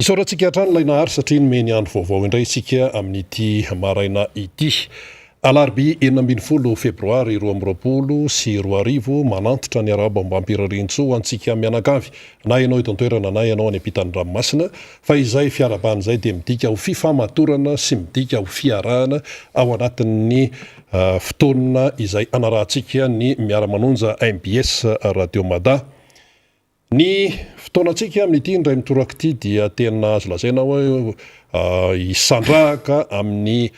Isaorantsika hatrany ilay Nahary satria nomeny andro vaovao indray isika amin'ity maraina ity. Alarobia 16 febroary 2022, manantitra ny arahaba ombam-pirariantsoa ho antsika mianakavy, na ianao eto an-toerana na ianao any ampitan'ny ranomasina, fa izay fiarahabana izay dia midika ho fifamatorana sy midika ho fiarahana ao anatin'ny fotoana izay anarahantsika ny Miara-manonja mbs Radio Mada. Ny fotoanantsika amin'ity indray mitoraka ity dia tena azo lazaina hoe hisandrahaka amin'ny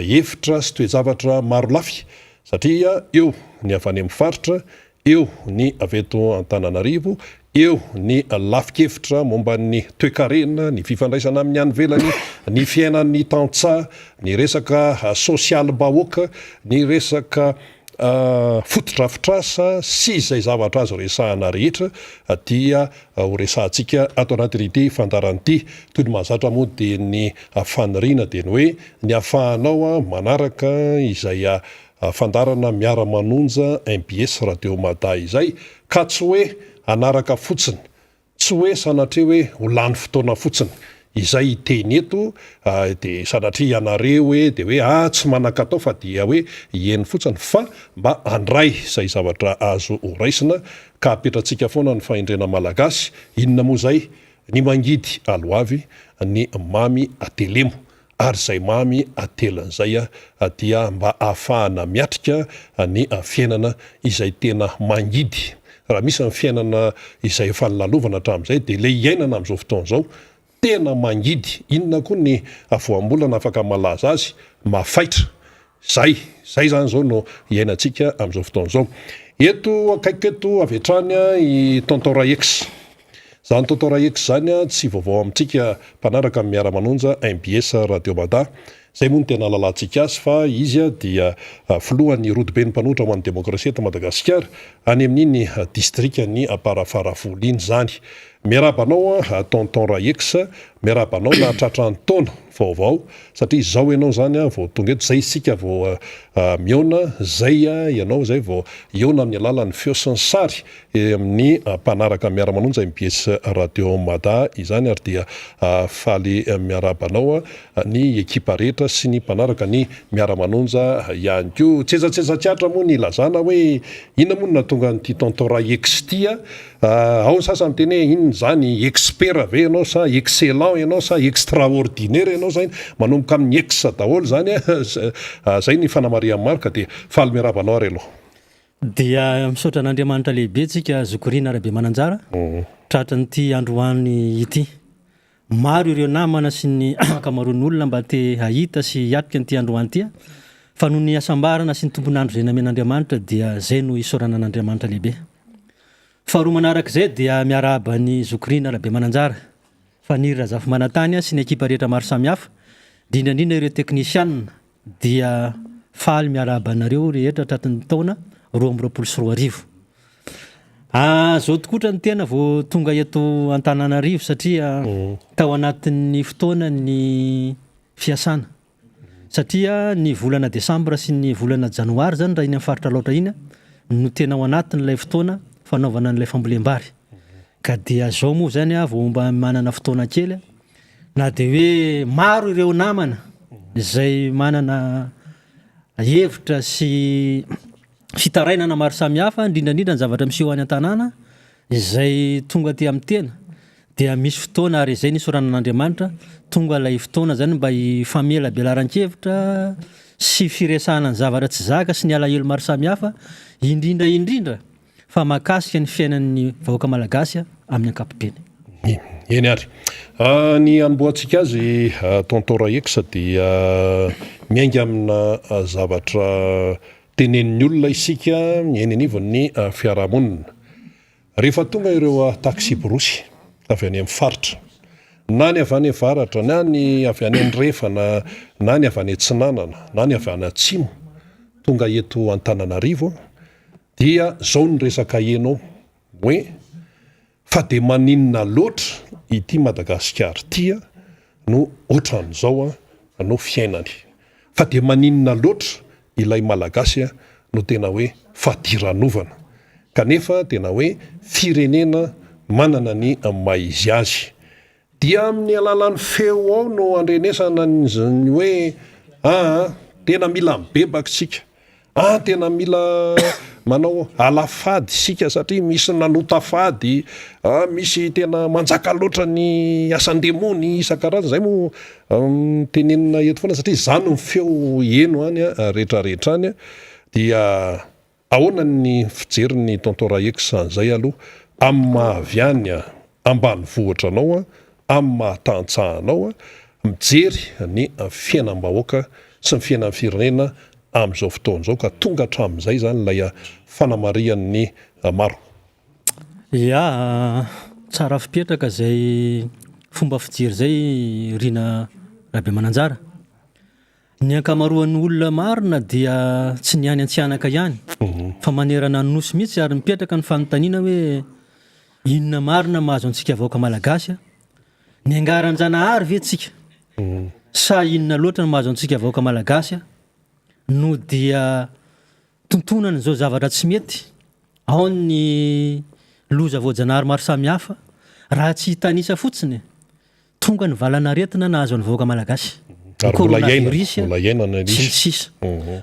hevitra sy toe-javatra maro lafy satria eo ny avy any amin'ny faritra, eo ny avy eto Antananarivo, eo ny lafin-kevitra momba ny toekarena, ny fifandraisana amin'ny any ivelany, ny fiainan'ny tantsaha, ny resaka sosialim-bahoaka, ny resaka fotodrafitrasa sy izay zavatra azo resahana rehetra dia ho resahantsika ato anatin'ity fandaharana ity. Toy ny mahazatra moa dia ny faniriana dia ny hoe ny ahafahanao manaraka izay fandaharana miara-manonja mbs Radio Mada izay ka tsy hoe hanaraka fotsiny Tsy hoe sanatria hoe ho lany fotoana fotsiny izay hiteny eto dia sanatria ianareo hoe dia hoe ah tsy manan-katao fa dia hoe hihaino fotsiny fa mba handray izay zavatra azo ho raisina ka apetratsika foana ny fahendrena malagasy, inona moa izay? Ny mangidy aloavy, ny mamy atelemo. Ary izay mamy atelin'izay dia mba ahafahana miatrika ny fiainana izay tena mangidy. Raha misy ny fiainana izay efa nolalovana hatramin'izay dia ilay iainana amin'izao fotoana izao tena mangidy. Inona koa ny voambolana afaka malaza azy? Mafaitra. Izay, izay izany izao no iainantsika amin'izao fotoana izao. Eto akaikiko eto avy hatrany i Tonton Raex. Izany Tonton Raex izany tsy vaovao amintsika mpanaraka ny Miara-manonja mbs Radio Mada. Izay moa no tena ahalalantsika azy fa izy dia filohan'ny Rodoben'ny mpanohitra ho an'ny demokrasia eto Madagasikara, any amin'iny distrikan'i Amparafaravola iny izany. Miarahaba anao Tonton Raex, miarahaba anao nahatratra ny taona vaovao satria izao ianao izany vao tonga eto, izay isika vao mihaona, izay ianao izay vao hihaona amin'ny alalan'ny feo sy ny sary amin'ny mpanaraka miara-manonja mbs Radio Mada izany ary dia faly miarahaba anao ny ekipa rehetra sy ny mpanaraka ny miara-manonja ihany koa. Tsetsatsetsa tsy atra moa ny ilazana hoe inona moa no nahatonga an'ity Tonton Raex ity. Ao ny sasany miteny hoe inona izany, expert ve ianao sa excellent ianao sa extraordinaire ianao sa inona, manomboka amin'ny ex daholo izany an, izay ny fanamarihan'i Marc dia faly miarahaba anao ary aloha. Dia misaotra an'Andriamanitra lehibe tsika zoky Rina Rabemananjara tratran'ity androany ity. Maro ireo namana sy ny ankamaroan'ny olona mba te hahita sy hiatrika an'ity androany ity fa noho ny hasambarana sy ny tompon'andro izay namen'Andriamanitra dia izay no isaorana an'Andriamanitra lehibe. Faharoa manarak'izay dia miarahaba an'i Zoky Rina Rabemananjara, Faniry Razafimanantany sy ny ekipa rehetra maro samihafa, indrindra indrindra ireo teknisianina dia faly miarahaba anareo rehetra tratry ny taona 2022. Zao tokotra ny tena vao tonga eto Antananarivo satria tao anatin'ny fotoana ny fiasana. Satria ny volana desambra sy ny volana janoary zany raha iny amin'ny faritra Alaotra iny no tena ao anatin'ilay fotoana fanaovana an'ilay fambolem-bary. Ka dia zao moa zany aho vao mba manana fotoana kely na dia hoe maro ireo namana izay manana hevitra sy fitarainana maro samihafa indrindra indrindra ny zavatra miseho any an-tanàna izay tonga aty amin'ny tena dia misy fotoana ary izay ny isaorana an'Andriamanitra tonga ilay fotoana zany mba hifamelabelaran-kevitra sy firesahana ny zavatra tsy zaka sy ny alahelo maro samihafa indrindra indrindra fa mahakasika ny fiainan'ny vahoaka malagasy amin'ny ankapobeny. Eny ary. Ny hanombohantsika azy Tonton Raex dia miainga amina zavatra tenenin'ny olona isika eny anivon'ny fiarahamonina. Rehefa tonga ireo taksiborosy avy any amin'ny faritra, na ny avy any avaratra, na ny avy any andrefana, na ny avy any atsinanana, na ny avy any atsimo, tonga eto Antananarivo, dia izao ny resaka heno hoe fa dia maninona loatra ity Madagasikara ity no ohatran'izao no fiainany, fa dia maninona loatra ilay Malagasy no tena hoe fadiranovana, kanefa tena hoe firenena manana ny maha izy azy. Dia amin'ny alalan'ny feo ao no andrenesana ny hoe aa tena mila mibebaka isika, aa tena mila manao alafady isika satria misy nanota fady, aa misy tena manjaka loatra ny asan-demony isan-karazany, izay moa tenenina eto foana satria izany ny feo heno any rehetrarehetra any dia Ahoana ny fijerin'i Tonton Raex an'izay aloha amin'ny maha avy any ambanivohitra anao, amin'ny maha tantsaha anao, mijery ny fiainam-bahoaka sy ny fiainan'ny firenena amin'izao fotoana izao ka tonga hatramin'izay izany ilay fanamarihan'ny maro? Ya, tsara fipetraka izay fomba fijery izay Rina Rabemananjara. Ny ankamaroan'ny olona marina dia tsy ny any Antsihanaka ihany fa manerana ny Nosy mihitsy ary mipetraka ny fanontaniana hoe inona marina mahazo antsika vahoaka Malagasy a? Niangaran-janahary ve tsika? Sa inona loatra no mahazo antsika vahoaka Malagasy a? No dia tontonana izao zavatra tsy mety, ao ny loza voajanahary maro samihafa, raha tsy hitanisa fotsiny, tonga ny valanaretina nahazo ny vahoaka malagasy, ny coronavirus sy ny sisa.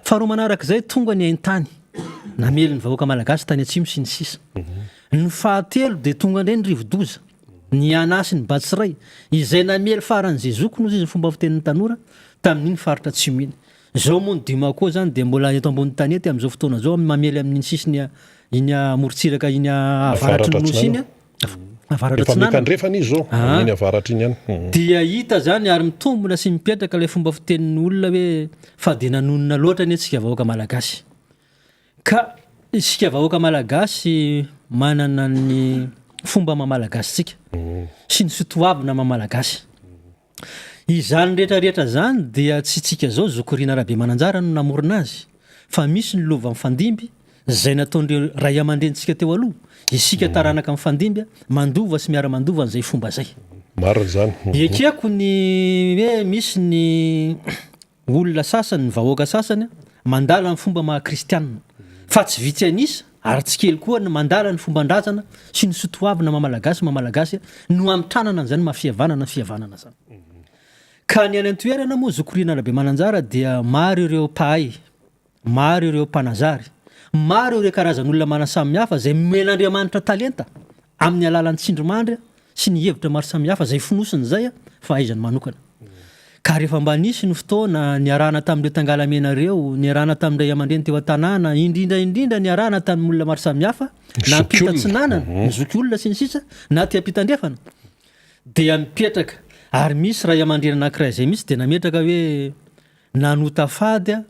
Faharoa manarak'izay, tonga ny haintany namely ny vahoaka malagasy tany atsimo sy ny sisa. Ny fahatelo dia tonga indray ny rivodoza, ny Ana sy ny Batsiray, izay namely faran'izay zokiny hozy izy ny fomba fitenin'ny tanora tamin'iny faritra atsimo iny. Zao moa ny Dimaco zany dia mbola eto ambony tanety amin'izao fotoana izao mamely amin'iny sisiny iny amorontsiraka iny avaratry ny nosy iny avaratra Efa miakandrefana izy zao amin'iny avaratra iny ihany. Mhm. Dia hita zany ary mitombina sy mipetraka ilay fomba fitenin'ny olona hoe fa dia nanonona loatra anie tsika vahoaka malagasy. Ka isika vahoaka malagasy manana ny fomba maha malagasy tsika sy ny sotoavina maha malagasy. Izany rehetra rehetra izany dia tsy tsika zao zoky Rina Rabemananjara no namorona azy fa misy ny lova mifandimby izay nataon'ireo ray aman-drenintsika teo aloha, isika taranaka mifandimby mandova sy miara-mandova an'izay fomba izay. Marina izany. Ekeko ny hoe misy ny olona sasany, ny vahoaka sasany mandala ny fomba maha kristianina, fa tsy vitsy an'isa ary tsy kely koa ny mandala ny fomban-drazana sy ny sotoavina maha malagasy maha malagasy no hamitranana an'izany maha fihavanana fihavanana zany. Ka ny any an-toerana moa zoky Rina Rabemananjara dia maro ireo mpahay, maro ireo mpanazary, maro ireo karazan'olona manasamihafa izay nomen'Andriamanitra talenta amin'ny alalan'ny tsindrimandry sy ny hevitra maro samihafa izay fonosiny izay fahaizany manokana. Ka rehefa mba nisy ny fotoana niarahana tamin'ireo tangalamena ireo, niarahana tamin'ny ray aman-dreny teo an-tanàna, indrindra indrindra niarahana tamin'ny olona maro samihafa, na ampita atsinanana, ny zokiolona sy ny sisa, na aty ampita andrefana, dia mipetraka. Ary misy ray aman-dreny anankiray izay mihitsy dia nametraka hoe nanota fady aho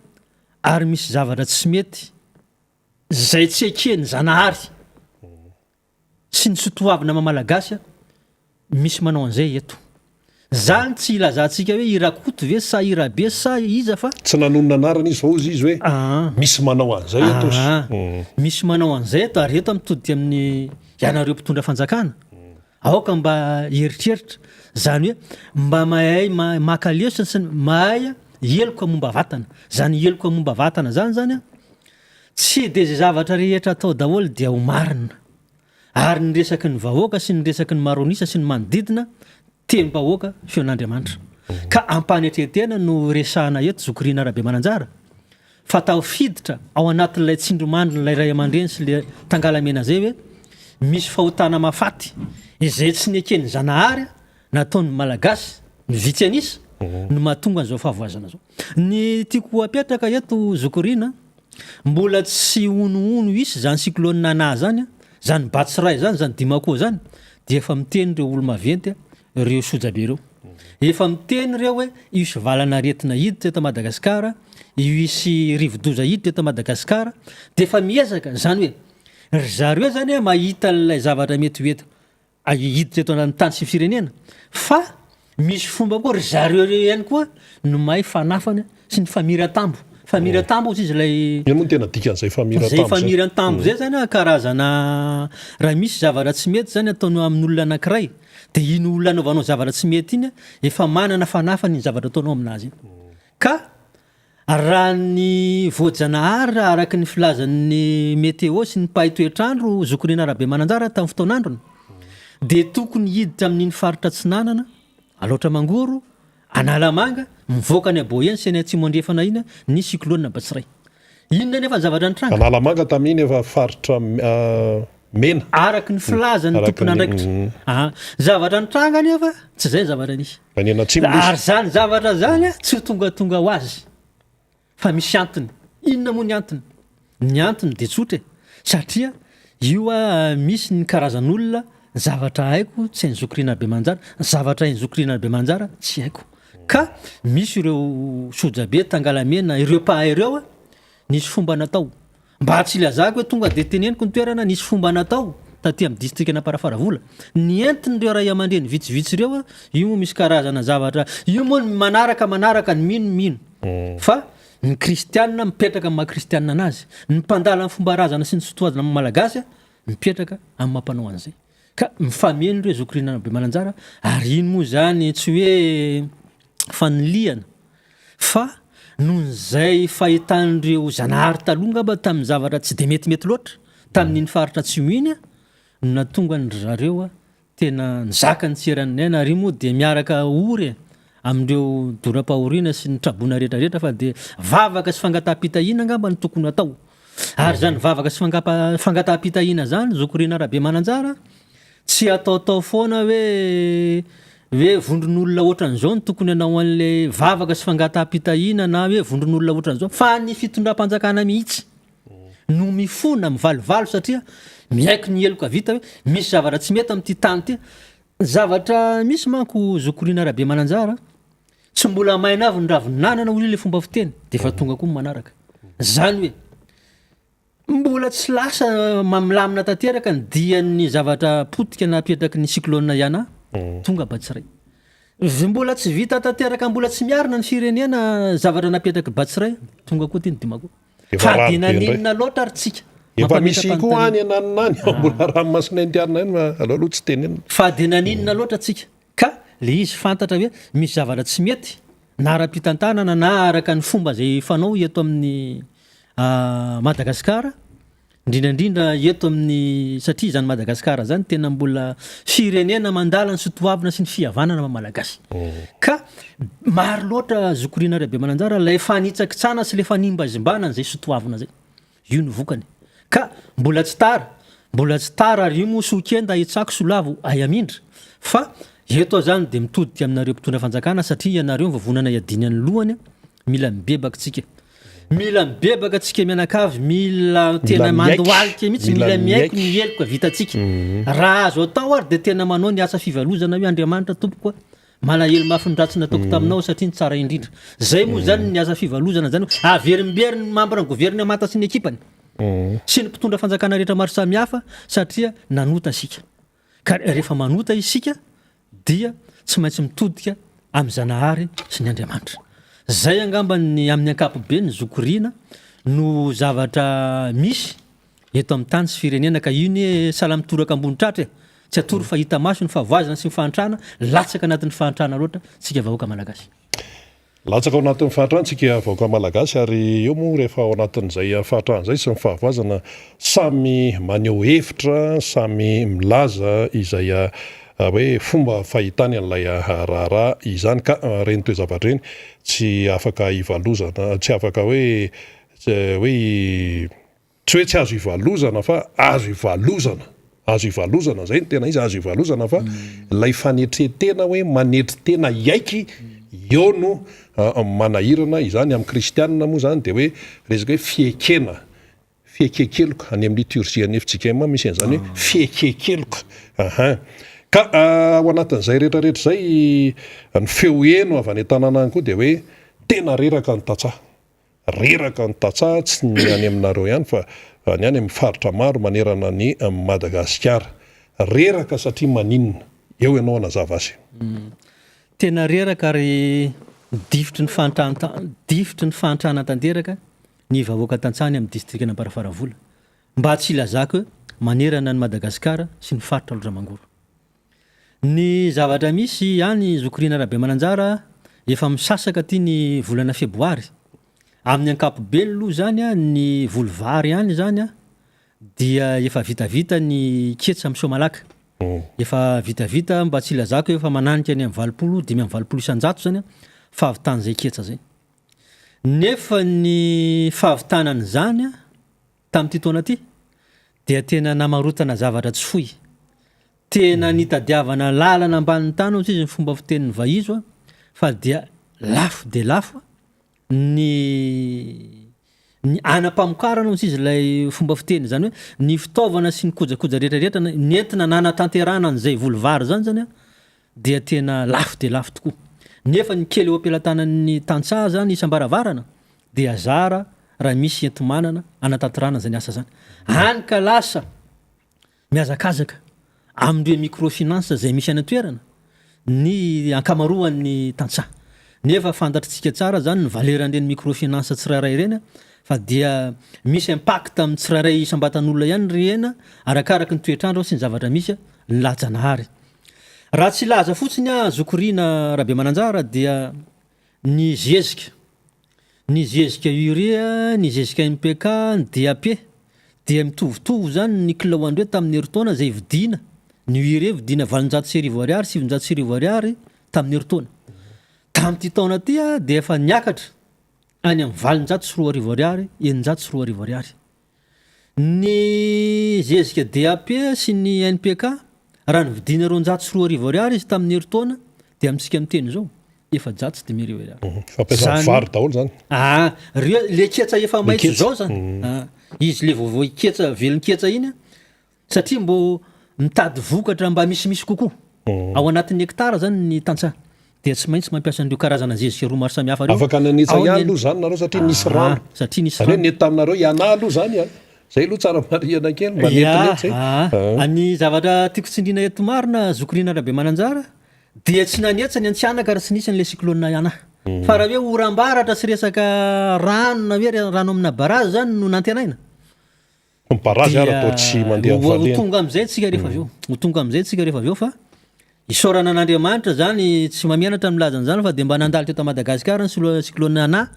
ary misy zavatra tsy mety izay tsy eken'ny Zanahary. sy ny sotoavina maha malagasy a, misy manao an'izay eto. Zany tsy ilazantsika hoe i Rakoto ve sa i Rabe sa iza fa. Tsy nanonona anarana izy fa hozy izy hoe misy manao an'izay eto ozy. Misy manao an'izay eto ary eto mitodika amin'ny ianareo mpitondra fanjakana. Aoka mba hieritreritra, zany hoe mba mahay maka lesona sy mahay heloka momba vatana. Zany heloka momba vatana zany zany a, Tsy dia izay zavatra rehetra atao daholo dia ho marina. Ary ny resaky ny vahoaka sy ny resaky ny maro an'isa sy ny manodidina, tenim-bahoaka, feon'Andriamanitra. Ka ampanetren-tena no resahana eto Zoky Rina Rabemananjara, fa tafiditra ao anatin'ilay tsindrimandrin'ilay ray aman-dreny sy ilay tangalamena izay hoe misy fahotana mahafaty izay tsy neken'ny Zanahary nataon'ny Malagasy, ny vitsy an'isa, no mahatonga an'izao fahavoazana izao. Ny tiako apetraka eto Zoky Rina, mbola tsy honohono hisy izany cyclone Nana izany, izany Batsirai izany, izany Dimako izany, dia efa miteny ireo olo-maventy, ireo sojabe ireo. Efa miteny ireo hoe hisy valan'aretina hiditra eto Madagasikara, hisy rivodoza hiditra eto Madagasikara, dia efa miezaka, izany hoe ry zareo izany mahita an'ilay zavatra mety ho eto. hiditra eto anatin'ny tany sy firenena fa misy fomba koa ry zareo ireo ihany koa no mahay fanafana sy ny famiran-tambo. Famiran-tambo hozy izy ilay. Inona moa no tena dikan'izay famiran-tambo izay? Izay famiran-tambo izay zany karazana raha misy zavatra tsy mety zany ataonao amin'olona anankiray de iny olona anaovanao zavatra tsy mety iny efa manana fanafana iny zavatra ataonao aminazy iny. Ka Raha ny voajanahary, araka ny filazan'ny météo sy ny mpahay toetr'andro, Zoky Rina Rabemananjara tamin'ny fotoan'androny, dia tokony hiditra amin'iny faritra atsinanana. Alaotra Mangoro, Analamanga, mivoaka any Aboeny sy any Atsimo Andrefana iny ny cyclone Batsirai. Inona anefa ny zavatra nitranga? Analamanga tamin'iny efa faritra mena. Araka ny filazan'ny tompon'andraikitra. Aa, zavatra nitranga anefa tsy izay ny zavatra nisy. Nianatsimo ilay izy. Ary izany zavatra izany tsy ho tongatonga ho azy. Fa misy antony. Inona moa ny antony? Ny antony dia tsotra e! Satria io a misy ny karazan'olona, ny zavatra haiko tsy hain'i Zoky Rina Rabemanjara, ny zavatra hain'i Zoky Rina Rabemanjara tsy haiko. Ka misy ireo sojabe, tangalamena, ireo mpahay ireo a, nisy fomba natao. Mba tsy ilazako hoe tonga dia teneniko ny toerana, nisy fomba natao taty amin'ny distrikan'Amparafaravola. Nentin'ireo ray aman-dreny vitsivitsy ireo, io moa misy karazana zavatra, io moa ny manaraka manaraka, ny mino mino. Fa ny kristianina mipetraka amin'ny maha kristianina anazy, ny mpandala ny fomba-razana sy ny sotoavina maha malagasy mipetraka amin'ny maha mpanao an'izay. Ka mifameno ireo zoky rinana Bemananjara ary iny moa izany tsy hoe fanilihana fa noho izay fahitan'ireo Zanahary taloha angamba tamin'ny zavatra tsy dia metimety loatra tamin'iny faritra atsimo iny no nahatonga an-dry zareo tena nizaka ny tsy eran'ny aina ary io moa dia miaraka ory e amin'ireo doram-pahoriana sy ny traboina rehetra rehetra fa dia vavaka sy fangataham-pitahiana angamba no tokony hatao. Ary izany vavaka sy fangataham-pitahiana izany Zoky Rina Rabemananjara tsy ataotao foana hoe hoe vondron'olona ohatran'izao no tokony hanao an'ilay vavaka sy fangataham-pitahiana na hoe vondron'olona ohatran'izao fa ny fitondram-panjakana mihitsy no mifona mivalovalo satria miaiky ny heloka vita hoe misy zavatra tsy mety amin'ity tany ity. Ny zavatra misy manko Zoky Rina Rabemananjara Tsy mbola maina avy ny ravin'anana hoy ilay fomba fiteny dia efa tonga koa ny manaraka. Zany hoe mbola tsy lasa milamina tanteraka ny dian'ny zavatra potika napetraky ny cyclone Yana, tonga Batsirai. Mbola tsy vita tanteraka mbola tsy miarina ny firenena zavatra napetraky Batsirai, tonga koa aty ny Dimago. Efa Fa rano dia be indray. naninona loatra ary tsika? Efa misy koa Mampametra-panontaniana. any ananona any, mbola ranomasina Indiana any fa aleo aloha tsy tenenina. Fa dia naninona loatra tsika? Ka le izy fantatra hoe misy zavatra tsy mety na ara-pitantanana na araka ny fomba izay fanao eto amin'ny Madagasikara, indrindra indrindra eto amin'ny satria izany Madagasikara izany tena mbola firenena mandala ny sotoavina sy ny fihavanana maha Malagasy. Ka maro loatra zoky Rina Rabemananjara ilay fanitsakitsana sy ilay fanimbazimbana an'izay sotoavina izay. Io no vokany. Ka mbola tsy tara, mbola tsy tara ary io moa soa kenda hitsako soa lavo hay hamindra. Fa eto aho zany dia mitodika aminareo mpitondra fanjakana satria ianareo ny vovonana iadiana ny lohany, mila mibebaka tsika. Mila mibebaka tsika mianakavy, mila tena mandohalika mihitsy, mila miaiky ny heloka vitantsika. Raha azo atao ary dia tena manao ny asa fivalozana hoe Andriamanitra tompoko a, Malahelo mafy ny ratsy nataoko taminao satria ny tsara indrindra. Zay moa zany ny asa fivalozana zany hoe averimberiny ny membre ny governemanta sy ny ekipany sy ny mpitondra fanjakana rehetra maro samihafa satria nanota isika. Ka rehefa manota isika dia tsy maintsy mitodika amin'i Zanahary sy ny Andriamanitra. Zay angamba ny amin'ny ankapobeny zoky Rina no zavatra misy eto amin'ny tany sy firenena ka io nie sahala mitoraka ambony tratra e! Tsy atoro fa hita maso ny fahavoazana sy ny fahantrana, latsaka anatin'ny fahantrana loatra tsika vahoaka malagasy. Latsaka ao anatin'ny fahantrana tsika vahoaka malagasy ary eo moa rehefa ao anatin'izay fahantrana izay sy ny fahavoazana samy maneho hevitra, samy milaza izay hoe fomba fahitany an'ilay raharaha izany ka ireny toe-javatra ireny tsy afaka hivalozana, tsy afaka hoe hoe Tsy hoe tsy azo ivalozana fa azo ivalozana, azo ivalozana, zay no tena izy, azo ivalozana fa ilay fanetren-tena hoe manetry tena hiaiky eo no manahirana izany, amin'ny kristianina moa zany dia hoe resaka hoe fiekena, fieken-keloka, any amin'ny liturgie an'ny fjkm misy an'izany hoe fieken-keloka, ahin. Ka ao anatin'izay rehetrarehetra izay ny feo heno avy any an-tanàna any koa dia hoe tena reraka ny tantsaha. Reraka ny tantsaha, tsy ny any aminareo ihany fa ny any amin'ny faritra maro manerana an'i Madagasikara. Reraka satria maninona? Eo ianao hanazava azy. Tena reraka ary difotry ny fahantrana difotry ny fahantrana tanteraka ny vahoaka tantsaha any amin'ny distrikan'Amparafaravola. Mba tsy hilazako hoe manerana an'i Madagasikara sy ny faritra Alaotra Mangoro. Ny zavatra misy any Zoky Rina Rabemananjara, efa misasaka aty ny volana feboary. Amin'ny ankapobeny aloha izany ny voly vary any izany dia efa vitavita ny ketsa amin'ny soamalaka. Efa vitavita mba tsy ilazako hoe efa mananika any amin'ny 80, 85% zany fahavitan'izay ketsa zay. Nefa ny fahavitana an'izany tamin'ity taona ity dia tena namarotana zavatra tsy foy. Tena nitadiavana lalana ambanin'ny tany hozy izy ny fomba fitenin'ny vahizo fa dia lafo dia lafo ny ny anam-pamokarana hozy izy ilay fomba fiteny izany hoe ny fitaovana sy ny kojakoja rehetra rehetra nentina nanatanterahana an'izay voly vary izany zany dia tena lafo dia lafo tokoa. Nefa ny kely eo am-pelatanan'ny tantsaha zany isam-baravarana dia zara raha misy enti-manana anatanterahana izany asa izany. Hany ka lasa mihazakazaka amin'ireo microfinance izay misy any an-toerana ny ankamaroan'ny tantsaha. Nefa fantatritsika tsara zany ny valeur-n'ireny microfinance tsirairay ireny fa dia misy impact amin'ny tsirairay isam-batan'olona ihany ireny arakaraky ny toetr'andro sy ny zavatra misy ny laha-janahary. Raha tsy hilaza fotsiny aho zoky Rina Rabemananjara dia ny zezika, ny zezika urea, ny zezika NPK, ny DAP dia mitovitovy izany ny kilao andreo tamin'ny herintaona izay vidiana, ny urea vidiana 1800 ariary, 1900 ariary tamin'ny herintaona. Tamin'ity taona ity dia efa niakatra any amin'ny 2008 ariary, 2600 ariary. Ny zezika DAP sy ny NPK, raha novidiana 2200 ariary izy tamin'ny herintaona, dia amintsika miteny izao, 5400 ariary. Fampiasana Zany- vary daholo zany. Ah, reo le ketsa efa maitso ketsa. zao zany. Ah, izy le vaovao ketsa velon-ketsa iny a, Satria mbô mitady vokatra mba misimisy kokoa ao anatin'ny hectare zany ny tantsaha dia tsy maintsy mampiasa an'ireo karazana zezika roa maro samihafa ireo. Afaka nanetsa Ao ny ihany N- aloha zany nareo satria nisy Ah, rano. satria nisy Zany hoe rano. nety taminareo hianahy aloha zany an. Zay aloha tsara marihana kely mba Ya, netinety zay. ah, Ah. ny zavatra tiako tsindriana eto marina zoky Rina Rabemananjara dia tsy nanetsa ny Antsihanaka raha tsy nisy an'ilay cyclone Yana. Fa raha hoe oram-baratra sy resaka rano na hoe rano amina barazy zany no nantenaina Ny barazy ara toa tsy mandeha Dia ho valena. tonga amin'izay tsika rehefa avy eo. Ho tonga amin'izay tsika rehefa avy eo fa isaorana an'Andriamanitra zany tsy mamianatra ny milaza an'izany fa dia mba nandalo teto Madagasikara ny solo- cyclone Ana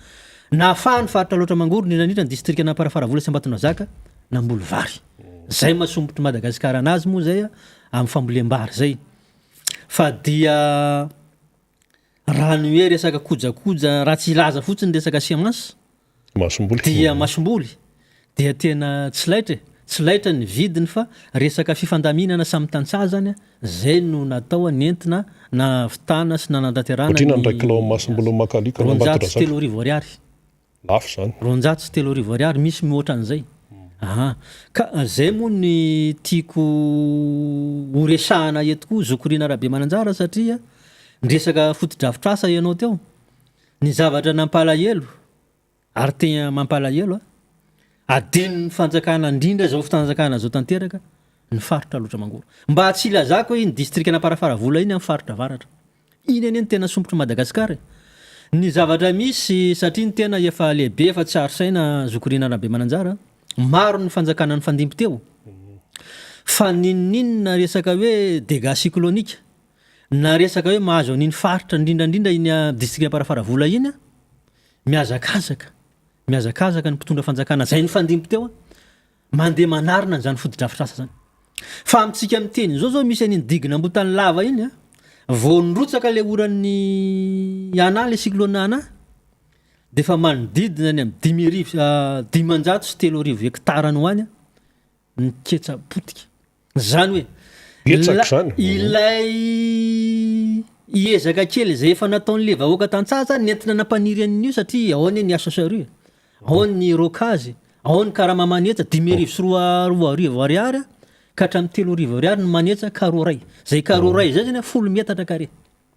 nahafahan'ny faritra Alaotra Mangoro indrindra indrindra ny distrikan'Amparafaravola sy Ambatonazaka namboly vary. Zay maha sombotr'i Madagasikara anazy moa zay amin'ny fambolem-bary zay. Fa dia Raha ny hoe resaka kojakoja, raha tsy hilaza fotsiny resaka semence, Masomboly. dia masomboly, dia tena tsy laitra e, tsy laitra ny vidiny fa resaka fifandaminana samy tantsaha zany zay no natao nentina nahavitana sy nanantanterahana Ohatr'inona ny iray ny kilao masomboly makalioka any 3200 Ambatondrazaka? ariary. Lafo zany. 3200 ariary, misy mihoatra an'izay. Aha. Ka zay moa ny tiako ho resahana eto koa Zoky Rina Rabemananjara satria niresaka fotodrafitrasa ianao teo. Ny zavatra nampalahelo ary tena mampalahelo a, adinon'ny fanjakana indrindra izao fanjakana izao tanteraka ny faritra Alaotra Mangoro. Mba tsy ilazako hoe iny distrikan'Amparafaravola iny amin'ny faritra avaratra. Iny anie no tena sompitr'i Madagascar e! Ny zavatra misy satria ny tena efa lehibe efa tsy ary saina zoky Rina Rabemananjara, maro ny fanjakana nifandimby teo fa n'inon'inona resaka hoe dégâts cyclonique na resaka hoe mahazo an'iny faritra indrindra indrindra iny district Amparafaravola iny mihazakazaka mihazakazaka ny mpitondra fanjakana zay nifandimby teo Mandeha manarina an'izany fotodrafitrasa izany. Fa amintsika miteny izao zao misy an'iny digue n'Ambohitanilava iny a, vao nirotsaka ilay oran'ny Ana, ilay cyclone Ana, dia efa manodidina any amin'ny 35 503 hectares any ho any ny ketsa potika. Izany hoe Betsaka izany. ilay ezaka kely izay efa nataon'ilay vahoaka tantsaha zany nentina nampaniry an'io satria ao anie ny HCRU e, ao ny rocage, ao ny karama manetsa 2500 ariary ka hatramin'ny 3000 ariary ny manetsa carreau iray. Izay carreau iray izay zany folo metatra carré.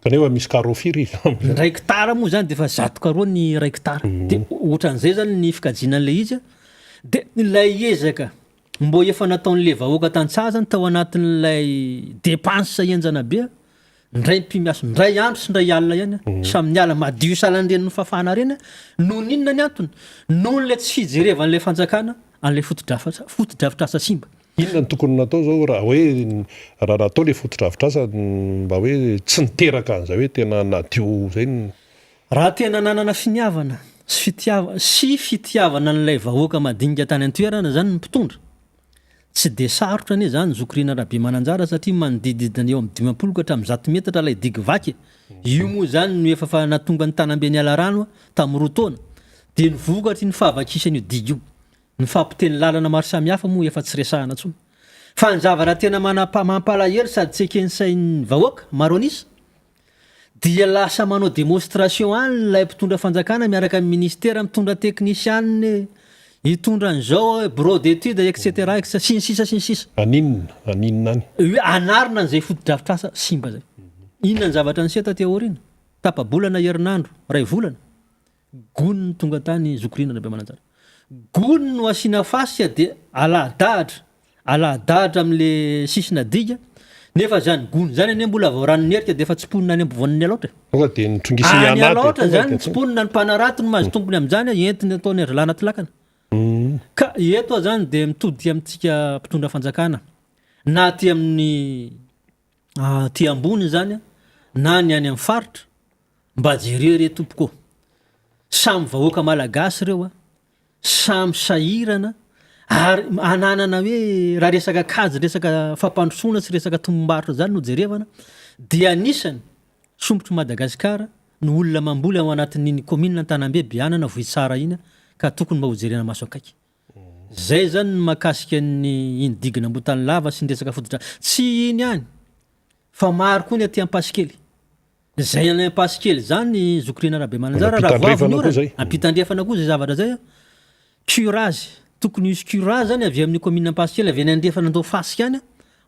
Kanefa misy carreau firy izy amin'izay? Ny iray hectare moa zany dia efa zato carreau ny iray hectare. Dia ohatran'izay zany ny fikajiana an'ilay izy. Dia ilay ezaka mbô efa nataon'ilay vahoaka tantsaha zany tao anatin'ilay dépense henjana be, indray mpimiaso indray andro sy indray alina ihany, samy niala madio salan'ireny nofafana ireny, noho ny inona ny antony? Noho ilay tsy fijerevan'ilay fanjakana an'ilay fotodrafatra fotodrafitrasa simba. Inona no tokony natao zao raha hoe raha natao le fotodrafitrasa mba hoe tsy niteraka an'izay hoe tena nadio zay ny. Raha tena nanana finiavana sy fitiava sy fitiavana an'ilay vahoaka madinika tany an-toerana zany ny mpitondra. Tsy dia sarotra anie izany zoky Rina Rabemananjara satria manodididina eo amin'ny 50 ka hatramin'ny 100 metatra ilay digy vaky e. Io moa izany no efa fa nahatonga ny tanambe niala rano tamin'ny roa taona. Dia ny vokatry ny fahavakisan'io digy io. Ny fahapotehan'ny lalana maro samihafa moa efa tsy resahana intsony. Fa ny zavatra tena manapa mampalahelo sady tsy eken'ny sain'ny vahoaka maro an'isa dia lasa manao démonstration any ilay mpitondra fanjakana miaraka amin'ny ministera mitondra teknisianina e, hitondra an'izao e, bureau d'étude etc etc sy ny sisa sy ny sisa. Haninona? Haninona any? Hoe hanarina an'izay fotodrafitrasa simba zay. Inona ny zavatra niseho taty aoriana? Tapa-bolana, herinandro, iray volana? Gony no tonga tany Zoky Rina Rabemananjara. Gony no asiana fasika dia alahadahatra, alahadahatra amin'le sisina diga, nefa zany gony zany anie mbola vao ranon'erika dia efa tsiponina any ampovoan'ny Alaotra e. Tonga dia nitrongisin'ny Any anà dia Alaotra tonga zany dia ny tsiponina, ny mpanarato no mahazo tombony amin'izany, entiny ataony ry anaty lakana. Ka eto aho zany dia mitodika amintsika mpitondra fanjakana, na aty amin'ny aty ambony izany na ny any amin'ny faritra, Mba jereo re tompoko ô! Samy vahoaka malagasy ireo a! Samy sahirana ary ananana hoe raha resaka kajy resaka fampandrosoana sy resaka tombom-barotra zany no jerevana dia anisany sompitr'i Madagasikara ny olona mamboly ao anatin'iny commune Antanambe Beanana Vohitsara iny ka tokony mba hojerena maso akaiky. Zay zany ny mahakasika ny iny digin'Ambohitanilava sy ny resaka fototra tsy iny ihany fa maro koa ny aty Ampasikely. Zay any Ampasikely zany zoky Rina Rabemananjara raha vao avy ny orana, ampitandrefana koa zay zavatra zay an, curage, tokony hisy curage zany avy amin'ny commune Ampasikely avy any andrefana Andohafasika any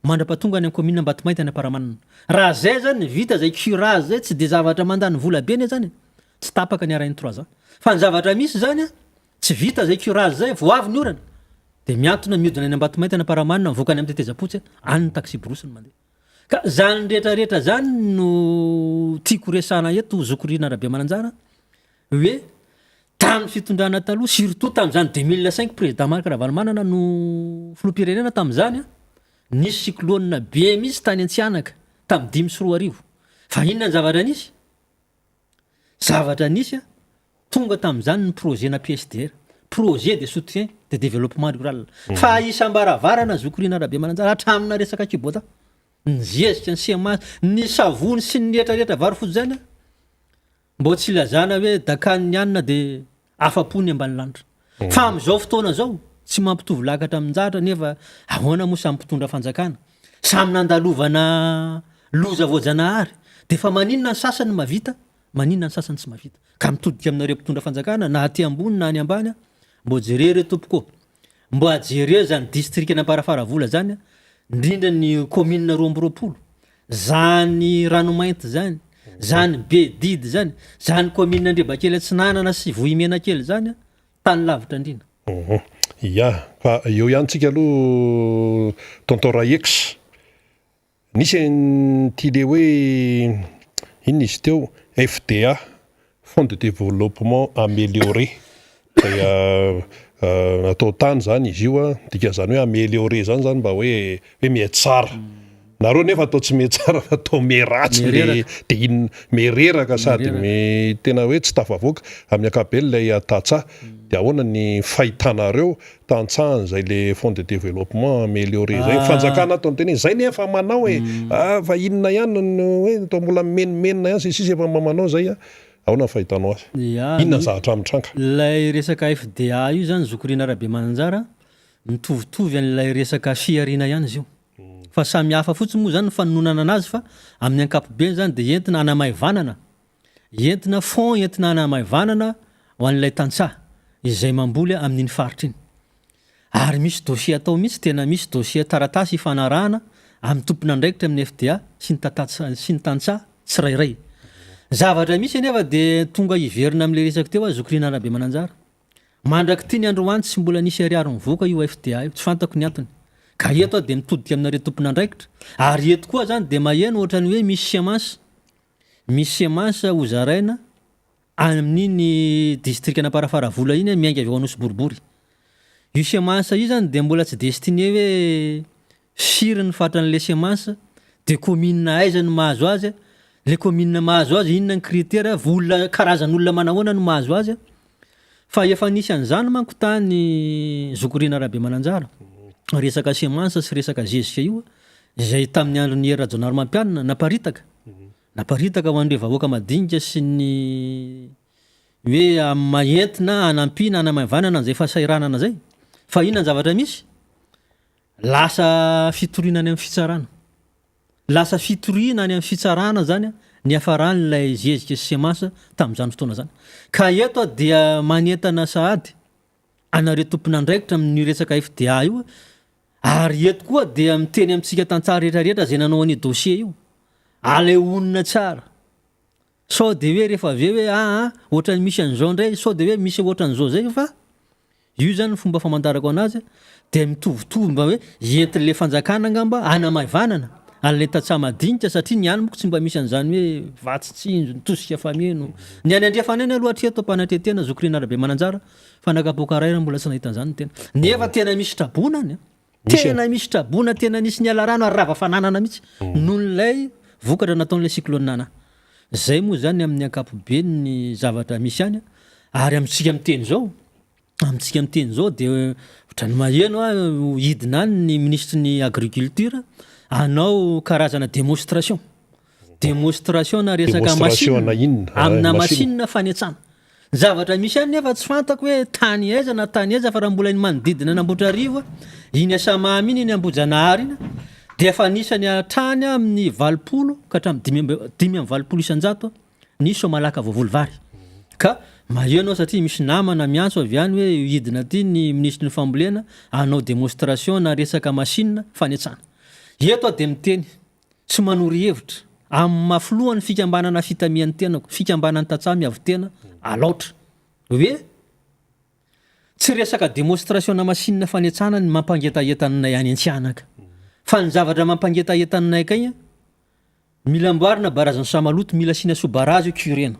mandrapatonga any amin'ny commune Ambatomainty any Amparamanana. Raha zay zany vita zay curage zay tsy de zavatra mandany vola be anie zany e, tsy tapaka ny RN trois ans. Fa ny zavatra misy zany an, tsy vita zay curage zay vao avy ny orana de miantona miodina any Ambatomainty any Amparamanana mivoaka any amin'ny Tetezapotsy any ny taxi brousse no mandeha. Ka zany rehetra rehetra zany no tiako resahana eto zoky Rina Rabemananjara hoe tamin'ny fitondrana taloha surtout tamin'izany 2005 président Marc Ravalomanana no filoham-pirenena tamin'izany an, nisy cyclone be mihitsy tany Antsihanaka tamin'ny 2005 fa inona ny zavatra nisy? Zavatra nisy an, tonga tamin'izany ny projet na PSDR, projet de soutien de développement rural, fa isam-baravarana zoky Rina Rabemananjara hatramina resaka kibota, ny zezika, ny semence, ny savony sy ny rehetra rehetra vary fotsy zany an, mbô tsy ilazana hoe dakan'ny anona de afa-po ny ambanilanitra. Fa amin'izao fotoana izao, tsy mampitovy lakatra amin-jatra nefa ahoana moa samy mpitondra fanjakana, samy nandalovana loza voajanahary, dia fa maninona ny sasany mahavita, maninona ny sasany tsy mahavita. Ka mitodika aminareo mpitondra fanjakana na aty ambony na any ambany aho, mbô jereo re tompoko ô, mba jereo izany distrikan'Amparafaravola izany, indrindra ny kaominina 22, Zany Ranomainty zany, zany Bedidy zany, zany commune Andrebakely Atsinanana sy Vohimenakely zany an, tany lavitra indrindra. Uhum. Ya, fa eo ihany tsika aloha Tonton Raex. Nisy an'ity le hoe inona izy teo? FDA, Fonds de développement amélioré izay natao tany zany izy io an, dikan'izany hoe amélioré zany zany mba hoe hoe mihatsara. Nareo nefa atao tsy mihatsara fa atao miharatsy le de inn mihereraka sady mi tena hoe tsy tafavoaka amin'ny ankapobeny ilay tantsaha. De ahoana ny fahitanareo tantsaha an'izay le fonds de développement amélioré zay? Ny fanjakana ato miteny hoe zay nefa manao e, ah fa inona ihany no hoe toa mbola mimenomenona ihany sy ny sisa efa mba manao zay a. Ahoana ny fahitanao azy? Ya, Inona ny zavatra mitranga? Ilay resaka FDA io zany zoky Rina Rabemananjara, mitovitovy an'ilay resaka fihariana ihany izy io. Fa samy hafa fotsiny moa zany ny fanononana anazy fa amin'ny ankapobeny zany dia entina hanamaivanana, entina fonds entina hanamaivanana ho an'ilay tantsaha izay mamboly amin'iny faritra iny. Ary misy dossier atao mihitsy, tena misy dossier taratasy ifanarahana amin'ny tompon'andraikitra amin'ny FDA sy ny tatatsa sy ny tantsaha tsirairay. Zavatra misy anefa dia tonga hiverina amin'ilay resaka teo aho Zoky Rina Rabemananjara. Mandrak'ity ny androany tsy mbola nisy ariary nivoaka io FDA io, tsy fantako ny antony. Ka eto aho dia mitodika aminareo tompon'andraikitra, ary eto koa zany dia maheno ohatran'ny hoe misy semence, misy semence hozaraina Any amin'iny distrikan'Amparafaravola iny miainga avy ao Anosiborbory. Io semence io zany dia mbola tsy destiné hoe firy ny fatran'ilay semence, dia commune aiza no mahazo azy, le commune mahazo azy inona ny critère, olona karazan'olona manahoana no mahazo azy. Fa efa nisy an'izany manko tany Zoky Rina Rabemananjara. resaka semence sy resaka zezika io izay tamin'ny andron'i Hery Rajaonarimampianina naparitaka, naparitaka ho an'ireo vahoaka madinika sy ny hoe amin'ny maha entina hanampiana hanamaivanana an'izay fahasahiranana izay. Fa inona ny zavatra misy? Lasa fitoriana any amin'ny fitsarana. Lasa fitoriana any amin'ny fitsarana izany niafaran'ilay zezika sy semence tamin'izany fotoana izany. Ka eto aho dia manentana sahady anareo tompon'andraikitra amin'io resaka FDA io ary eto koa dia miteny amintsika tantsaha rehetra rehetra izay nanao an'io dossier io, aleo honina tsara sao dia hoe rehefa avy eo hoe aa ohatran'ny misy an'izao indray sao dia hoe misy ohatran'izao zay fa io zany ny fomba famantarako anazy dia mitovitovy mba hoe entin'ilay fanjakana angamba hanamaivanana an'ilay tantsaha madinika satria ny any monko tsy mba misy an'izany hoe vatsy tsinjo, ny tosika fameno. Ny any andrefana any aloha hatreto am-panatretena zoky Rina Rabemananjara fa na kapoaka iray ary mbola tsy nahita an'izany ny tena. Nefa tena misy traboina any an! Tena misy traboina tena nisy niala rano ary rava fananana mihitsy noho ilay vokatra nataon'ilay cyclone Nana. Zay moa zany amin'ny ankapobeny ny zavatra misy any ary amintsika miteny izao, amintsika miteny izao dia ohatran'ny maheno aho hidina any ny minisitry ny agriculture hanao karazana démonstration, démonstration na resaka machine amina machine fanetsana. Ny zavatra misy any nefa tsy fantako hoe tany aiza na tany aiza fa raha mbola ny manodidina an'Ambohitrarivo iny Asamamy iny, iny Ambohijanahary iny dia efa anisany hatrany amin'ny 80 ka hatramin'ny 85% ny soamalaka voavoly vary. Ka maheno aho satria misy namana miantso avy any hoe hidina aty ny minisitry ny fambolena hanao démonstration na resaka machine fanetsana. Eto aho dia miteny sy manoro hevitra amin'ny maha filohan'ny fikambanana fitamian'ny tenako, fikambanan'ny tantsaha miavotena Alaotra, hoe tsy resaka démonstration-na machine fanetsana ny mampangetaheta anay any Antsihanaka fa ny zavatra mampangetaheta anay kay Mila amboarina barazin'i Samaloto, mila asiana sous-barazy io curena.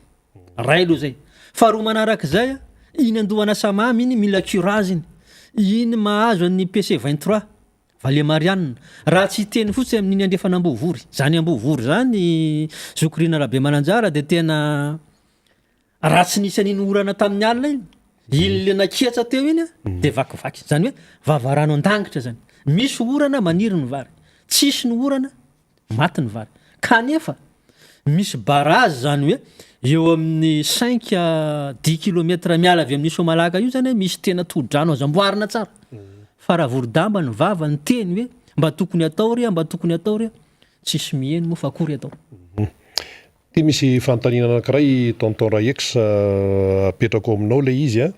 Ray aloha zay. Faharoa manarak'izay, iny andohan'Asamamy iny mila curage iny. Iny mahazo an'ny PC 23, Vallée Marianne. Raha tsy hiteny fotsiny amin'iny andrefan'Ambovory. Zany Ambovory zany Zoky Rina Rabemananjara dia tena raha tsy nisy an'iny orana tamin'ny alina iny, iny le naketsa teo iny dia vakivaky. Zany hoe vavarano an-dangitra zany. Misy orana maniry ny vary. Tsisy ny orana Maty ny vary. Kanefa misy barrage zany hoe eo amin'ny cinq à dix kilomètres miala avy amin'io Soamalaka io zany misy tena tohodrano azo amboarina tsara. Fa raha vorodamba ny vava niteny hoe mba tokony atao re, mba tokony atao re, tsisy miheno moa fa akory atao. Ity misy fanontaniana anankiray Tonton Raex apetrako aminao ilay izy an.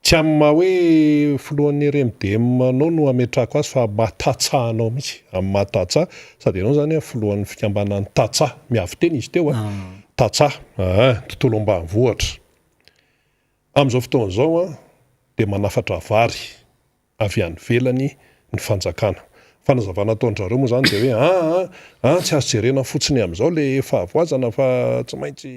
Tsy amin'ny maha hoe filohan'ny RMDM anao no ametrahako azy fa maha tantsaha anao mihitsy, amin'ny maha tantsaha, sady ianao izany filohan'ny fikambanan'ny tantsaha, miavotena izy teo an, tantsaha, aa, tontolo ambanivohitra. Amin'izao fotoana izao an, dia manafatra vary. avy any ivelany ny fanjakana. Fanazavana ataon-dry zareo moa izany dia hoe aa aa tsy azo jerena fotsiny amin'izao ilay fahavoazana fa tsy maintsy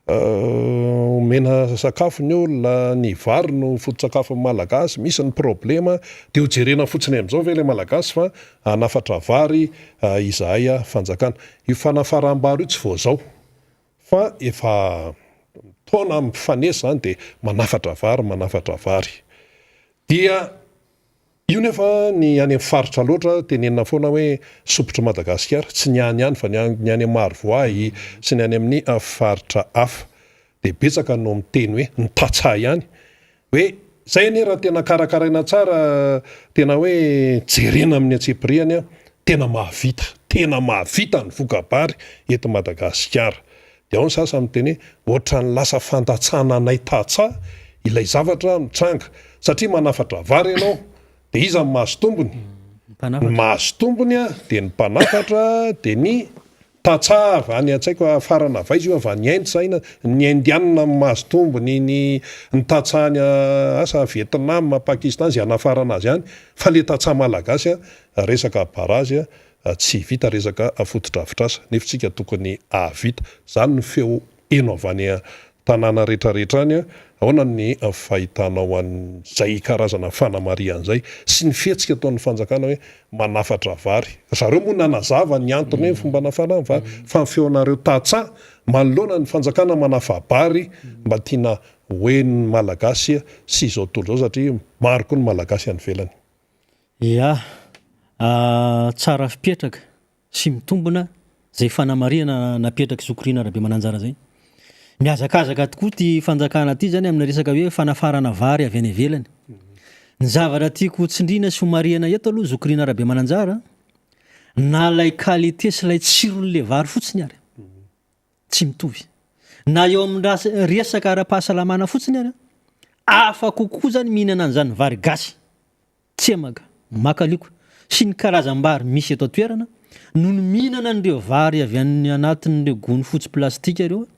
omena sakafo ny olona, ny vary no foto-tsakafon'ny Malagasy, misy ny problema, dia ho jerena fotsiny amin'izao ve ilay Malagasy fa hanafatra vary izahay fanjakana. Io fanafaram-bary io tsy vao izao fa efa taona mifanesy izany dia manafatra vary, manafatra vary. Dia io nefa ny any amin'ny faritra loatra tenenina foana hoe sompitr'i Madagasikara, tsy ny any ihany fa ny any amin'ny Marovoay sy ny any amin'ny faritra hafa. Dia betsaka no miteny hoe ny tantsaha ihany hoe izay anie raha tena karakaraina tsara, tena hoe jerena amin'ny antsipiriany, tena mahavita, tena mahavita ny voka-bary eto Madagasikara. Dia ao ny sasany miteny hoe ohatran'ny lasa fandatsana anay tantsaha ilay zavatra mitranga satria manafatra vary ianao dia iza no mahazo tombony? Ny mahazo tombony dia ny mpanafatra dia ny tantsaha avy any tsy haiko afarana avy aiza io avy any Inde sa inona, ny indianina no mahazo tombony, ny ny tantsaha any asa Vietnam, Pakistan izay anafarana azy any fa ilay tantsaha malagasy resaka barazy Tsy vita resaka fotodrafitrasa nefa tsika tokony hahavita. Zany ny feo heno avy any an-tanàna retraretra any. Ahoana ny fahitanao an'izay karazana fanamarihana izay sy ny fihetsika ataon'ny fanjakana hoe manafatra vary. Zareo moa nanazava ny antony hoe fomba anafarana vary fa ny feonareo tantsaha manoloana ny fanjakana manafa-bary mba tiana ho henon'ny Malagasy sy izao tontolo izao satria maro koa ny Malagasy any ivelany. Ya, tsara fipetraka sy mitombina izay fanamarihana napetrak'i Zoky Rina Rabemananjara izay. Mihazakazaka tokoa ity fanjakana ity izany amina resaka hoe fanafarana vary avy any ivelany. Ny zavatra tiako ho tsindriana sy ho marihana eto aloha Zoky Rina Rabemananjara, na ilay qualité sy ilay tsiron'ilay vary fotsiny ary tsy mitovy. Na eo amin'ny resaka ara-pahasalamana fotsiny ary, hafa kokoa izany mihinana an'izany vary gasy. tsemaka, makalioka, sy ny karazam-bary misy eto an-toerana noho ny mihinana an'ireo vary avy any anatin'ireo gony fotsy plastika ireo,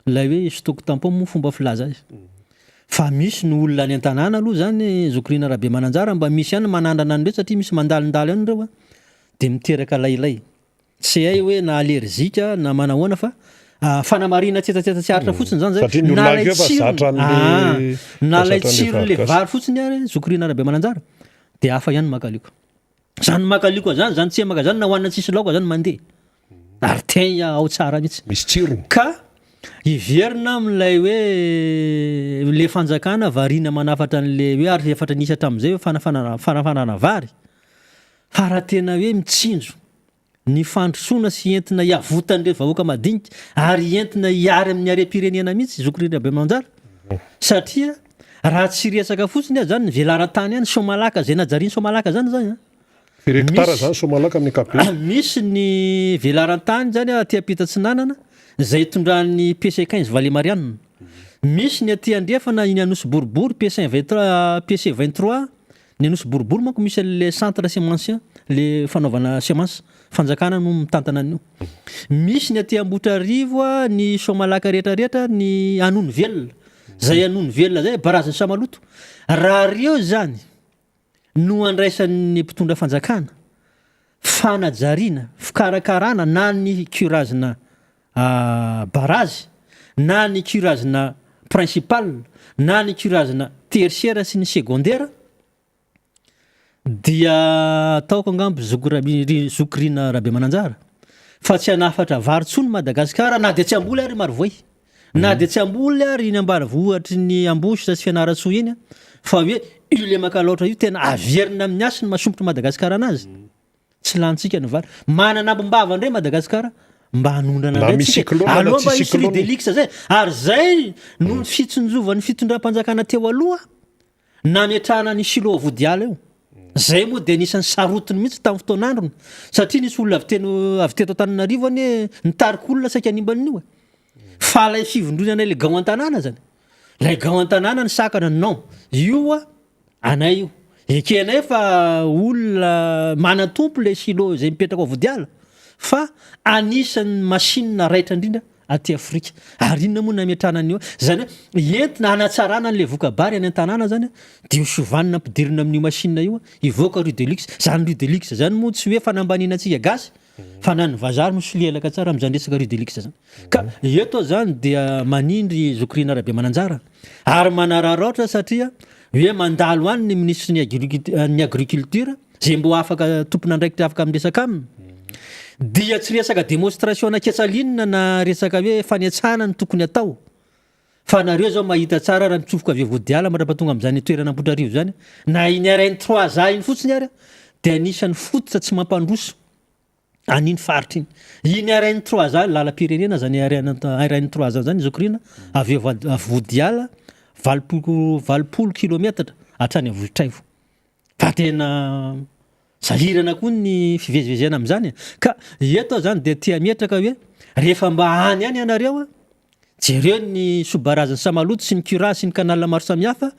ilay hoe stock tampon moa fomba filaza azy. Fa misy ny olona any an-tanàna aloha izany, Zoky Rina Rabemananjara, mba misy ihany manandrana an'ireo satria misy mandalondalo ihany ireo dia miteraka lailay. Tsy hay hoe na allergique na manahoana fa fanamarihana tsetsatsetsa tsy aritra fotsiny zany zay. Satria ny Na olona ilay avy eo efa tsirony, zatra aa, an'le na efa ilay zatra an'le tsiron'le vary gasy. vary fotsiny ary zoky Rina Rabemananjara dia hafa ihany ny makalioka. Zany makalioka zany, zany tsemaka zany na hohanina tsisy laoka zany mandeha. Ary tegna ao tsara mihitsy. Misy tsirony. Ka hiverina amin'ilay hoe le fanjakana variana manafatra an'le hoe ary efa nisy hatramin'izay hoe fanafanana fanafanana vary fa raha tena hoe mitsinjo ny fandrosoana sy entina hiavotan'ireo vahoaka madinika ary entina hiary amin'ny harem-pirenena mihitsy Zoky Rindra Rabemanjara satria raha tsy resaka fotsiny aza zany ny velaran-tany any Soamalaka izay najarian'i Soamalaka zany zany an Firy hectare misy zany Soamalaka amin'ny ankapobeny? misy ny velaran-tany zany aty ampita atsinanana izay itondran'ny PC 15 Vallée Marianne misy ny aty andrefana iny Anosy Boribory PC 23 PC 23 Ny Nosy Boribory manko misy an'le centre semencien, le fanaovana semence, fanjakana no mitantana an'io. Misy ny aty Ambohitrarivo, ny Soamalaka rehetra rehetra, ny Anonivelona, zay Anonivelona zay barazin'i Samaloto. Raha reo zany no andraisan'ny mpitondra fanjakana fanajariana, fikarakarana na ny curage-na barazy na ny curage-na principal na ny curage-na tertiaire sy ny secondaire dia ataoko angamba zoky Rabi- zoky Rina Rabemananjara fa tsy hanafatra vary intsony Madagasikara na dia tsy hamboly ary Marovoay na dia tsy hamboly ary iny ambanivohitry ny Ambositra sy Fianarantsoa iny fa hoe io lemaka Alaotra io tena averina amin'ny hasiny maha-sompitr'i Madagasikara anazy. Tsy lanintsika ny vary. Manana ambim-bava indray Madagasikara mba hanondrana Na indray misy tsika. cyclone na Aloha tsy mba hisy cyclone. Ridelix zay. Ary zay no ny fitsinjovan'ny fitondram-panjakana teo aloha nametrahana ny silo vodiala io. Zay moa dia anisan'ny sarotiny mihitsy tamin'ny fotoan'androny satria nisy olona avy teny avy teto Antananarivo anie nitarika olona saika hanimba an'io e. Fa ilay fivondronana ilay gao an-tanàna zany. Ilay gao an-tanàna nisakana non. Io a Anay io. Ekenay fa olona manan-tompo ilay silo izay mipetraka ao Vodiala fa anisan'ny machine raitra indrindra aty Afrika. Ary inona moa nametrahana an'io? Izany hoe entina hanatsarana an'ilay voka-bary any an-tanàna izany dia ho sovanina ampidirina amin'io machine io hivoaka rue de luxe. Izany rue de luxe izany moa tsy hoe fanambaniana antsika gasy fa na ny vazaha ary misolelaka tsara amin'izany resaka rue de luxe izany. Ka eto aho izany dia manindry Zoky Rina Rabemananjara ary manararaotra satria hoe mandalo any ny minisitry ny agriculture ny agriculture izay mbo afaka tompon'andraikitra afaka miresaka aminy dia tsy resaka démonstration na ketsalinina na resaka hoe fanetsana no tokony atao fa nareo zao mahita tsara raha mitsofoka avy eo Vodiala mandrapatonga amin'izany toerana Ambohitrarivo izany na iny RN 3 A iny fotsiny ary dia anisan'ny fototra tsy mampandroso an'iny faritra iny. Iny RN 3 A, lalam-pirenena zany RN RN 3 A zany Zoky Rina, avy eo Vodiala, 80 80 kilometatra hatrany Avohitraivo. Fa tena sahirana koa ny fivezivezena amin'izany e. Ka eto aho zany dia te hametraka hoe rehefa mba any ihany ianareo a, Jereo ny sous-barazin'i Samaloto sy ny curage sy ny canal maro samihafa,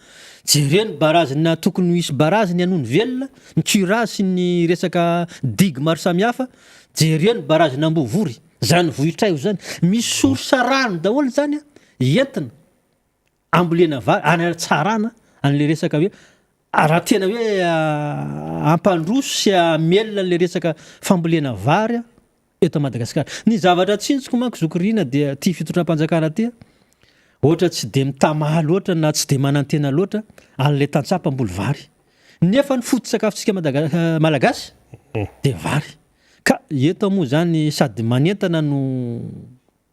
jereo ny barazy-na tokony ho hisy barazy ny Anonivelona, ny curage sy ny resaka digue maro samihafa, jereo ny barazin'Ambovory, zany vohitraivo zany, misy source rano daholo zany an, entina ambolena vary, anatsarana an'le resaka hoe raha tena hoe hampandroso sy hamelona an'le resaka fambolena vary an, eto Madagasikara. Ny zavatra tsinjoko manko zoky Rina dia ity fitondram-panjakana ity ohatra tsy dia mitamaha loatra na tsy dia manantena loatra an'ilay tantsaha mpamboly vary. Nefa ny foto-tsakafontsika Madaga- Malagasy dia vary. Ka eto moa zany sady manentana no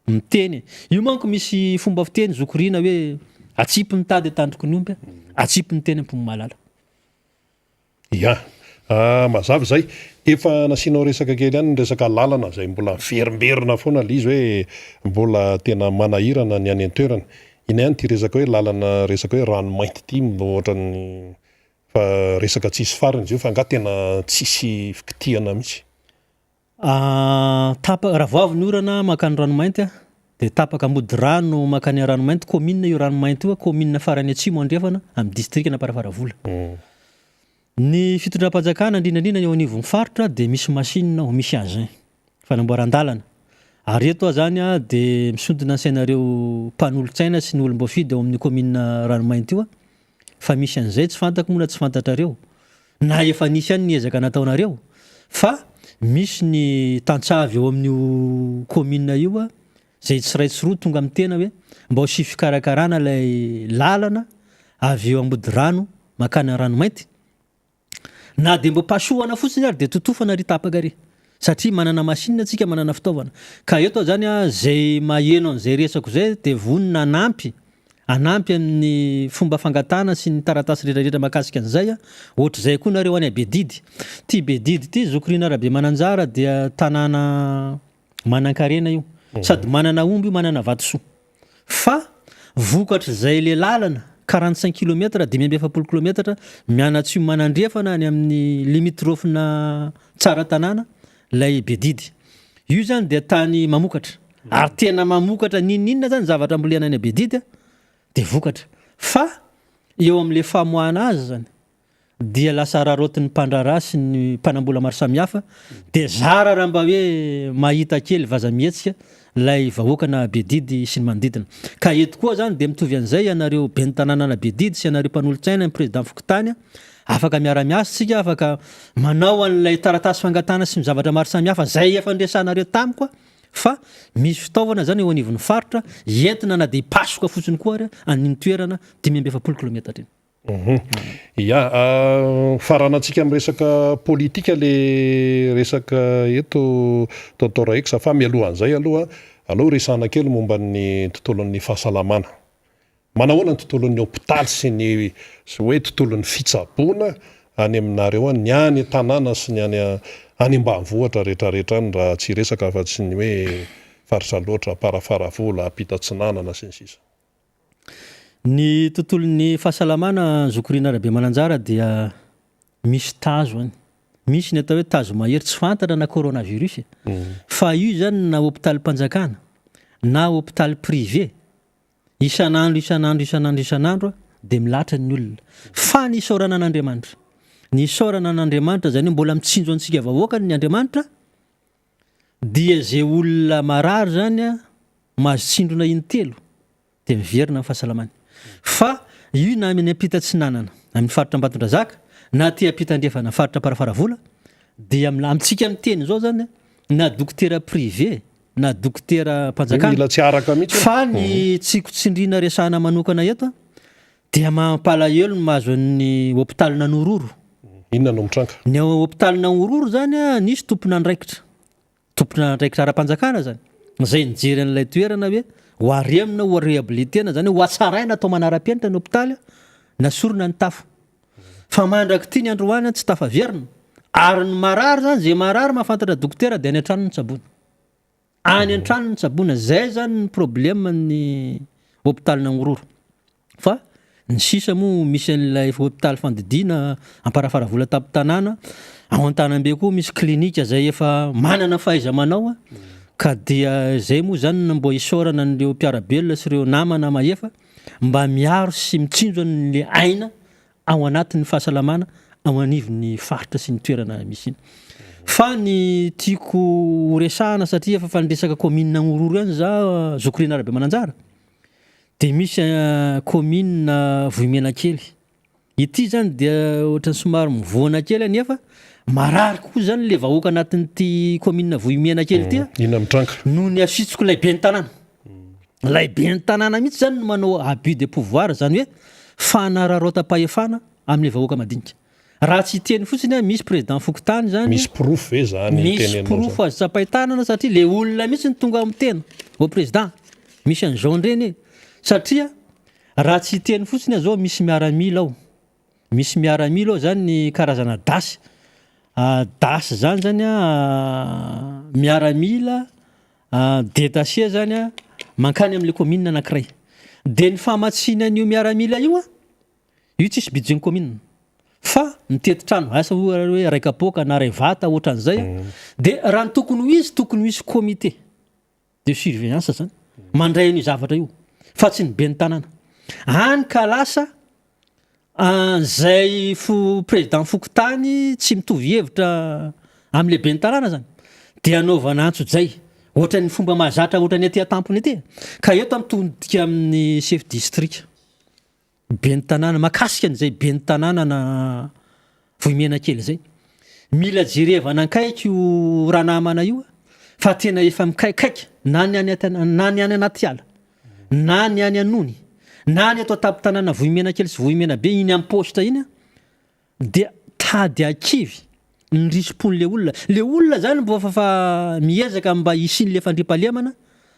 miteny e. Io manko misy fomba fiteny zoky Rina hoe atsipy ny tady an-tandroky ny omby, atsipy ny teny am-pon'ny malala. Ya. Mazava izay. Efa nasianao resaka kely ihany ny resaka lalana izay mbola miverimberina foana ilay izy hoe mbola tena manahirana ny any an-toerana. Inona ihany ity resaka hoe lalana resaka hoe ranomainty ity no ohatran'ny fa resaka tsisy farany izy io fa angaha tena tsisy fikitihana mihitsy? Tapaka, raha vao avy ny orana mankany Ranomainty dia tapaka mody rano mankany Ranomainty, commune io Ranomainty io, commune farany atsimo andrefana amin'ny distrikan'Amparafaravola. Ny fitondram-panjakana indrindra indrindra eo anivon'ny faritra dia misy machine ao, misy engin fanamboaran-dalana. Ary eto aho zany dia misondona ny sainareo mpanolotsaina sy ny olom-boafidy ao amin'io commune Ranomainty io fa misy an'izay tsy fantako moa na tsy fantatrareo na efa nisy ihany ny ezaka nataonareo fa misy ny tantsaha avy ao amin'io commune io izay tsy iray tsy roa tonga amin'ny tena hoe mba ho sy fikarakarana ilay lalana avy eo Ambodirano mankany Ranomainty, na dia mba pasohana fotsiny ary dia totofana ry tapaka ry, satria manana machine tsika manana fitaovana, ka eto aho zany a zay maheno an'izay resako zay dia vonona hanampy, hanampy amin'ny fomba fangatahana sy ny taratasy rehetra rehetra mahakasika an'izay a, ohatr'izay koa nareo any Bedidy, ty Bedidy ty zoky Rina Rabemananjara dia tanàna manankarena io, sady manana omby io manana vatosoa. Fa vokatr'izay le lalana 45 kilomètre, 45 kilometatra, mianatsimo manandrefana any amin'ny limitrophe-na Tsaratanàna ilay Bedidy. Io zany dia tany mamokatra, ary tena mamokatra n'inon'inona zany zavatra ambolena any Bedidy dia vokatra. Fa eo amin'le famoahana azy zany dia lasa araraotin'ny mpandraharaha sy ny mpanambola maro samihafa dia zara raha mba hoe mahita kely vaza-mihetsika ilay vahoaka na Bedidy sy ny manodidina. Ka eto koa zany dia mitovy an'izay ianareo ben'ny tanànana Bedidy sy ianareo mpanolotsaina ny président fokontany afaka miara-miasa tsika afaka manao an'ilay taratasy fangatahana sy ny zavatra maro samihafa zay efa niresahanareo tamiko fa misy fitaovana zany eo anivon'ny faritra entina na dia hipasoka fotsiny koa ary an'iny toerana 45 kilometatra iny. Ya, faranantsika amin'ny resaka politika le resaka eto Tonton Raex fa mialohan'izay aloha aleo resahana kely momba ny tontolon'ny fahasalamana. Manahoana ny tontolon'ny hopitaly sy ny sy hoe tontolon'ny fitsaboana any aminareo any, ny any an-tanàna sy ny any any ambanivohitra rehetrarehetra any raha tsy hiresaka afa-tsy ny hoe faritra Alaotra, Amparafaravola, Ampita Atsinanana sy ny sisa. Ny tontolon'ny fahasalamana Zoky Rina Rabemananjara dia misy tazo any. Misy ny atao hoe tazo mahery tsy fantatra na coronavirus e. Fa io izany na hopitalim-panjakana na hopitaly privé, isan'andro isan'andro isan'andro isan'andro dia milatra ny olona. Fa ny isaorana an'Andriamanitra, ny isaorana an'Andriamanitra izany hoe mbola mitsinjo antsika vahoakany ny Andriamanitra dia izay olona marary izany mahazo tsindrona intelo dia miverina ny fahasalamany. Fa io na any ampita atsinanana, amin'ny faritra Ambatondrazaka, na aty ampita andrefana, faritra Amparafaravola, dia amintsika miteny izao zany, na dokotera privé, na dokotera mpanjakana, Mila tsy araka mihitsy. Fa ny tsiko tsindriana resahana manokana eto dia mampalahelo ny mahazo an'ny hopitalin'Anororo. Inona no mitranga? Ny ao hopitalin'Anororo zany nisy tompon'andraikitra. Tompon'andraikitra ara-panjakana izany, izay nijery an'ilay toerana hoe ho aremina, ho rehabiliter-na, izany hoe ho hatsaraina atao manara-penitra ny hopitaly, nasorina ny tafo. Fa mandrak'ity ny androany tsy tafaverina. Ary ny marary izany, izay marary mahafantatra dokotera dia any an-trano no tsaboina. Any an-trano no tsaboina. Izay izany ny problème ny hopitalin'Angororo. Fa ny sisa moa misy an'ilay hopitaly fandidiana Amparafaravola tampon-tanàna, ao Antanambe koa misy clinique izay efa manana fahaiza-manao ka dia izay moa izany no mba isaorana an'ireo mpiara-belona sy ireo namana mahefa mba miaro sy mitsinjo an'ilay aina ao anatin'ny fahasalamana ao anivon'ny faritra sy ny toerana misy iny. Fa ny tiako ho resahana satria efa fa niresaka commune Anhororo ihany za Zoky Rina Rabemananjara, Dia misy commune Vohimenakely. Ity zany dia ohatran'ny somary mivoana kely anefa marary koa zany le vahoaka anatin'ity commune Vohimenakely ity. Inona mitranga? Noho ny asitsiko ilay ben'ny tanàna. Ilay ben'ny tanàna mihitsy zany no manao abus de pouvoir, zany hoe fanararaotam-pahefana amin'ilay vahoaka madinika. Raha tsy hiteny fotsiny aho, misy président fokontany zany. Misy porofo ve zany Misy tenenao zany? porofo azo tsapain-tanana satria le olona mihitsy no tonga miteny au président, misy an'izao ndreny e! Satria raha tsy hiteny fotsiny aho zao misy miaramila ao, misy miaramila ao zany ny karazana dasy. Das zany zany a miaramila détaché zany a mankany am'le commune anankiray, de ny famatsiana an'io miaramila io a, io tsisy budget ny commune fa mitety trano, asa ohatra hoe ray kapoaka na ray vata ohatran'izay a, de raha ny tokony ho izy tokony ho hisy comité de surveillance zany mandray an'io zavatra io fa tsy ny ben'ny tanàna, hany ka lasa zay fo président fokontany tsy mitovy hevitra am'le ben'ny tanàna zany de anaovana antsojay ohatran'ny fomba mahazatra ohatran'ny aty an-tampony aty. Ka eto mitodika amin'ny chef district, ben'ny tanàna, mahakasika an'izay ben'ny tanàna na Vohimenakely zay, mila jerevana akaiky io ranamana io fa tena efa mikaikaika na ny any an- na ny any anaty ala na ny any anony na ny ato an-tampon-tanàna Vohimenakely sy Vohimenabe iny amin'ny poste iny a, dia tady akivy ny risi-pon'le olona. Le olona zany mbo fa fa miezaka mba hisian'le fandriampahalemana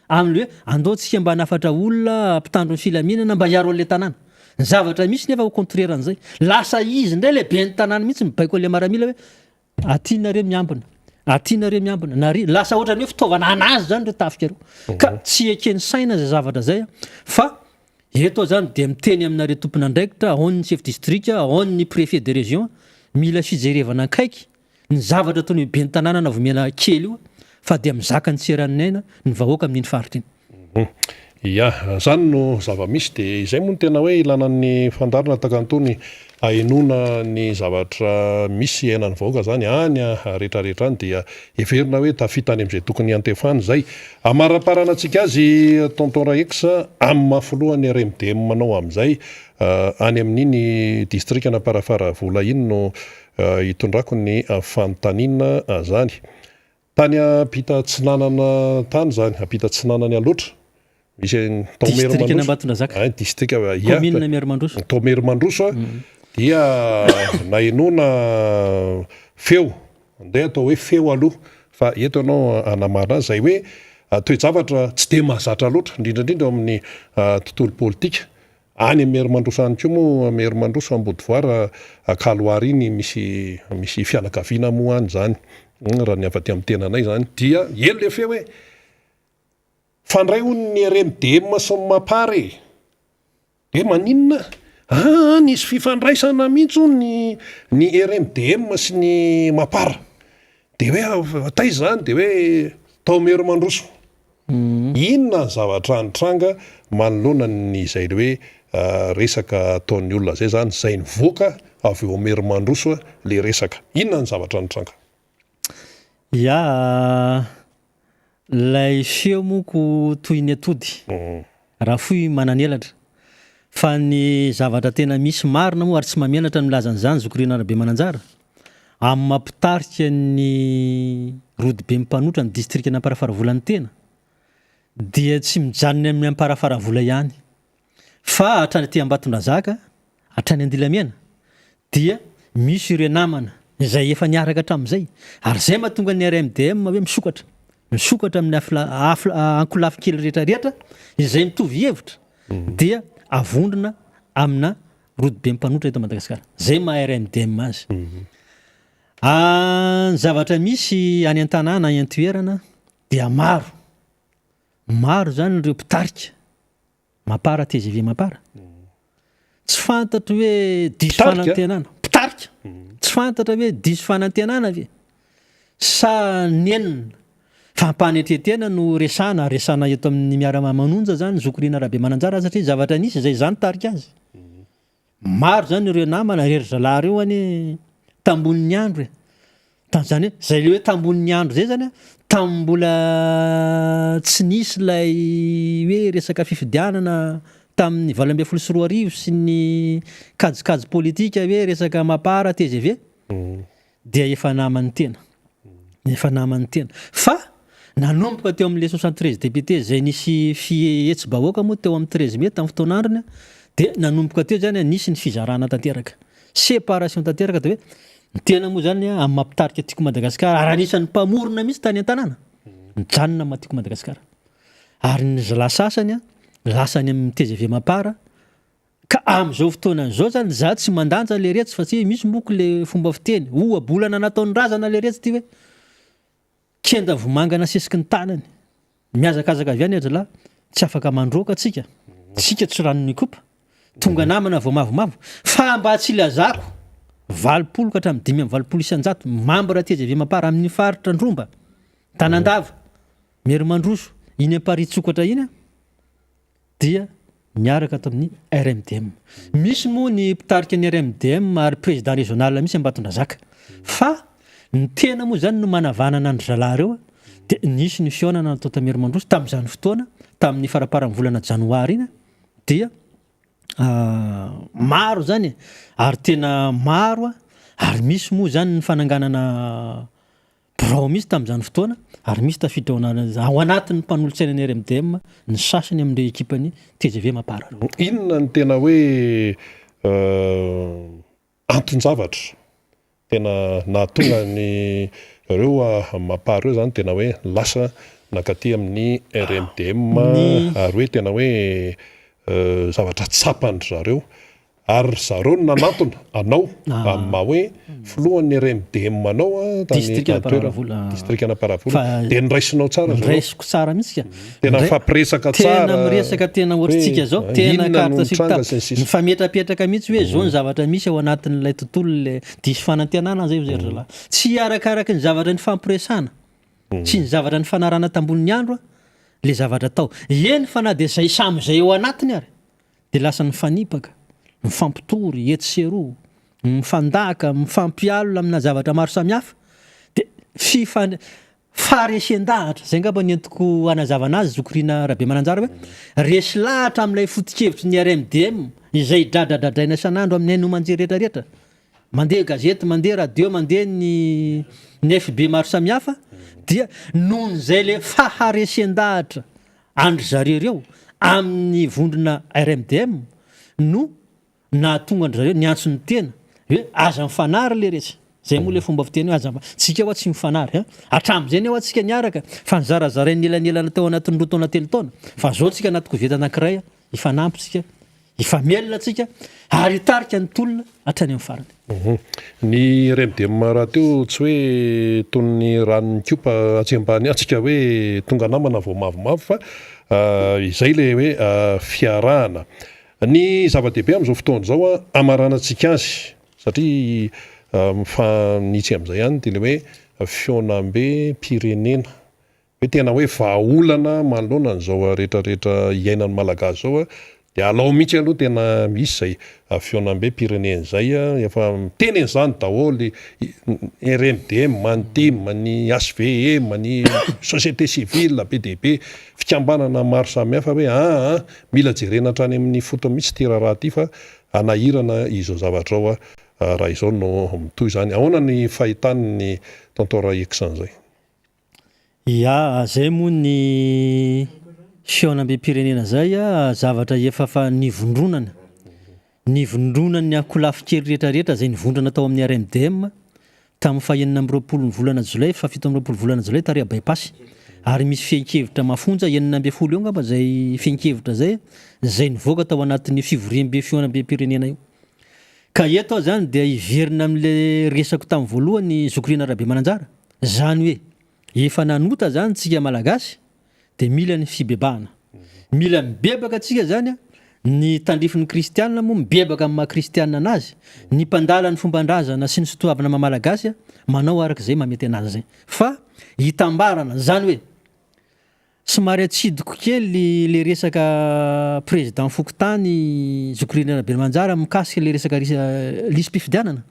amin'ny hoe andao tsika mba hanafatra olona mpitandro ny filaminana mba hiaro an'le tanàna. Ny zavatra misy nefa au contraire an'izay, lasa izy indray le ben'ny tanàna mihitsy mibaiko an'le maramila hoe aty nareo miambina, aty nareo miambina, nary lasa ohatran'ny hoe fitaovana anazy zany reo tafika reo. Ka tsy eken'ny saina zay zavatra zay fa eto aho zany dia miteny aminareo tompon'andraikitra, ao ny chef district, ao ny préfet de région, mila fijerevana akaiky ny zavatra ataon'io ben'ny tanàna na Vohimena kely io fa dia mizaka ny tsy eran'ny aina ny vahoaka amin'iny faritra iny. Ya, zany no zava-misy dia izay moa no tena hoe ilana ny fandaharana tahaka an'itony ahenoana ny zavatra misy iainan'ny vahoaka zany any rehetrarehetra any dia heverina hoe tafita any amin'izay tokony hiantefany izay. Amaraparana antsika azy Tonton Raex amin'ny maha filohan'ny RMDM anao amin'izay any amin'iny distrikan'Amparafaravola iny no hitondrako ny fanontaniana zany. Tany ampita atsinanana tany zany, ampita atsinanan'i Alaotra, misy an'i tao Distrikan'i Merimandroso. Ambatondrazaka. Ein, distrika, ia, Commune Merimandroso. Tao Merimandroso a, dia nahenoana feo, andeha atao hoe feo aloha, fa eto ianao hanamarina azy, izay hoe toe-javatra tsy dia mahazatra loatra, indrindra indrindra eo amin'ny tontolo politika. Any Merimandroso any koa moa, Merimandroso Ambodivoara, Kaloary iny misy misy fianakaviana moa any izany, raha ny avy aty amin'ny tenanay izany, dia elo le feo hoe, fandray hono ny RMDM sy ny Mapar e! Hoe maninona? Aa nisy fifandraisana mihitsy hono ny ny RMDM sy ny Mapar. Dia hoe taiza izany? Dia hoe tao Merimandroso. Inona ny zavatra nitranga manoloana ny izay le hoe resaka ataon'ny olona zay zany, zay nivoaka avy eo Merimandroso le resaka. Inona ny zavatra nitranga? Ya, lay feo moa ko toy ny atody, raha fohy manan'elatra. Fa ny zavatra tena misy marina moa ary tsy mahamenatra ny milaza an'izany Zoky Rina Rabemananjara, amin'ny maha mpitarika ny rodobe mpanotra ny distrikan'Amparafaravola ny tena dia tsy mijanona amin'ny Amparafaravola ihany fa hatrany aty Ambatondrazaka, hatrany Andilamena dia misy ireo namana izay efa niaraka hatramin'izay ary izay mahatonga ny RMDM hoe misokatra, misokatra amin'ny ankolafy kely rehetra rehetra izay mitovy hevitra dia avondrona amina rodobe mpanotra eto Madagasikara. Zay maha RMDM azy. Ny zavatra misy any an-tanàna, any an-toerana dia maro. Maro zany ireo mpitarika Mapar, tgv Mapar. Tsy fantatro hoe diso fanantenana. Mpitarika. Tsy fantatra hoe diso fanantenana ve sa nenina. Fampanetren-tena no resahana, ary resahana eto amin'ny Miara-Manonja zany Zoky Rina Rabemananjara satria zavatra nisy izay izaho nitarika azy. Maro zany ireo namana, ry zalahy ireo anie tambonin'ny andro e. Tamin'izany hoe, zay le hoe tambonin'ny andro zay zany an, tamin'ny mbola tsy nisy ilay hoe resaka fifidianana tamin'ny 2018 sy ny kajikajy politika hoe resaka Mapar, tgv, dia efa naman'ny tena, efa naman'ny tena. Fa nanomboka teo amin'ilay 73 députés izay nisy fihetsi-bahoaka moa teo amin'ny 13 mai tamin'ny fotoan'androny dia nanomboka teo izany nisy ny fizarana tanteraka, séparation tanteraka dia hoe ny tena moa izany amin'ny maha mpitarika Tiako Madagasikara ary anisan'ny mpamorona mihitsy tany an-tanàna, nijanona maha Tiako Madagasikara. Ary ny zalahy sasany lasa any amin'ny tgv Mapar. Ka amin'izao fotoana izao zany za tsy mandanja leretsy fa tsy misy moko le fomba fiteny, ohabolana nataon'ny razana leretsy ty hoe kenda vomanga nasesiky ny tanany, mihazakazaka avy any ry zalahy, tsy afaka mandroaka tsika, tsika tsy ranon'Ikopa, tonga namana vao mavomavo, fa mba tsy ilazako 80 ka hatramin'ny 85% membre tgv Mapar amin'ny faritra Andromba, Tanandava, Merimandroso, iny Amparitsokotra iny an, dia miaraka ato amin'ny RMDM. Misy moa ny mpitarika ny RMDM ary président régional mihitsy Ambatondrazaka. Fa ny tena moa izany no manavanana an-dry zalahy ireo dia nisy ny fihaonana natao tao Merimandroso tamin'izany fotoana, tamin'ny faramparan'ny volana janoary iny dia maro izany e, ary tena maro ary misy moa izany ny fananganana Birao mihitsy tamin'izany fotoana ary misy tafiditra ao ana- ao anatin'ny mpanolotsainan'ny RMDM ny sasany amin'ireo ekipan'ny tgv Mapar ireo. Inona no tena hoe anton-javatra tena nahatonga ny ireo Mapar ireo izany tena hoe lasa nankaty amin'ny RMDM ary hoe tena hoe zavatra tsapan-dry zareo Ary ry zareo no nanantona anao amin'ny maha hoe filohan'ny RMDM anao tany an-toerana, distrikan'Amparavola, dia noraisinao tsara zareo. Noraisiko tsara mihitsy ka. Tena mifampiresaka tsara. Tena miresaka tena ohatr'tsika zao, tena carte sur table. Mifametrapetraka mihitsy hoe zao ny zavatra misy ao anatin'ilay tontolo le diso fanantenana zay ry zalahy. Tsy arakaraky ny zavatra nifampiresahana sy ny zavatra nifanarahana tambonin'ny andro le zavatra atao. Eny fa na dia zay samy zay ao anatiny ary. Dia lasa mifanipaka, mifampitory etsy sy eroa, mifandaka, mifampialona amina zavatra maro samihafa, dia fifan- faharesen-dahatra, izay angamba no entiko hanazavana azy Zoky Rina Rabemananjara hoe resy lahatra amin'ilay foto-kevitry ny RMDM izay dradradradraina isan'andro amin'ny haino aman-jery rehetra rehetra, mandeha gazety, mandeha radio, mandeha ny ny FB maro samihafa, dia nohon'izay ilay faharesen-dahatra an-dry zareo ireo amin'ny vondrona RMDM no nahatonga an-dry zareo niantso ny tena hoe aza mifanary leretsy. Zay moa le fomba fiteny hoe aza tsika hoa tsy mifanary an! Hatramin'izay anie hoa tsika niaraka fa nizarazarain'ny elanelana tao anatin'ny roa taona telo taona fa zao tsika anaty koveta anankiray hifanampy tsika Hifamelona tsika ary hitarika ny tolona hatrany amin'ny farany. Ny RMDM rahateo tsy hoe toy ny ranon'Ikopa atsy ambany atsy ka hoe tonga namana vao mavomavo fa izay ilay hoe fiarahana. Ny zava-dehibe amin'izao fotoana izao hamaranantsika azy satria mifanitsy amin'izay ihany dia ilay hoe fihaonambem-pirenena. Hoe tena hoe vahaolana manoloana an'izao rehetra rehetra iainan'ny Malagasy izao dia alao mihitsy aloha tena misy izay fihaonambem-pirenena izay, efa miteny an'izany daholo ny RMDM, ny tim, ny HVM, ny société civile be dia be, fikambanana maro samihafa hoe aa mila jerena hatrany amin'ny fotony mihitsy ity raharaha ity fa hanahirana izao zavatra izao raha izao no mitohy izany. Ahoana ny fahitan'ny Tonton Rahex an'izay? Ya, zay moa ny fihaonambem-pirenena zay zavatra efa fa nivondronana, nivondronan'ny ankolafy kely rehetra rehetra zay nivondrona tao amin'ny RMDM tamin'ny faha 26 ny volana jolay, faha 27 volana jolay tary By-pass ary misy fehin-kevitra mafonja 16 eo angamba zay fehin-kevitra zay, zay nivoaka tao anatin'io fivoriambe fihaonambem-pirenena io. Ka eto aho zany dia hiverina amin'ilay resako tamin'ny voalohany Zoky Rina Rabemananjara, Zany hoe efa nanota zany tsika malagasy de mila ny fibebahana. Mila mibebaka tsika zany a, ny tandrifin'ny kristianina moa mibebaka amin'ny maha kristianina anazy, ny mpandala ny fomban-drazana sy ny sotoavina maha malagasy a manao araka izay maha mety anazy zay. Fa hitambarana, zany hoe Somary atsidiko kely le resaka président fokontany Zoky Rina Rabemanjara mikasika le resaka lisi-pifidianana.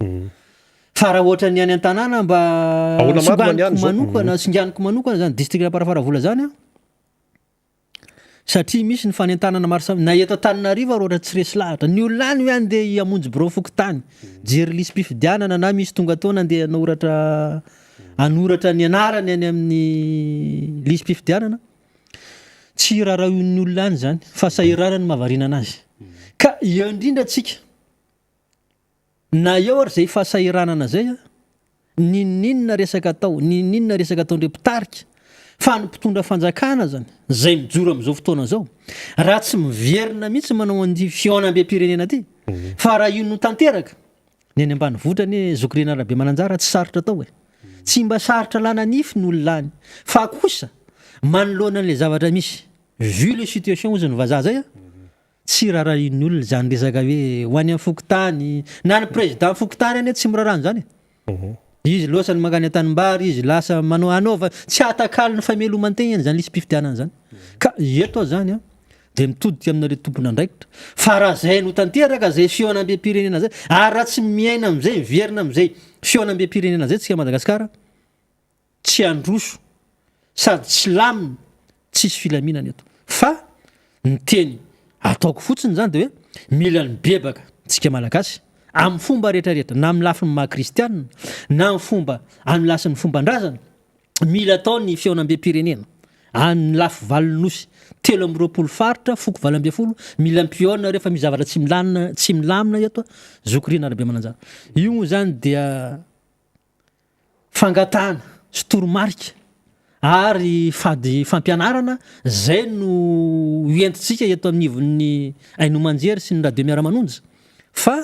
Fa raha ohatra ny any an-tanàna mba Ahoana marina ny any singaniko zao? manokana, singaniko manokana zany district Amparafaravola zany an, satria misy ny fanentanana maro samy, na eto Antananarivo ary ohatra tsy resy lahatra, ny olona any hoe andeha hamonjy birao fokontany, hijery lisi-pifidianana na misy tonga taona andeha hanoratra hanoratra ny anarany any amin'ny lisi-pifidianana, tsy raraoin'ny olona any izany fa sahiranany mahavariana anazy. Ka eo indrindra tsika, na eo ary izay fahasahiranana izay, n'inon'inona resaka atao, n'inon'inona resaka ataon'ireo mpitarika, Fa ny mpitondra fanjakana zany, zay mijoro amin'izao fotoana zao, raha tsy miverina mihitsy manao an'ity fihaonambem-pirenena ty, fa raha io no tanteraka, ny any ambanivohitra anie zoky Rina Rabemananjara tsy sarotra atao e. Tsy mba sarotra alana nify ny olona any. Fa kosa, manoloana an'ilay zavatra misy, vu le situation hozy ny vazaha zay a, Tsy rarahian'ny olona izany resaka hoe ho any amin'ny fokontany, na ny président fokontany anie tsy miraharaha an'izany e. Izy losany mankany an-tanimbary, izy lasa manao anaova, tsy ahatakalo ny fameloman-tenany izany lisi-pifidianana izany. Ka eto aho izany an, dia mitodika aminareo tompon'andraikitra, fa raha izay no tanteraka izay fihaonambem-pirenena izay, ary raha tsy miaina amin'izay, miverina amin'izay fihaonambem-pirenena izay tsika Madagasikara, tsy handroso sady tsy lamina tsisy filaminana eto fa ny teny ataoko fotsiny zany de hoe mila mibebaka tsika malagasy amin'ny fomba rehetra rehetra na amin'ny lafiny maha kristianina na amin'ny fomba amin'ny lasin'ny fomban-drazana mila atao ny fihaonambem-pirenena any lafy valon'ny nosy 23 faritra foko 18 mila mpihaona rehefa misy zavatra tsy milamina tsy milamina eto zoky Rina Rabemananjara io moa zany dia fangatahana sy toromarika ary fady fampianarana izay no hoentintsika eto anivon'ny haino aman-jery sy ny radio miara-manonja fa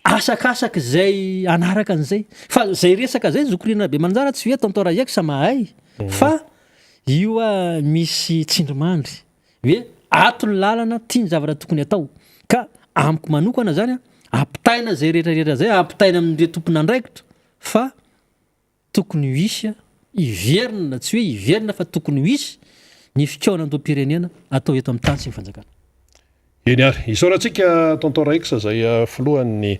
asakasaka izay hanaraka an'izay fa izay resaka izay zoky Rina Rabemananjara tsy hoe tonton Raex mahay fa io a misy tsindrimandry hoe ato ny lalana ty ny zavatra tokony atao ka amiko manokana zany a ampitaina izay rehetra rehetra izay ampitaina amin'ireo tompon'andraikitra fa tokony ho hisy hiverina, tsy hoe hiverina fa tokony ho hisy ny fikaonandoham-pirenena atao eto amin'ny tany sy ny fanjakana. Eny ary, isaorantsika Tonton Raex izay filohan'ny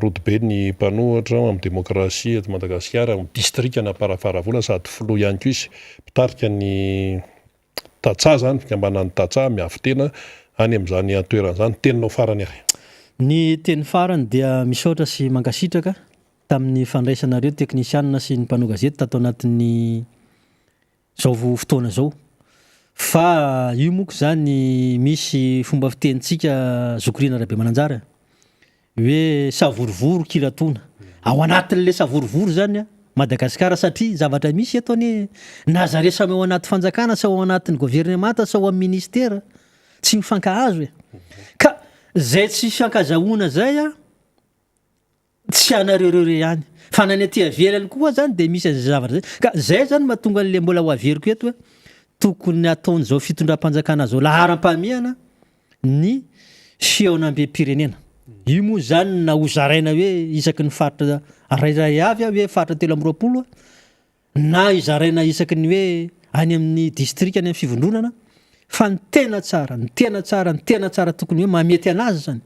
rodoben'ny mpanohitra amin'ny demokrasia eto Madagasikara, ao amin'ny distrikan'Amparafaravola sady filoha ihany koa izy mpitarika ny Tantsaha izany, fikambanan'ny tantsaha miavo-tena any amin'izany toerana izany. Teninao farany ary. Ny teny farany dia misaotra sy mankasitraka tamin'ny fandraisanareo teknisianina sy ny mpanao gazety tato anatin'ny izao fotoana izao. Fa io moko izany misy fomba fitenintsika Zoky Rina Rabemananjara hoe savorovoro kiratoana. Ao anatin'ilay savorovoro izany Madagasikara satria zavatra misy eto anie na zareo samy ao anaty fanjakana sa ao anatin'ny governemanta sa ao amin'ny ministera tsy mifankahazo e. Ka izay tsy fiankazahoana izay an, Tsy anareo ireo re ihany fa na ny aty avelany koa zany dia misy an'izay zavatra zay ka zay zany mahatonga an'le mbola ho averiko eto hoe tokony ataon'izao fitondram-panjakana zao laharam-pahamehana ny fihaonambem-pirenena. Io moa zany na ho zaraina hoe isaky ny faritra rairay avy hoe faritra 23 na hizaraina isaky ny hoe any amin'ny distrika any amin'ny fivondronana fa ny tena tsara, ny tena tsara, ny tena tsara tokony hoe mahamety anazy zany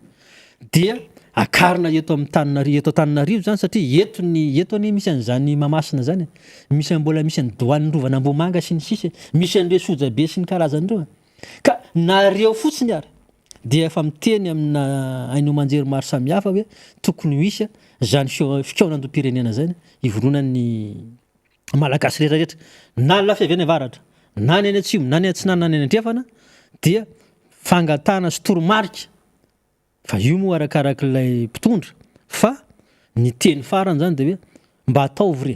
dia akarina eto amin'ny Tananarivo, eto Antananarivo zany satria eto ny eto anie misy an'izany Mahamasina zany e, misy mbola misy an'ny douane Rovan'Ambohimanga sy ny sisa e, misy an'ireo sojabe sy ny karazany ireo e, ka nareo fotsiny ary dia efa miteny amina haino aman-jery maro samihafa hoe tokony ho hisy izany fikaonandoham-pirenena izany hivondronan'ny Malagasy rehetra rehetra na ny lafy avy any avaratra na ny any atsimo na ny atsinanana na ny any andrefana dia fangatahana sy toromarika fa io moa arakarak'ilay mpitondra fa ny teny farany zany dia hoe mba ataovy re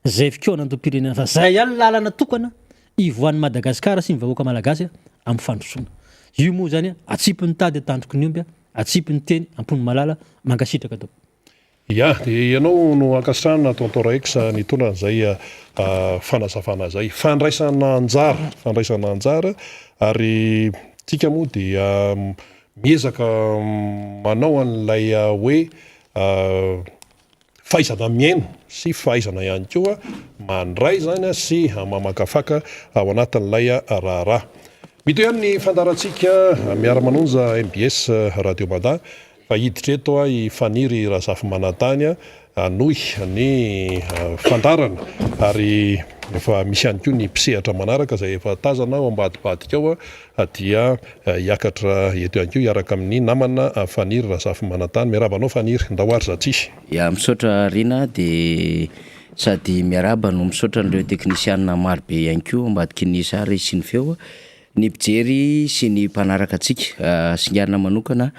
zay fikaonandoham-pirenena fa zay ihany ny lalana tokana ivoahan'i Madagasikara sy ny vahoaka malagasy amin'ny fandrosoana. Io moa zany atsipy ny tady an-tandroky ny omby, atsipy ny teny am-pon'ny malala, mankasitraka tompoko. Ya, dia ianao no ankasitrahana Tonton Raex nitondra an'izay fanazavana izay. Fandraisana anjara, fandraisana anjara ary tsika moa dia miezaka manao an'ilay hoe fahaizana mihaino sy fahaizana ihany koa mandray izany sy mamakafaka ao anatin'ilay raharaha. Mitohy ihany ny fandaharantsika miara-manonja mbs Radio Mada fa hiditra eto i Faniry Razafimanantany hanohy ny fandaharana ary efa misy ihany koa ny mpisehatra manaraka izay efa tazana ao ambadibadika ao dia hiakatra eto ihany koa hiaraka amin'ny namana Faniry Razafimanantany. Miarahaba anao Faniry, ndao ary za tsisy. Ya misaotra Rina de sady miarahaba no misaotra an'ireo teknisianina maro be ihany koa ambadiky ny sary sy ny feo, ny mpijery sy ny mpanaraka antsika, singanina manokana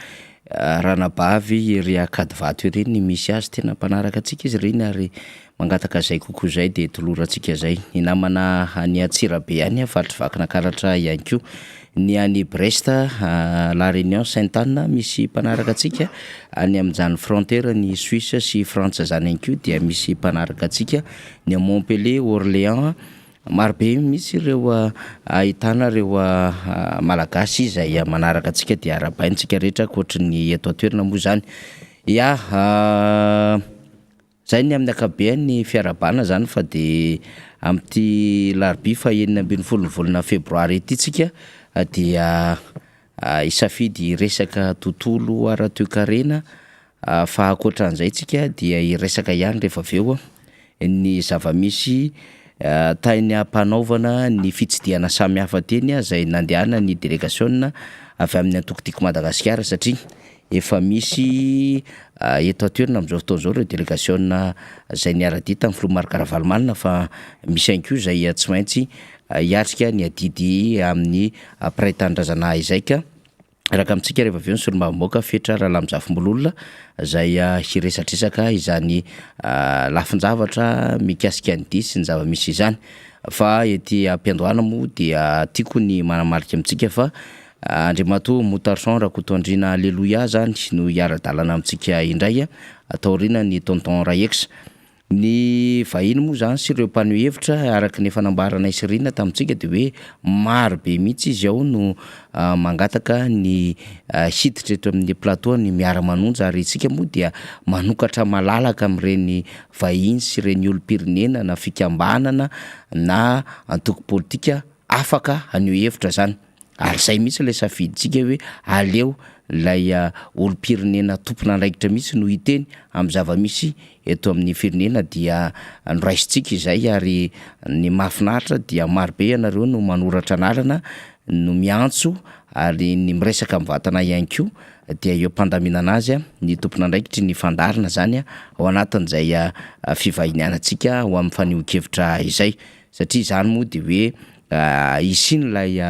ranabavy ery Ankadivato ery ny misy azy, tena mpanaraka antsika izy ireny ary. Mangataka izay kokoa izay dia tolorantsika izay. Ny namana any Antsirabe any, faritry Vakinakaratra ihany koa. Ny any Brest, La Réunion, Sainte Anne misy mpanaraka antsika. Any amin'izany frontière ny Suisse sy Frantsa izany ihany koa dia misy mpanaraka antsika. Ny ao Montpellier, Orléans, marobe mihitsy ireo ahitana ireo Malagasy izay manaraka antsika dia arahabaina isika rehetra ankoatry ny eto an-toerana moa izany. Ya, Zay ny amin'ny ankapobeany ny fiarahabana zany fa de amin'ity larobia faha 16 ny volana febroary ity tsika dia hisafidy hiresaka tontolo ara-toekarena fa ankoatran'izay tsika dia hiresaka ihany rehefa avy eo ny zava-misy tany am-panaovana ny fitsidihana samihafa teny izay nandehanan'ny delegasiona avy amin'ny antoko Tiako Madagasikara satria Efa misy eto an-toerana amin'izao fotoana izao ireo delegasiona izay niara-dia tamin'ny filoha Marc Ravalomanana fa misy ihany koa izay tsy maintsy hiatrika ny adidy amin'ny mpiray tanindrazana izay ka miaraka amintsika rehefa avy eo ny solombavambahoaka Fetra Ralamizafimbolola izay hiresadresaka izany lafin-javatra mikasika ny dihy sy ny zava-misy izany fa ety am-piandohana moa dia tiako ny manamarika amintsika fa Andriamatoa Moutarson Rakotoandriana Aleloia zany no hiara-dalana amintsika indray taorianan'ny Tonton Raex. Ny vahiny moa zany sy ireo mpaneho hevitra araka ny efa nambaranay sy Rina tamintsika dia hoe maro be mihitsy izy ao no mangataka ny hiditra eto amin'ny plateau ny miara-manonja ary isika moa dia manokatra malalaka amin'ireny vahiny sy ireny olom-pirenena na fikambanana na antoko politika afaka haneho hevitra zany. Ary zay mihitsy ilay safidintsika hoe aleo ilay olom-pirenena tompon'andraikitra mihitsy no hiteny amin'ny zava-misy eto amin'ny firenena dia noraisintsika izay ary ny mahafinaritra dia marobe ianareo no manoratra anarana no miantso ary ny miresaka mivantana ihany koa dia eo am-pandaminana azy ny tompon'andraikitry ny fandaharana zany ao anatin'izay fivahinianantsika ho amin'ny fanehoan-kevitra izay satria izany moa dia hoe hisian'ilay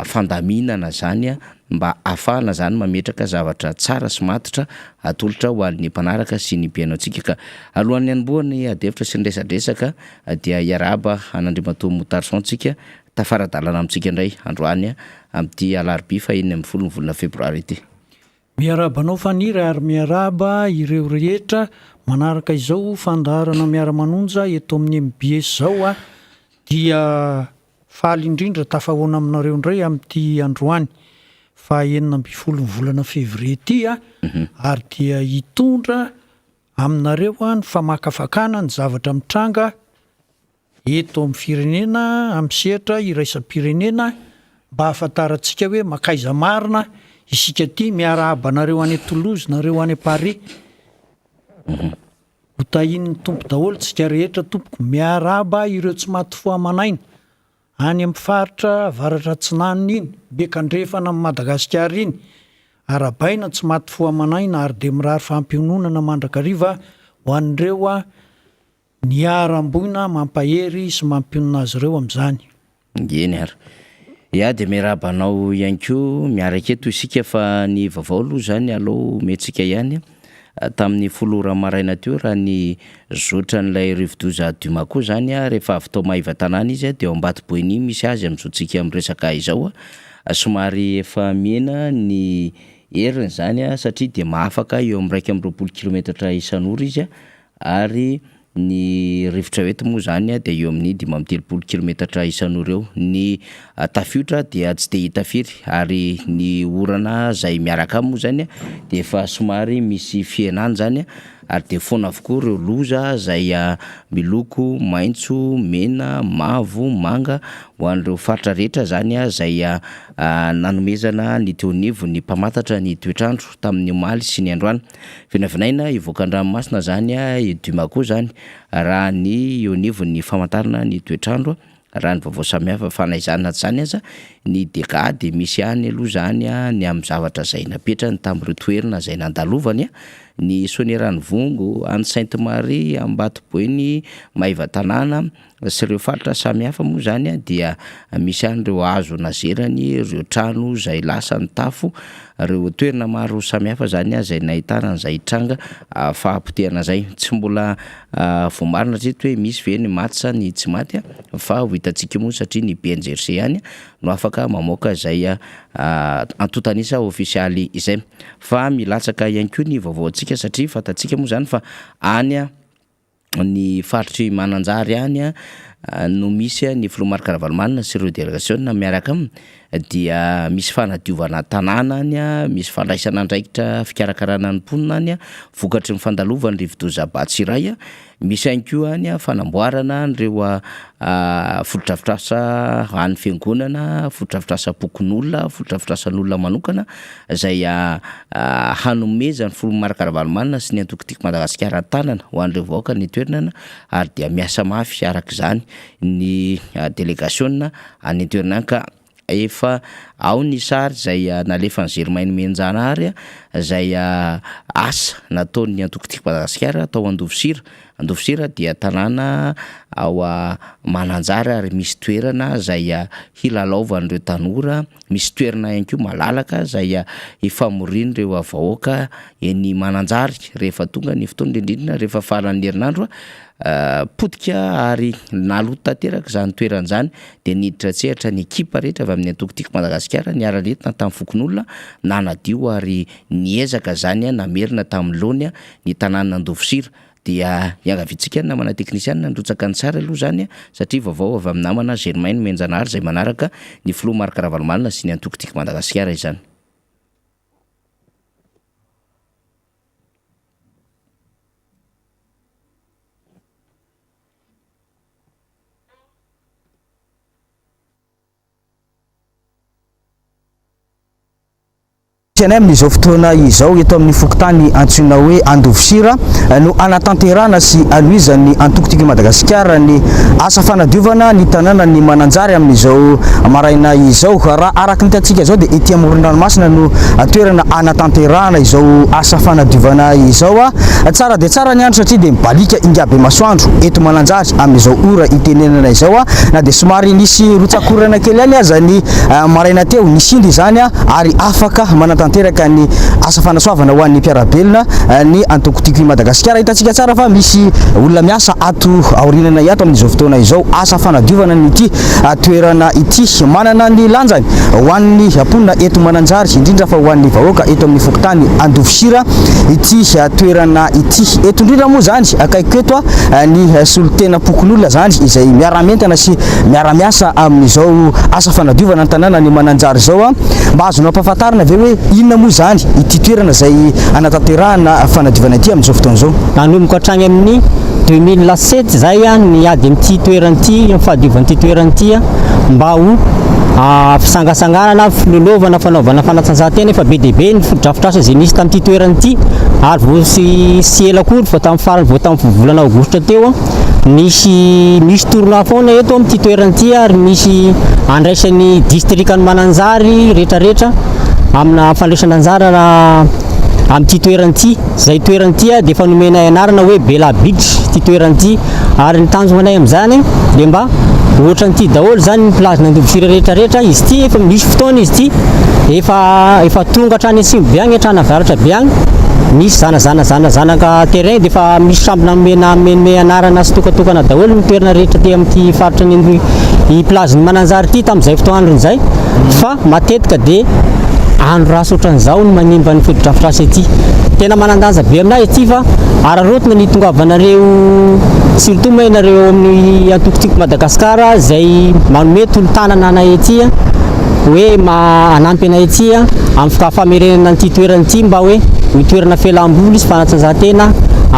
fandaminana zany mba ahafahana zany mametraka zavatra tsara sy matotra atolotra ho an'ny mpanaraka sy ny mpihaino antsika ka alohan'ny hanombohana ny adihevitra sy ny resadresaka dia hiarahaba an'Andriamatoa Moutarson tsika tafara-dalana amintsika indray androany amin'ity alarobia faha 16 ny volana febroary ity. Miarahaba anao Faniry ary miarahaba ireo rehetra manaraka izao fandaharana miara-manonja eto amin'ny mbs izao a! Dia faly indrindra tafahoana aminareo indray amin'ity androany faha 16 ny volana février ity a! Ary dia hitondra aminareo ny famakafakana ny zavatra mitranga eto amin'ny firenena, amin'ny sehatra iraisam-pirenena mba hahafantarantsika hoe mankaiza marina isika ity, miarahaba anareo any Toulouse, nareo any Paris. Ho tahian'ny Tompo daholo tsika rehetra tompoko, miarahaba ireo tsy maty fo aman'aina any amin'ny faritra avaratra atsinanana iny, miakandrefana amin'i Madagasikara iny, arahabaina tsy maty fo aman'aina ary dia mirary fampiononana mandrakariva ho an'ireo Niharam-boina mampahery sy mampionona azy ireo amin'izany. Eny ary. Ya dia miarahaba anao ihany koa miaraka eto isika fa ny vaovao aloha izany aleo omentsika ihany tamin'ny folo ora maraina teo raha ny zotran'ilay rivodoza Dumako izany rehefa avy tao Maevatanàna izy dia ao Ambatoboeny misy azy amin'izao tsika miresaka izao somary efa mihena ny heriny izany satria dia mahafaka eo amin'ny 21 kilometatra isan'ora izy Ary ny rivotra eto moa izany dia eo amin'ny 35 kilometatra isan'ora eo. Ny tafiotra dia tsy dia hita firy ary ny orana izay miaraka aminy moa izany dia efa somary misy fihenany izany ary dia foana avokoa ireo loza izay miloko maitso, mena, mavo, manga ho an'ireo faritra rehetra izany izay nanomezana ny teo anivon'ny mpamantatra ny toetr'andro tamin'ny omaly sy ny androany. Vinavinaina hivoaka an-dranomasina izany i Dumaco izany raha ny eo anivon'ny famantarana ny toetr'andro, raha ny vaovao samihafa fa na izany na tsy izany aza ny dégâts dia misy ihany aloha izany ny amin'ny zavatra izay napetrany tamin'ireo toerana izay nandalovany, ny Soanieranivongo, any Sainte Marie, Ambatoboeny, Maevatanàna. sy ireo faritra samihafa moa izany dia misy ihany ireo hazo nazerany, ireo trano izay lasa ny tafo. Ireo toerana maro samihafa izany izay nahitana an'izay tranga fahapotehana izay. Tsy mbola voamarina hatreto hoe misy ve ny maty sa ny tsy maty fa ho hitantsika eo moa satria ny BNGRC ihany no afaka mamoaka izay antontan'isa ofisialy izay. Fa milatsaka ihany koa ny vaovaontsika satria fantatsika moa izany fa any ny faritr'i Mananjary any no misy ny filoha Marc Ravalomanana sy ireo delegasiona miaraka aminy dia misy fanadiovana tanàna any, misy fandraisana andraikitra fikarakarana ny mponina any vokatry ny fandalovan'ny rivodoza Batsirai, misy ihany koa any fanamboarana an'ireo fotodrafitrasa an'ny fiangonana, fotodrafitrasam-pokonolona, fotodrafitrasan'olona manokana izay hanomezan'ny filoha Marc Ravalomanana sy ny antoko Tiako Madagasikara tanana ho an'ireo vahoaka any an-toerana ary dia miasa mafy araka izany ny delegasiona any an-toerana any ka efa ao ny sary izay nalefan'i Germain Nomenjanahary izay asa nataon'ny antoko Tiako Madagasikara tao Andovosira. Andovosira dia tanàna ao Mananjary ary misy toerana izay hilalaovan'ireo tanora Misy toerana ihany koa malalaka izay hifamorian'ireo vahoaka eny Mananjary rehefa tonga ny fotoana, indrindra indrindra rehefa faran'ny herinandro. Potika ary naloto tanteraka izany toerana izany dia niditra an-tsehatra ny ekipa rehetra avy amin'ny antoko Tiako Madagasikara niara-nentina tamin'ny fokonolona nanadio ary niezaka izany namerina tamin'ny laony ny tanànan'Andovosira. Dia iangaviantsika ny namana teknisianina handrotsaka ny sary aloha izany satria vaovao avy amin'ny namana Germain Nomenjanahary izay manaraka ny filoha Marc Ravalomanana sy ny antoko Tiako Madagasikara izany. Misy anay amin'izao fotoana izao eto amin'ny fokontany antsoina hoe Andovosira no anatanterahana sy anohizan'ny antoko Tiako i Madagasikara ny asa fanadiovana ny tanànan'i Mananjary amin'izao maraina izao. Raha araka ny hitantsika izao dia ety amoron-dranomasina no toerana anatanterahana izao asa fanadiovana izao. Tsara dia tsara ny andro satria dia mibaliaka ingahy be masoandro eto Mananjary amin'izao ora itenenana izao na dia somary nisy rotsak'orana kely ihany aza ny maraina teo. Nisy indrindra izany ary afaka manatanteraka ny asa fanasoavana ho an'ny mpiara-belona ny antoko Tiako i Madagasikara. Hitantsika tsara fa misy olona miasa ato aoriananay ato amin'izao fotoana izao. Asa fanadiovana ny ity toerana ity. Manana ny lanjany ho an'ny mponina eto Mananjary, indrindra fa ho an'ny vahoaka eto amin'ny fokontany Andovosira ity toerana ity. Eto indrindra moa izany, akaikiko eto ny solontenam-pokonolona izany izay miara-mientana sy miara-miasa amin'izao asa fanadiovana ny tanànan'i Mananjary izao. Mba azonao ampahafantarina ve hoe inona moa izany ity toerana izay anatanterahana fanadiovana ity amin'izao fotoana izao? Nanomboka hatrany amin'ny 2007 izay ny ady amin'ity toerana ity, amin'ny fahadiovan'ity toerana ity mba ho fisangasanganana, filalaovana, fanaovana fanatanjahantena. Efa be dia be ny fotodrafitrasa izay nisy tamin'ity toerana ity ary vao tsy ela akory vao tamin'ny farany vao tamin'ny volana aogositra teo Misy misy tournoi foana eto amin'ity toerana ity ary misy andraisan'ny distrikan'i Mananjary rehetrarehetra amina fandraisana anjara amin'ity toerana ity. Izay toerana ity dia efa nomenay anarana hoe Bella Beach ity toerana ity ary ny tanjonay amin'izany dia mba ohatran'ity daholo izany ny plage n'Andovosira rehetrarehetra. Izy ity efa misy fotoana izy ity efa efa tonga hatrany atsimo be agny hatrany avaratra be agny. Misy zana zana zana zanaka terrain dia efa misy samby nanome nanome anarana sy tokatokana daholo ny toerana rehetra aty amin'ity faritra ny i plage ny Mananjary ity tamin'izay fotoandrony izay fa matetika dia andro ratsy ohatran'izao no manimba ny fotodrafitrasa ety. Tena manan-danja be aminay ity fa araraotina ny hitongavanareo surtout moa ianareo ao amin'ny antoko Tiako Madagascar izay manome tolo-tanana anay ety hoe hanampy anay ety amin'ny famerenana an'ity toerana ity mba hoe ho toerana fialam-boly sy fanatanjahantena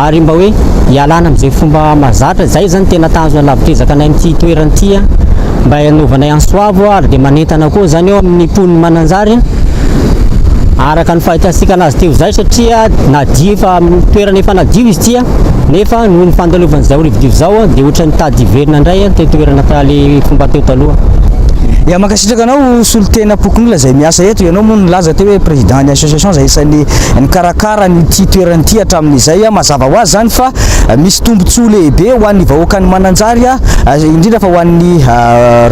ary mba hoe hialana amin'izay fomba mahazatra. Izay izany tena tanjona lavitr'ezaka anay amin'ity toerana ity mba hanaovanay antso avo ary dia manentana koa izany eo amin'ny mponin'i Mananjary araka ny fahitantsika anazy teo izay satria nadio efa toerana efa nadio izy ity nefa noho ny fandalovan'izao rivodoza izao dia ohatran'ny mitady hiverina indray ilay toerana le fomba teo taloha. Ya, mankasitraka anao solontenam-pokonolona izay miasa eto. Ianao moa nilaza teo hoe président ny association izay isan'ny nikarakara an'ity toerana ity hatramin'izay. Mazava ho azy izany fa misy tombontsoa lehibe ho an'ny vahoakan'i Mananjary, indrindra fa ho an'ny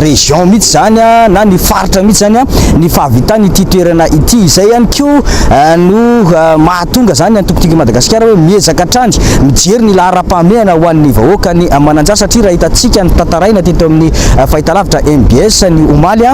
région mihitsy izany na ny faritra mihitsy izany ny fahavitan'ity toerana ity. Izay ihany koa no mahatonga izany ny antoko Tiako i Madagasikara hoe miezaka hatrany mijery ny laharam-pahamehana ho an'ny vahoakan'i Mananjary satria raha hitantsika ny tantaraina teto amin'ny fahitalavitra mbs ny omaly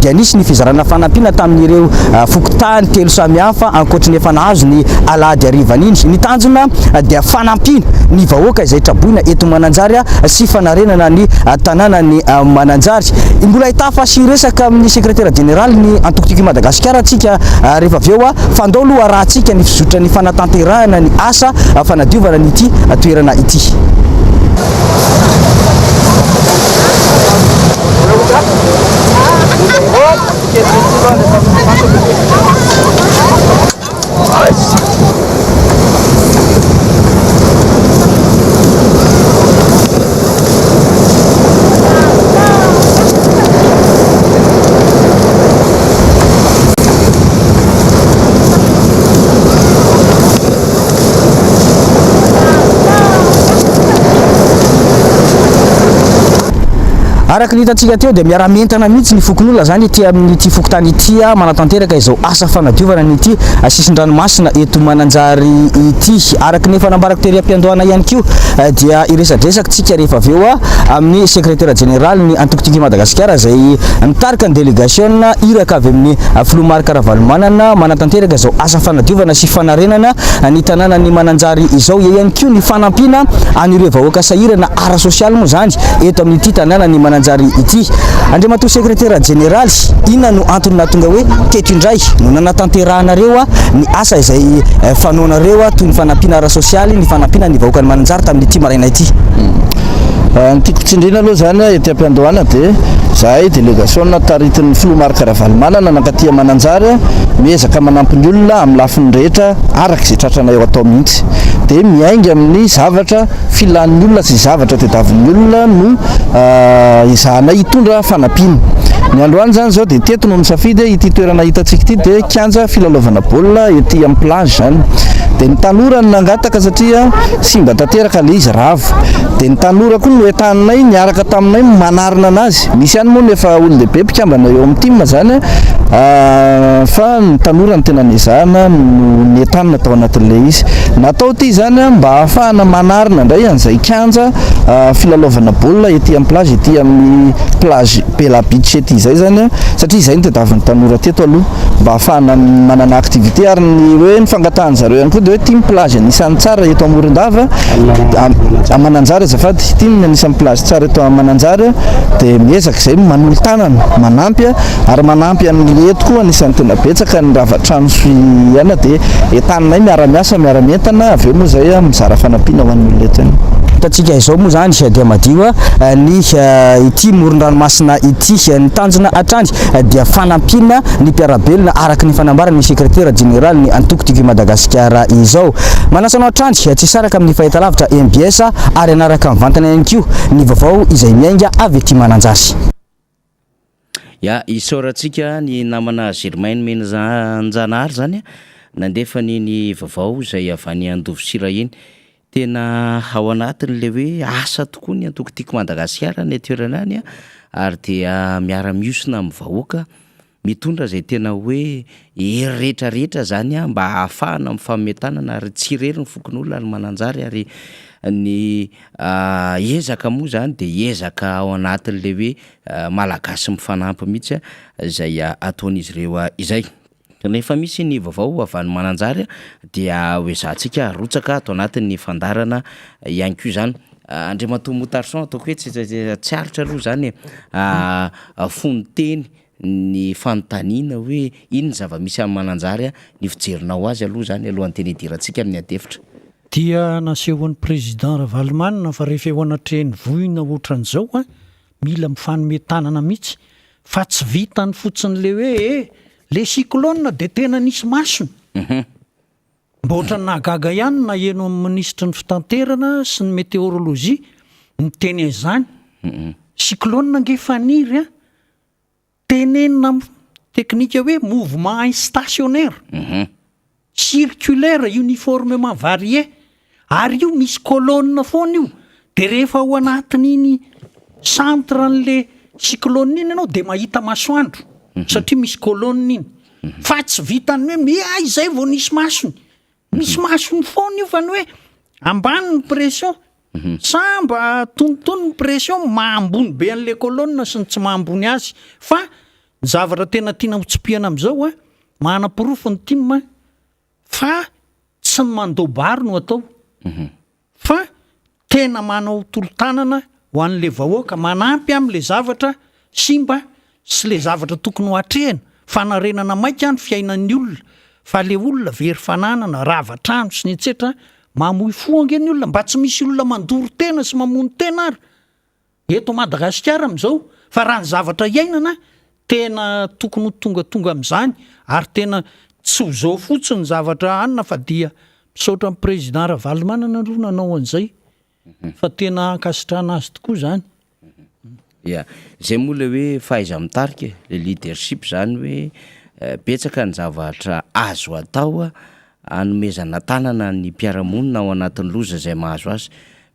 dia nisy ny fizarana fanampiana tamin'ireo fokontany telo samihafa ankoatry ny efa nahazo ny alahady harivan'iny. Ny tanjona dia fanampiana ny vahoaka izay traboina eto Mananjary sy fanarenana ny tanànan'i Mananjary. Mbola hitafa sy hiresaka amin'ny sekretera jeneralin'ny antoko Tiako i Madagasikara tsika rehefa avy eo fa andao aloha arahantsika ny fizotran'ny fanatanterahana ny asa fanadiovana an'ity toerana ity. Araka ny hitantsika teo dia miara-mientana mihitsy ny fokonolona izany ety amin'ity fokontany ity manatanteraka izao asa fanadiovana an'ity sisin-dranomasina eto Mananjary ity. Araka ny efa nambarako tery am-piandohana ihany koa dia hiresadresaka tsika rehefa avy eo amin'ny sekretera jeneralin'ny antoko Tiako i Madagasikara izay mitarika ny delegasiona iraka avy amin'ny filoha Marc Ravalomanana manatanteraka izao asa fanadiovana sy fanarenana ny tanànan'i Mananjary izao. Eo ihany koa ny fanampiana an'ireo vahoaka sahirana ara-sosialy moa izany eto amin'ity tanànan'i Mananjary ity. Andriamatoa sekretera jeneraly, inona no antony nahatonga hoe teto indray no nanatanterahanareo ny asa izay fanaonareo toy ny fanampiana ara-sosialy, ny fanampiana ny vahoakan'i Mananjary tamin'ity maraina ity? Ny tiako tsindriana aloha izany ety am-piandohana dia izahay delegasiona taritin'ny filoha Marc Ravalomanana nankaty Mananjary miezaka manampy ny olona amin'ny lafiny rehetra araka izay tratranay ao atao mihitsy. Dia miainga amin'ny zavatra filan'ny olona sy zavatra tediavin'ny olona no ezahanay hitondra fanampiana. Ny androany izany izao dia teto no nisafidy ity toerana hitantsika ity dia kianja filalaovana baolina ety amin'ny plage izany. Dia ny tanora no nangataka satria simba tanteraka ilay izy, rava. Dia ny tanora koa no entaninay niaraka taminay manarina anazy. Misy ihany moa ny efa olon-dehibe mpikambana eo amin'ny tim izany fa ny tanora no tena nezahana no nentanina tao anatin'ilay izy. Natao ity izany mba hahafahana manarina indray an'izay kianja filalaovana baolina ety amin'ny plage, ety amin'ny plage Bella Beach ety izay izany satria izay no tadiavin'ny tanora teto aloha mba hahafahana manana activité ary ny hoe ny fangatahan-dry zareo ihany koa dia hoe ity ny plage anisan'ny tsara eto Morondava, Mananjary azafady, ity ny anisan'ny plage tsara eto Mananjary dia miezaka izay manolo-tanana, manampy ary manampy an'ny eto koa anisan'ny tena betsaka ny rava trano sy aina dia entaninay miara-miasa, miara-mientana avy eo moa izay mizara fanampiana ho an'ny olona eto ihany. Hitantsika izao moa izany dia madio ny ity moron-dranomasina ity. Ny tanjona hatrany dia fanampiana ny mpiara-belona araka ny fanambaran'ny sekretera jeneralin'ny antoko Tiako i Madagasikara izao. Manasa anao hatrany tsy hisaraka amin'ny fahitalavitra mbs ary hanaraka mivantana ihany koa ny vaovao izay miainga avy aty Mananjary. Ya, isaorantsika ny namana Germain Nomenjanahary zany nandefa an'iny vaovao izay avy any Andovosira iny. Tena ao anatin'ilay hoe asa tokoa ny antoko Tiako Madagasikara any an-toerana any ary dia miara-mihosina amin'ny vahoaka mitondra izay tena hoe hery rehetra rehetra zany mba hahafahana mifanome tanana ary tsy irery ny fokonolona ary Mananjary ary ny ezaka moa zany dia ezaka ao anatin'ilay hoe Malagasy mifanampy mihitsy izay ataon'izy ireo izay. Rehefa misy ny vaovao avy any Mananjary dia ho ezahantsika arotsaka ato anatin'ny fandaharana ihany koa izany. Andriamatoa Moutarson, ataoko hoe tsy tsy aritra aloha izany e, fonon-teny ny fanontaniana hoe inona ny zava-misy any Mananjary, ny fijerinao azy aloha izany alohan'ny tena hidirantsika amin'ny adihevitra. Dia nasehon'ny Président Ravalomanana fa rehefa eo anatrehan'ny voina ohatran'izao an, mila mifanome tanana mihitsy fa tsy vitany fotsiny le hoe e! le cyclone de tena nisy masony. Mba ohatran'ny nahagaga ihany ny naheno amin'ny minisitry ny fitanterana sy ny meteorologie niteny an'izany. Cyclone ange faniry an! Tenenina am teknika hoe mouvement instationnaire, circulaire uniformement varié, ary io misy colonne foana io, de rehefa ao anatin'iny centre an'le cyclone iny ianao de mahita masoandro satria misy colonne iny, fa tsy vitan'ny hoe mi- izay vao nisy masony, Misy masony foana io fa ny hoe ambany ny pression sa mba tonitony ny pression maha ambony be an'le colonne sy ny tsy maha ambony azy fa ny zavatra tena tiana ho tsipihana amin'izao a, manaporofo ny tim fa tsy ny mandoa-bary no atao Fa tena manao tolo-tanana ho an'le vahoaka, manampy amle zavatra simba sy le zavatra tokony ho atrehina, fanarenana maika ny fiainan'ny olona, fa le olona very fananana, rava trano sy ny etsetra, mamoy fo ange ny olona, mba tsy misy olona mandoro tena sy mamono tena ary eto Madagasikara amin'izao, fa raha ny zavatra iainana tena tokony ho tongatonga amin'izany ary tena tsy ho zao fotsiny ny zavatra anona fa dia misaotra an'i Président Ravalomanana aloha nanao an'izay fa tena ankasitrahana azy tokoa izany. Ya, zay moa le hoe fahaiza-mitarika e, le leadership zany hoe betsaka ny zavatra azo atao hanomezana tanana ny mpiara-monina ao anatin'ny loza izay mahazo azy.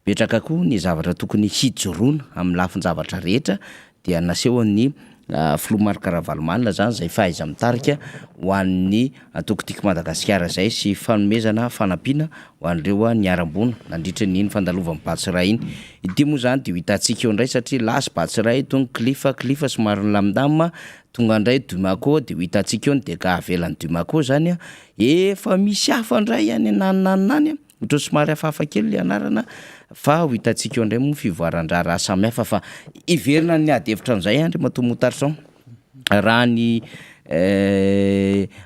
Betraka koa ny zavatra tokony hijoroana amin'ny lafin-javatra rehetra dia nasehon'ny filoha Marc Ravalomanana izany izay fahaiza-mitarika ho an'ny antoko Tiako Madagasikara izay sy fanomezana fanampiana ho an'ireo niharam-boina nandritra ny iny fandalovan'ny Batsirai iny. Ity moa izany dia ho hitantsika eo indray satria lasa Batsirai itony Clifa, Clifa somary nilamindamina, tonga indray Dumaco dia ho hitantsika eo ny dégâts avelan'ny Dumaco izany, efa misy hafa indray any ananona any any. Ohatran'ny somary hafahafa kely ilay anarana fa ho hitantsika eo indray moa ny fivoaran-draharaha samihafa fa hiverina ny ady hevitra amin'izay Andriamatoa Moutarson raha ny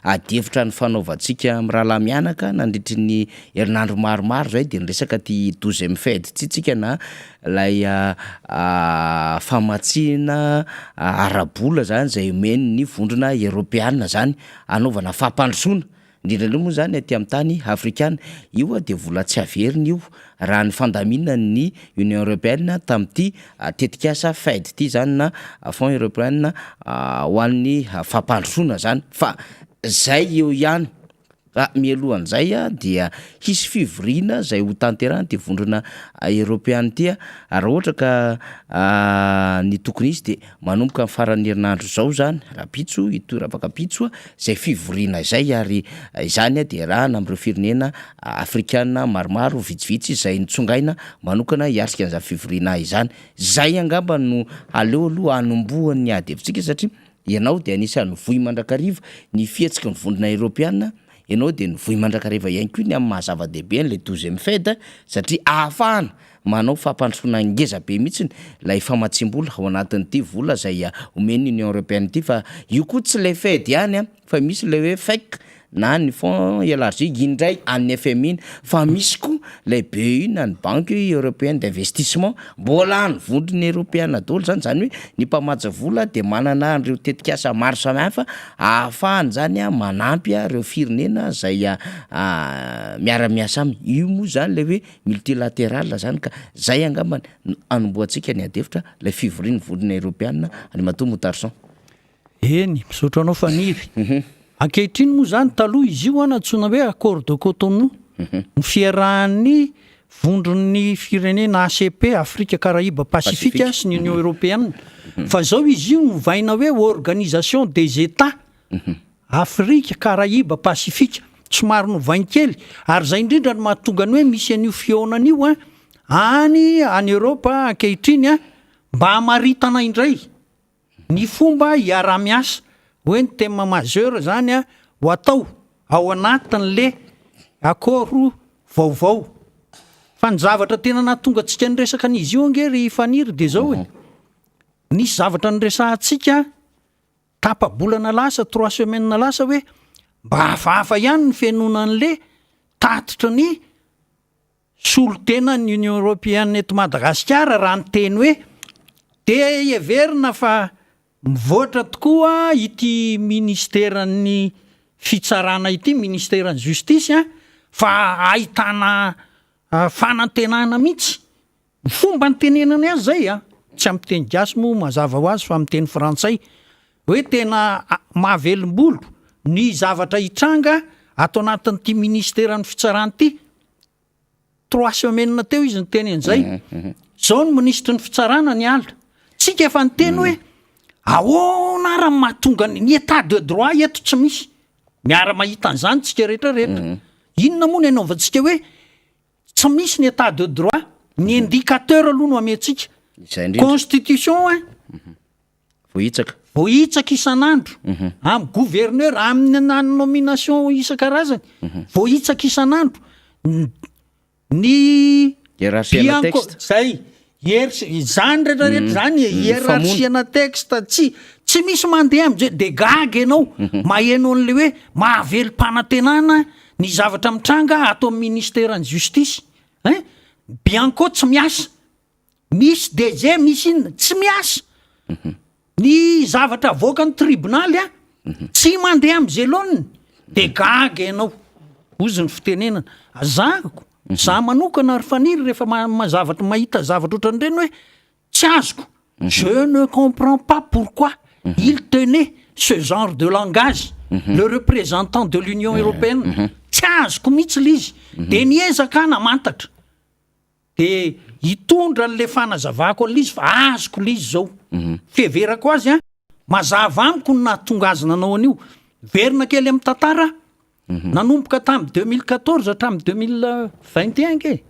ady hevitra nifanaovantsika mirahalahy mianaka nandritry ny herinandro maromaro izay dia niresaka ity douzième Fed ity tsika na ilay famatsiana ara-bola zany izay omen'ny vondrona eoropeana zany hanaovana fampandrosoana Indrindra indrindra moa izany aty amin'ny tany afrikana. Io dia vola tsy averina io raha ny fandaminan'ny Union Européenne tamin'ity tetikasa FED ity izany na Fonds Européen ho an'ny fampandrosoana izany fa zay eo ihany. Fa mialohan'izay dia hisy fivoriana izay ho tanterahan'ity vondrona eoropeana ity raha ohatra ka ny tokony hisy dia Manomboka ny faran'ny herinandro izao izany, rahampitso, hitohy rahavakampitso, izay fivoriana izay ary izany dia iarahana amin'ireo firenena afrikana maromaro vitsivitsy izay notsongaina manokana hiatrika an'izany fivoriana izany. Izay angamba no aleo aloha hanombohan'ny ady hevitsika satria ianao dia anisan'ny vohy mandrakariva ny fihetsiky ny vondrona eoropeana, ianao dia nivohy mandrakariva ihany koa ny amin'ny maha zava-dehibe an'ilay douzième Fed satria ahafahana Manao fampandrosoana ngeza be mihitsy ilay famatsiam-bola ao anatin'ity vola izay omen'ny Union Européenne ity fa io koa tsy ilay Fed ihany an, fa misy ilay hoe FEC na ny Fonds élargi indray an'ny FMI iny fa misy koa ilay BEI na ny Banque Européenne d'Investissement, mbola any vondrona eoropeana daholo izany, izany hoe ny mpamatsy vola dia manana an'ireo tetikasa maro samihafa ahafahany izany manampy ireo firenena izay miara-miasa aminy, io moa izany ilay hoe Multilateral zany ka zay angamba no anombohantsika ny adihevitra ilay fivorian'ny vondrona eropeana Andriamatoa Moutarson. Eny, misaotra anao Faniry. Ankehitriny moa izany, taloha izy io an antsoina hoe accord de Cotonou, ny fiarahan'ny vondron'ny firenena ACP, Afrika Karaiba Pasifika, sy ny Union Européenne. Fa izao izy io novaina hoe Organisation des Etats Afrika, Karaiba, Pasifika. Somary novainy kely. Ary izay indrindra no mahatonga ny hoe misy an'io fihaonana io an, any any Eoropa ankehitriny an, mba hamaritana indray ny fomba hiaraha-miasa, hoe ny thème majeur izany an, ho atao ao anatin'le accord vaovao. Fa ny zavatra tena nahatonga antsika niresaka an'izy io ange ry Faniry dia izao e, nisy zavatra niresahantsika Tapa-bolana lasa, trois semaines lasa hoe mba hafahafa ihany ny fihenoana an'le tatitry ny solontenan'ny Union Européenne eto Madagasikara raha niteny hoe dia heverina fa mivoatra tokoa ity ministeran'ny fitsarana ity, ministeran'ny justice an, fa ahitana fanantenana mihitsy. Ny fomba nitenenany azy zay a, tsy amin'ny teny gasy moa mazava ho azy fa amin'ny teny frantsay. hoe tena mahavelom-bolo ny zavatra hitranga ato anatin'ity ministeran'ny fitsarana ity. Trois semaines teo izy niteny an'izay. Zao ny minisitry ny fitsarana niala. Tsika efa niteny hoe ahoana ara ny mahatonga ny état de droit eto tsy misy. Miara-mahita an'izany tsika rehetra rehetra. Inona moa ny anaovantsika hoe tsy misy ny état de droit? Ny indicateur aloha no amentsika. Izay indrindra. Constitution hein. Voahitsaka. Voahitsaka isan'andro. Amin'ny gouverneur, amin'ny nomination isan-karazany. Voahitsaka isan'andro. Ny Hiérarchie-na Bianco, texte. zay. Hierarchie, izany rehetra rehetra izany e, hiérarchie-na texte, tsy, tsy misy mandeha amin'izay, de gaga ianao maheno an'le hoe mahavelom-panantenana ny zavatra mitranga ato amin'ny ministeran'ny justice, hein, Bianco tsy miasa, Misy DG misy inona, tsy miasa. Ny zavatra avoakan'ny tribonaly a, tsy mandeha amin'izay laoniny, de gaga ianao, hozy ny fitenenana. Zahako, za manokana ry Faniry rehefa ma- zavatra mahita zavatra ohatran'ireny hoe tsy azoko, je ne comprends pas pourquoi il tenait ce genre de langage, le représentant de l'Union européenne, tsy azoko mihitsy le izy, de niezaka aho namantatra. De hitondra an'le fanazavako an'le izy fa azoko le izy zao. Fiheverako azy an, mazava amiko ny nahatonga azy nanao an'io. Miverina kely amin'ny tantara, nanomboka tamin'ny 2014 hatramin'ny 2021 ange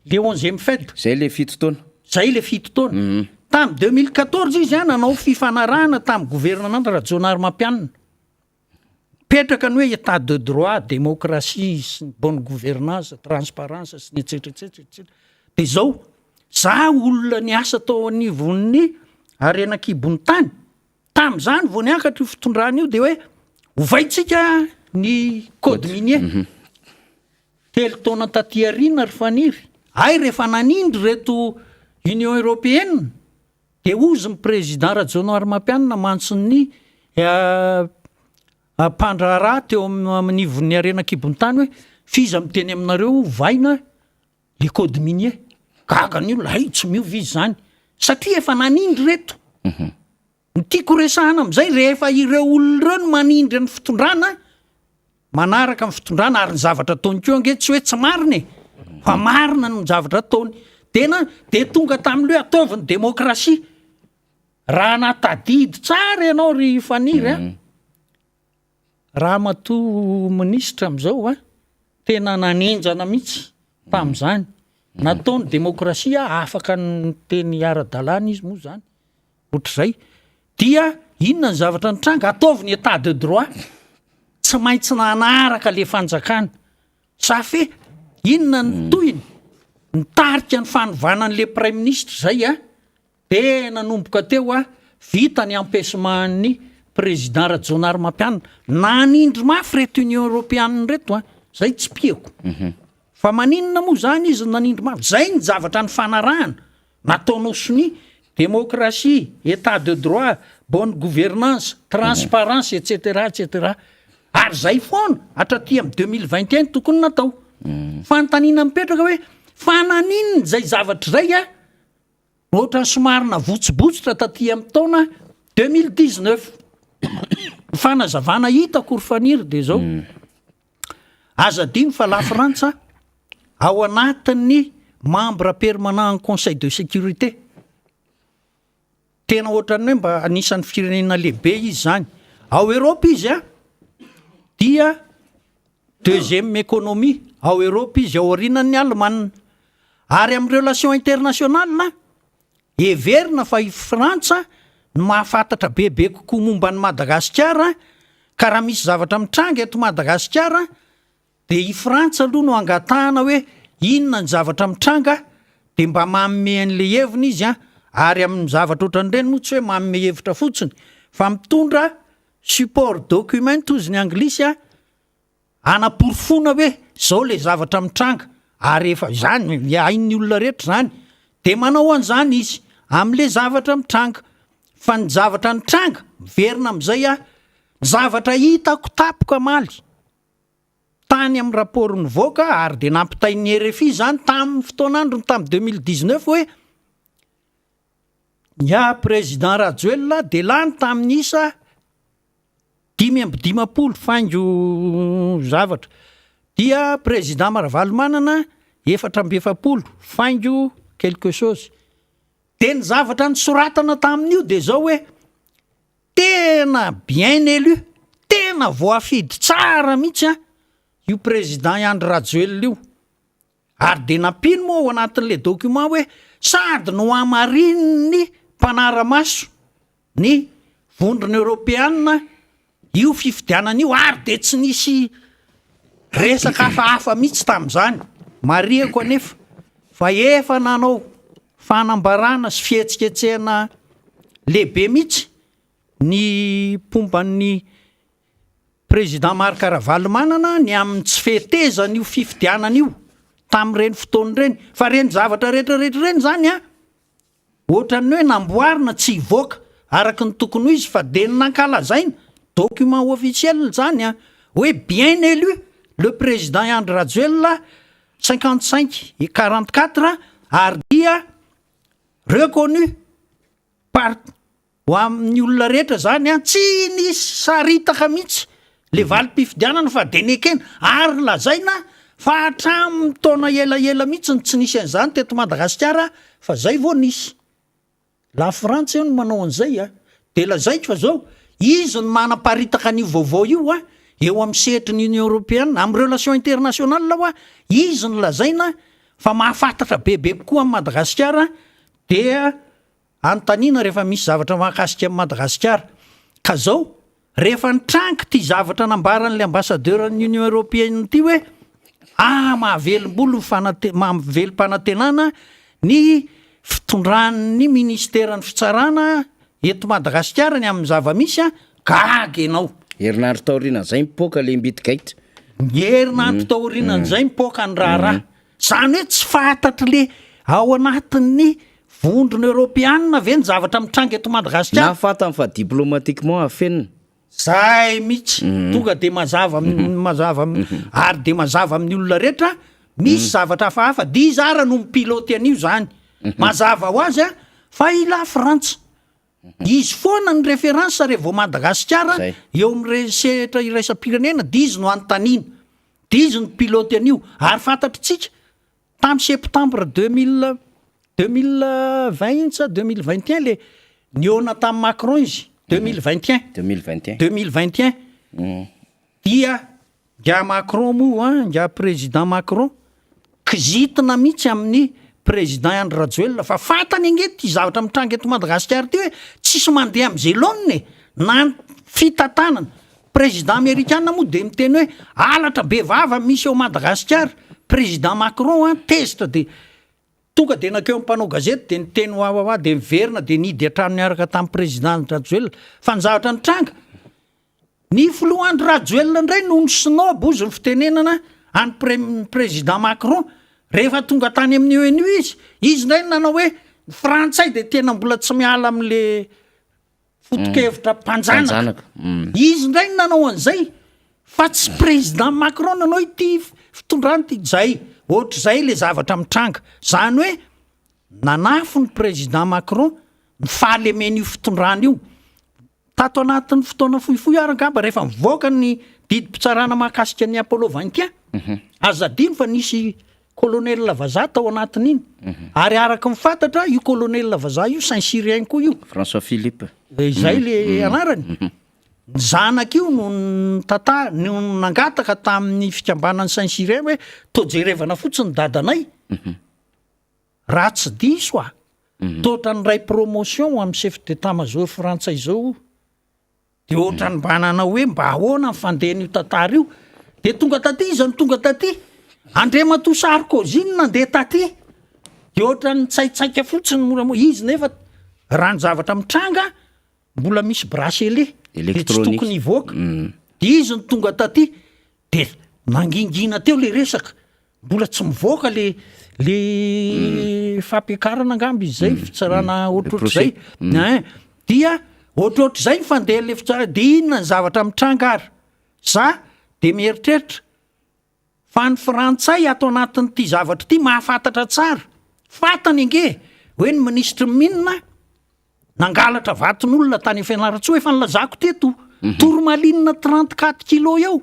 le onzième fête. Zay le fito taona. Zay le fito taona. Tamin'ny 2014 izy an nanao fifanarahana tamin'ny governemanta Rajaonarimampianina. Mipetraka ny hoe état de droit, démocratie sy ny bonne gouvernance, transparence sy ny etsetra etsetra etsetra. De zao, za olona niasa tao anivon'ny harena an-kibon'ny tany, tamin'izany vao niakatra io fitondrana io de hoe ovaintsika ny code minier. Telo taona taty aoriana ry Faniry, hay rehefa nanindry ireto Union Européenne, Dia hozy ny Président Rajaonarimampianina mantsy ny mpandraharaha teo amin'ny ivon'ny harena an-kibon'ny tany hoe f'iza miteny aminareo ovaina le code minier. Gaga ny olona, hay tsy miova izy izany satria efa nanindry ireto. Ny tiako resahana amin'izay rehefa ireo olona ireo no manindry ny fitondrana, manaraka ny fitondrana ary ny zavatra ataony koa ange tsy hoe tsy marina e, fa marina ny zavatra ataony, tena de tonga tamin'le hoe ataovy ny demokrasia, raha nahatadidy tsara ianao ry Faniry a, ramatoa minisitra amin'izao a, tena nanenjana mihitsy tamin'izany, natao ny demokrasia afaka niteny ara-dalàna izy moa zany, Ohatr'izay. Dia inona ny zavatra nitranga? Ataovy ny état de droit. Tsy maintsy nanaraka le fanjakana. Ça fait inona ny tohiny? Nitarika ny fanovana an'le praiminisitra izay a. Dia nanomboka teo a, vita ny empêchement-n'ny président Rajaonarimampianina. Nanindry mafy ireto Union Europeanina ireto a. Izay tsipihako. Fa maninona moa izany izy no nanindry mafy? Izay ny zavatra nifanarahana. Nataonao sonia, démocratie, état de droit, bonne gouvernance, transparence etc etc. Ary zay foana hatraty amin'ny 2021 tokony natao. Fanontaniana mipetraka hoe fa naninona izay zavatra izay a? Ohatran'ny somary navotsibotsitra taty amin'ny taona 2019. Ny fanazavana hitako ry Faniry dia izao. Aza adino fa Lafrantsa ao anatin'ny membre permanent ny conseil de sécurité. Tena ohatran'ny hoe mba anisan'ny firenena lehibe izy izany. Ao Europe izy a dia deuxième économie ao Europe izy ao aorianan'ny Allemagne. Ary amin'ny relation internationale Heverina fa i Frantsa no mahafantatra bebe kokoa momba an'i Madagasikara ka raha misy zavatra mitranga eto Madagasikara dia i Frantsa aloha no angatahana hoe inona ny zavatra mitranga dia mba manome an'ilay heviny izy an, ary amin'ny zavatra ohatran'ireny moa tsy hoe manome hevitra fotsiny fa mitondra support document hozy ny anglisy an, Hanaporofoana hoe zao le zavatra mitranga ary efa izany hain'ny olona rehetra izany de manao an'izany izy amle zavatra mitranga fa ny zavatra nitranga miverina amizay aho ny zavatra hitako tapoka amaly tany amin'ny rapport nivoaka ary de nampitain'ny RFI zany tamin'ny fotoan'androny tamin'ny 2019 hoe. Ingahy Président Rajoelina dia lany tamin'ny isa 55 faingo zavatra. Dia Président Ravalomanana 44 faingo quelque chose. Dia ny zavatra nosoratana tamin'io dia izao hoe, tena bien élu, tena voafidy tsara mihitsy an, io Président Andry Rajoelina io. Ary dia nampiany moa ao anatin'ilay document hoe sady nohamarinin'ny mpanara-maso ny Vondrona Eoropeana io fifidianana io ary dia tsy nisy resaka hafahafa mihitsy tamin'izany. Marihako anefa fa efa nanao fanambarana sy fihetsiketsehana lehibe mihitsy ny mpomba ny Président Marc Ravalomanana ny amin'ny tsy fetezan'io fifidianana io tamin'ireny fotoana ireny. Fa ireny zavatra rehetra rehetra ireny izany an, ohatran'ny hoe namboarina tsy hivoaka araka ny tokony ho izy fa dia ny nankalazaina, document officiel izany an, hoe bien élu le président Andry Rajoelina 55 et 44 ary dia reconnu par Ho amin'ny olona rehetra zany an, tsy nisy saritaka mihitsy le valim-pifidianana fa de nekena ary lazaina fa hatramin'ny taona elaela mihitsy no tsy nisy an'izany teto Madagasikara fa zay vao nisy. La Frantsa io no manao an'izay a! De lazaiko fa zao, izy no manaparitaka an'io vaovao io a, eo amin'ny sehatry ny Union Européenne, amin'ny relation internationale hoa, izy no lazaina fa mahafantatra bebe kokoa an'i Madagasikara dia Anontaniana rehefa misy zavatra mahakasika an'i Madagasikara. Ka zao, rehefa nitranga ity zavatra nambaran'ilay ambassadeur-n'ny Union Européenne ity hoe ah mahavelom-bolo ny fanante- mahavelom-panantenana ny fitondran'ny ministeran'ny fitsarana eto Madagasikara ny amin'ny zava-misy an, gaga ianao. Herinandro taorianan'izay mipoaka le Mbit Gate. Herinandro taorianan'izay mipoaka ny raharaha. Zany hoe tsy fantatr'le ao anatin'ny vondrona eoropeanina ve ny zavatra mitranga eto Madagasikara? Na fantany fa diplomatiquement afenina. Zay mihitsy, tonga de mazava mazava ary de mazava amin'ny olona rehetra, misy zavatra hafahafa, de iza ara no mi-pilote an'io zany? Mazava ho azy an, fa i la Frantsa. Izy foana ny référence rehefa vao Madagasikara eo amin'ny sehatra iraisam-pirenena dia izy no anontaniana, dia izy no pilote an'io ary fantatritsika tamin'ny septembre 2000 2020 iny sa 2021 le nihaona tamin'i Macron izy 2021 2021 2021 dia Ingahy Macron moa an, ingahy président Macron, kizitina mihitsy amin'ny président Andry Rajoelina fa fantany ange ity zavatra mitranga eto Madagasikara ity hoe tsisy mandeha amin'izay laoniny e, na ny fitantanana, président amerikana moa dia miteny hoe halatra be vava misy ao Madagasikara, président Macron an tezitra dia tonga dia nankeo amin'ny mpanao gazety dia niteny wawawa dia niverina dia nihidy an-trano niaraka tamin'ny président Andry Rajoelina fa ny zavatra nitranga Ny filoha Andry Rajoelina indray no ni-snob hozy ny fitenenana an'i pre président Macron rehefa tonga tany amin'ny ONU izy, izy indray no nanao hoe ny frantsay dia tena mbola tsy miala amin'le foto-kevitra mpanjanaka, izy indray no nanao an'izay fa tsy président Macron nanao ity fitondrana ity, zay, ohatr'izay le zavatra mitranga, zany hoe nanafy ny président Macron ny fahalemen'io fitondrana io. Tato anatin'ny fotoana fohifohy ary angamba rehefa nivoaka ny didim-pitsarana mahakasika ny Apollo 21, aza adino fa nisy colonel vazaha tao anatin'iny. Ary araka ny fantatra, io colonel vazaha io Saint Cyrien koa io. François Philippe. Izay le anarany. Ny zanak'io no nitata- no nangataka tamin'ny fikambanan'ny Saint Cyrien hoe toa jerevana fotsiny dadanay. Raha tsy diso aho, toa ohatran'ny iray promotion amin'ny chef d'état major frantsay izao io. Dia ohatran'ny mba nanao hoe mba ahoana ny fandehan'io tantara io. Dia tonga taty iza no tonga taty? Andriamatoa Sarkozy no nandeha taty. Dia ohatran'ny nitsaitsaika fotsiny moramora. Izy nefa raha ny zavatra mitranga mbola misy bracelet dia tsy tokony hivoaka. Dia izy no tonga taty. Dia nangingina teo le resaka, mbola tsy mivoaka le le fampiakarana angamba izy zay, fitsarana ohatrohatr'izay, ein, dia ohatrohatr'izay ny fandehan'le fitsarana, dia inona ny zavatra mitranga ary? Za dia mieritreritra fa ny frantsay ato anatin'ity zavatra ity mahafantatra tsara, fantany ange hoe ny minisitry ny mines. Nangalatra vaton'olona tany Fianarantsoa efa nilazako teto, tourmaline 34 kilos eo.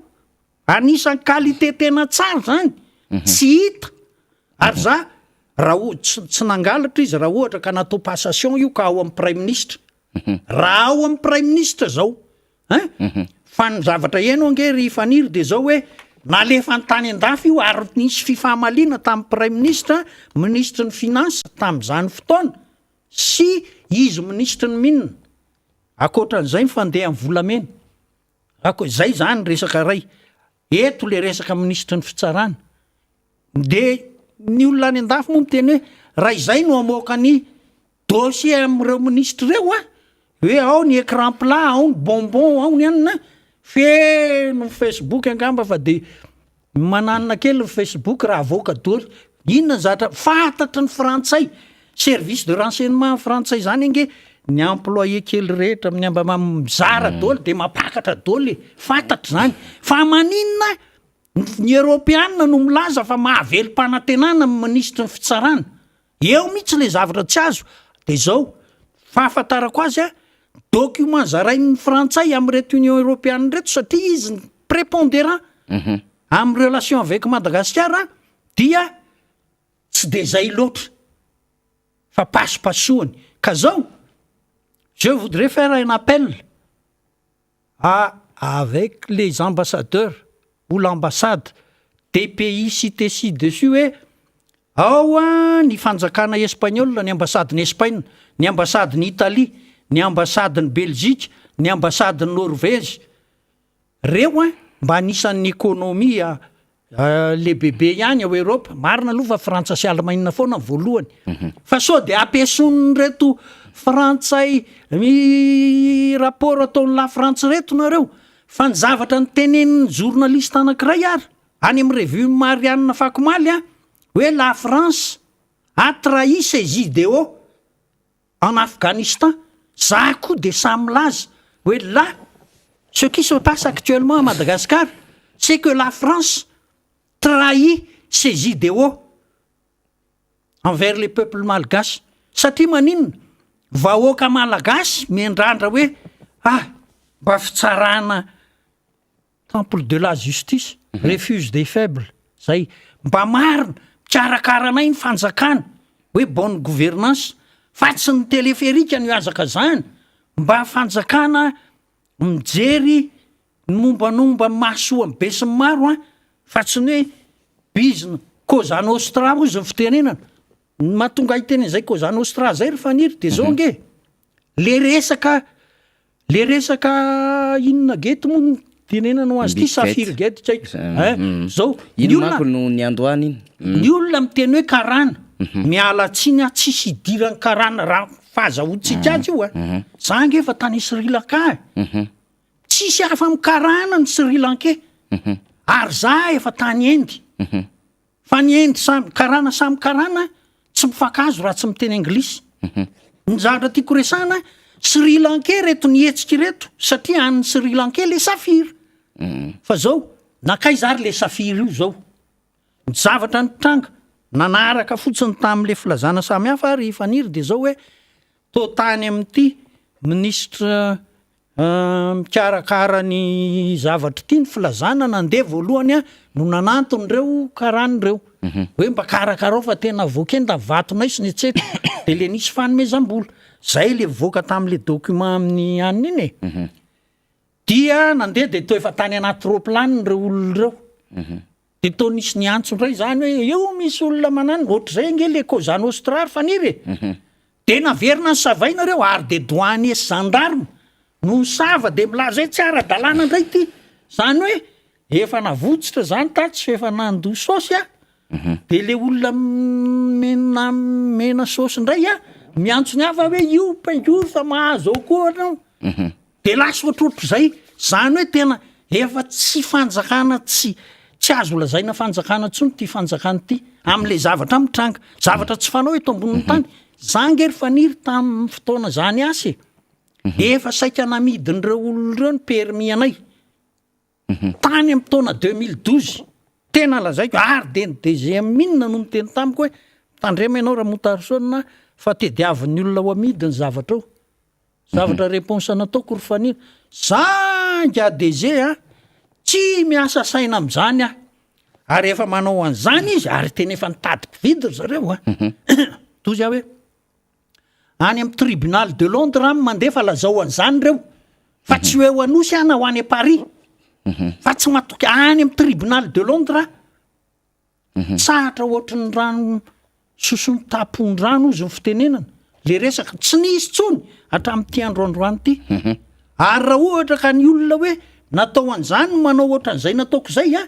Anisan'ny qualité tena tsara zany, tsy hita. Ary za raha o- tsy tsy nangalatra izy raha ohatra ka natao passation io ka ao amin'ny praiminisitra. Raha ao amin'ny praiminisitra zao Hein? Fa ny zavatra heno ange ry Faniry dia zao hoe nalefany tany an-dafy io ary nisy fifamaliana tamin'ny praiminisitra, minisitry ny finance tamin'izany fotoana sy izy minisitry ny mine. Ankoatran'izay ny fandehan'ny volamena. Ako- izay zany resaka iray. Eto le resaka minisitry ny fitsarana. De ny olona any an-dafy moa miteny hoe raha izay no hamoaka ny Dossier amin'ireo minisitra ireo a, hoe ao ny écran plat, ao ny bonbon, ao ny anona, feno ny facebook angamba fa de mananona kely ny facebook raha avoaka doly, inona ny zavatra fantatry ny frantsay, service de renseignement frantsay zany ange ny employé kely rehetra amin'ny amba mizara doly de mampakatra doly e, fantatra zany, fa maninona ny eropeana no milaza fa mahavelom-panantenana ny minisitry ny fitsarana, Eo mihitsy le zavatra tsy azo de zao, fahafantarako azy a, document zarain'ny frantsay amin'ireto union europeane ireto satria izy ny prépondérant amin'ny relation avec Madagasikara dia tsy de zay loatra fa pasopasohany ka zao je voudrais faire un appel à avec les ambassadeurs ou l'ambassade des pays cités ci dessus hoe ao ny fanjakana espagnol, ny ambasadin'i Espaina, ny ambasadin'i Italie, ny ambasadin'i Belgique, ny ambasadin'i Norvège, reo mba anisan'ny économie lehibebe ihany ao Eropa, marina aloha fa Frantsa sy Alemaina foana ny voalohany, fa sao de ampiasonin'ireto frantsay ny rapport ataon'ny la Frantsa ireto nareo, fa ny zavatra notenenin'ny journaliste anankiray ary any amin'ny revue Marianne afakomaly an, hoe la France a trahi ses idéaux en Afghanistan, za koa de samy milaza hoe là ce qui se passe actuellement à Madagascar c'est que la France trahit ses idéaux envers les peuples malgaches satria maninona vahoaka malagasy miandrandra hoe ah mba fitsarana Temple de la justice, refuge des faibles, zay. Mba marina, mikarakara anay ny fanjakana, hoe bonne gouvernance, fa tsy ny téléphérique no ihazakazahana, mba fanjakana mijery ny mombanomba ny mahasoa ny be sy ny maro an, fa tsy ny hoe bizina, cosa nostra hozy ny fitenenana, ny mahatonga ahy hiteny an'izay cosa nostra zay ry Faniry de zao ange, le resaka Le resaka inona gate moa no tenenana ho azy ity sa firy gate tsy haiko ein zao ny Iny olona manko no niandohana iny. ny olona miteny hoe karana miala tsiny aho tsisy idiran'ny karana raha fahazahoantsika azy io a za ange efa tany Sri Lanka e tsisy hafa amin'ny karana ny Sri Lankais ary za efa tany Inde Fa ny Inde samy karana samy karana tsy mifankahazo raha tsy miteny anglisy. Ny zavatra tiako resahana, Sri Lankais reto nihetsika ireto satria any Sri Lankais le safira. Fa zao, nankaiza ary le safira io zao? Ny zavatra nitranga, nanaraka fotsiny tamin'le filazana samihafa ary i Faniry de zao hoe, toa tany amin'ity minisitra Mikarakara ny zavatra ity ny filazana nandeha voalohany no nanantona ireo karana ireo hoe mba karakarao fa tena voakenda ny vatonay sy ny etsetra de le nisy fanomezam-bola zay le voaka tamin'le document amin'ny anona iny e dia nandeha de toa efa tany anaty roplanina ireo olona ireo De toa nisy niantso indray zany hoe io misy olona manano, ohatr'izay ange le Cosa Nostra ry Faniry e! De naverina nosavaina reo ary de douanier sy gendarme no nisava de milaza hoe tsy ara-dalàna indray ity, zany hoe efa navotsitra zany tatsy fa efa nandoa saosy a, de le olona mena mena saosy indray a miantso ny hafa hoe io paingory fa mahazo ao koa anao. De lasa ohatrohatr'izay, zany hoe tena efa tsy fanjakana tsy tsy azo lazaina fanjakana intsony ity fanjakana ity am'le zavatra mitranga, zavatra tsy fanao eto ambonin'ny tany, za nge ry Faniry tamin'ny fotoana zany asa e, efa saika namidin'ireo olona ireo ny permis anay, tany amin'ny taona 2012, tena lazaiko, ary de ny DGM inona no niteny tamiko hoe tandremo ianao Ramontarison fa tediavin'ny olona ho amidy ny zavatra ao. Zavatra réponse nataoko ry Faniry, za ingahy DG a, tsy miasa saina amin'izany aho. Ary efa manao an'izany izy ary tena efa nitady mpividy ry zareo a. Tozy aho hoe, any amin'ny tribunal de Londres aho mandeha fa lazao an'izany ireo fa tsy ho eo Anosy aho na ho any Paris. Fa tsy matoky any amin'ny tribunal de Londres aho. Tsahatra ohatry ny rano soson-tampon-drano ozy ny fitenenana, le resaka tsy nisy tsony hatramin'ity andro androany ity. Ary raha ohatra ka ny olona hoe natao an'izany no manao ohatran'izay nataoko izay a,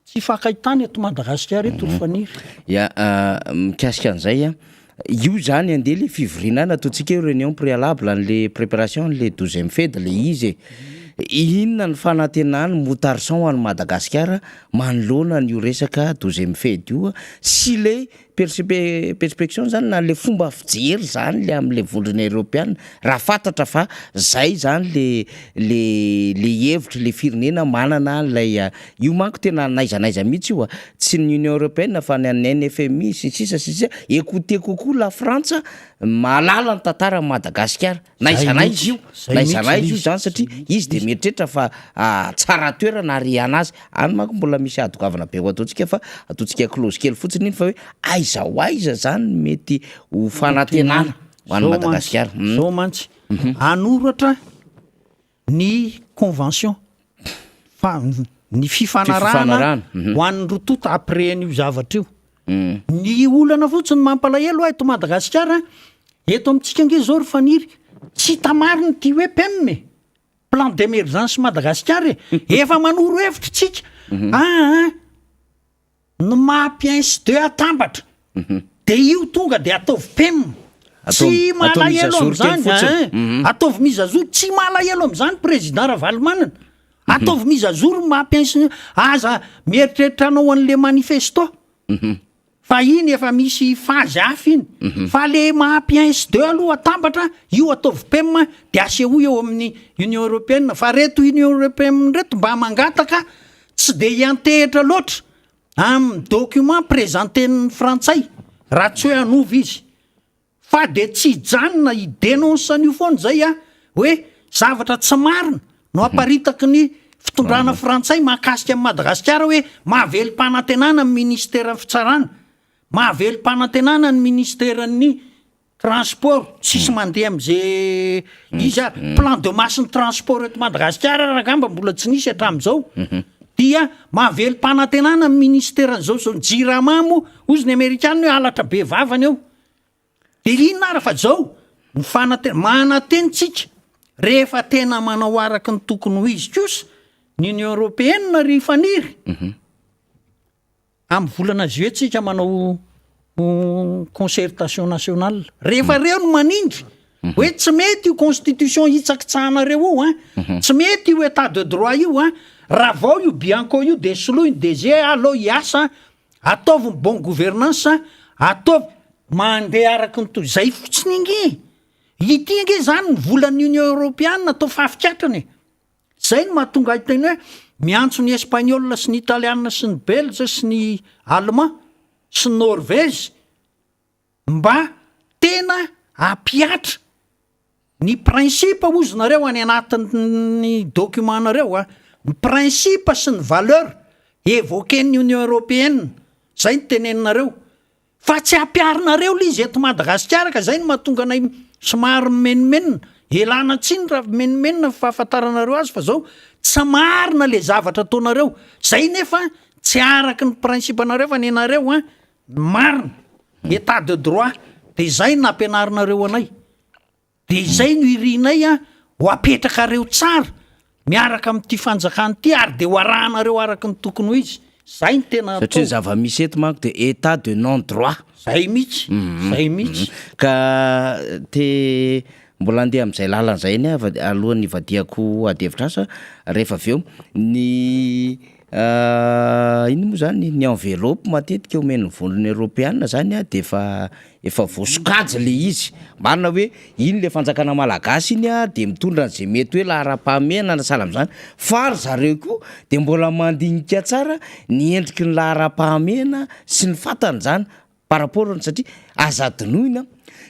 tsy hifankahitana eto Madagasikara eto ry Faniry. Ya, mikasika an'izay a, io zany andeha le fivoriana any ataontsika hoe réunion préalable an'le préparation an'le douzième fed le izy e. Inona ny fanantenan'i Moutarson ho an'i Madagasikara manoloana an'io resaka douzième fed io sy le percepe- perspection zany na le fomba fijery zany le am'le vondrona eoropeana raha fantatra fa zay zany le le le hevitry le firenena manana an'ilay Io manko tena n'aiza n'aiza mihitsy io a! Tsy ny Union Européenne fa ny an'ny FMI sy ny sisa sy ny sisa, écouter kokoa la Frantsa mahalala ny tantaran'i Madagasikara, n'aiza n'aiza io, n'aiza n'aiza io zany satria izy de mieritreritra fa tsara toerana ary anazy, any manko mbola misy ady goavana be ho ataontsika fa ataontsika clause kely fotsiny iny fa hoe aiza ho aiza zany no mety ho fanantenana ho an'i Madagasikara. Zao mantsy, hanoratra ny convention fa ny fifanarahana ho an'ny roa tonta après an'io zavatra io. Ny olana fotsiny mampalahelo ahy eto Madagasikara, eto amintsika ange zao ry Faniry, tsy hita marina ity hoe PEM e, plan d'emergence Madagasikara e, efa manoro hevitra tsika, aa Ny maha piens de atambatra de io tonga de ataovy pem. Tsy malahelo amizany ein. Ataovy mise à jour, tsy malahelo amizany président Ravalomanana. Ataovy mise à jour ny maha piens aza mieritreritra hanao anle manifesto. Fa iny efa misy phase hafa iny. Fa le maha piens de aloha atambatra, io ataovy pem de asehoy eo amin'ny Union Européenne. Fa reto Union Européenne reto mba mangataka Tsy dia hiantehitra loatra amin'ny document presenten'ny frantsay raha tsy hoe hanova izy. Fa dia tsy hijanona hi-denonce an'io foana izay aho hoe zavatra tsy marina no aparitaky ny fitondrana frantsay mahakasika an'i Madagasikara hoe mahavelom-panantenana ny ministeran'ny fitsarana, mahavelom-panantenana ny ministeran'ny Transport tsisy mandeha amze izy ary plan de masse ny transport eto Madagasikara ary angamba mbola tsy nisy hatramin'izao dia mahavelom-panantenana ny ministeran'izao zao ny jirama moa hozy ny amerikana hoe halatra be vavany eo de inona ary fa zao ny fanante- manantena tsika rehefa tena manao araka ny tokony ho izy kosa ny union européenne ry faniry Amin'ny volana juillet tsika manao concertation nationale. Rehefa reo no manindry hoe tsy mety io constitution hitsakitsahanareo io an, tsy mety io etat de droit io an, ravao io bianco io de soloy ny DG aleo hiasa, ataovy ny bonne gouvernance, ataovy, mandeha araky ny toy zay fotsiny ange e! Ity ange zany ny volan'ny union europeana atao fafikatrana e! Zay no mahatonga ahy hiteny hoe miantso ny Espagnol sy ny Italiana sy ny Belge sy ny Allemand sy ny Norvège mba tena hampihatra ny principe hozy nareo any anatin'ny document nareo a, ny principe sy ny valeur évoquer-n'ny Union Européenne, zay no teneninareo. Fa tsy ampiharinareo le izy eto Madagasikara ka zay no mahatonga anay somary mimenomenona. Elana tsiny raha mimenomenona ny fahafantaranareo azy fa zao tsy marina le zavatra ataonareo. Zay nefa tsy araky ny principe nareo fa nenareo an ny marina, état de droit de zay no nampianarinareo anay. Dia izay no irinay an, ho apetrakareo tsara miaraka amin'ity fanjakana ity ary dia ho arahanareo araka ny tokony ho izy. Izay no tena Satria ny atao. zava-misy eto manko dia état de non droit. Izay mihitsy, izay mihitsy. Ka te mbola handeha amin'izay lalana izay anie aho alohan'ny hivadihako ady hevitra asa rehefa avy eo. Ny inona moa zany, ny enveloppe matetika omen'ny vondrona eoropeana zany an dia efa Efa voasokajy le izy. Marina hoe iny le fanjakana malagasy iny a de mitondra an'izay mety hoe laharam-pahamehana na sahala amin'izany fa ry zareo koa de mbola mandinika tsara ny endriky ny laharam-pahamehana sy ny fatany zany. Par rapport ny satria aza adinoina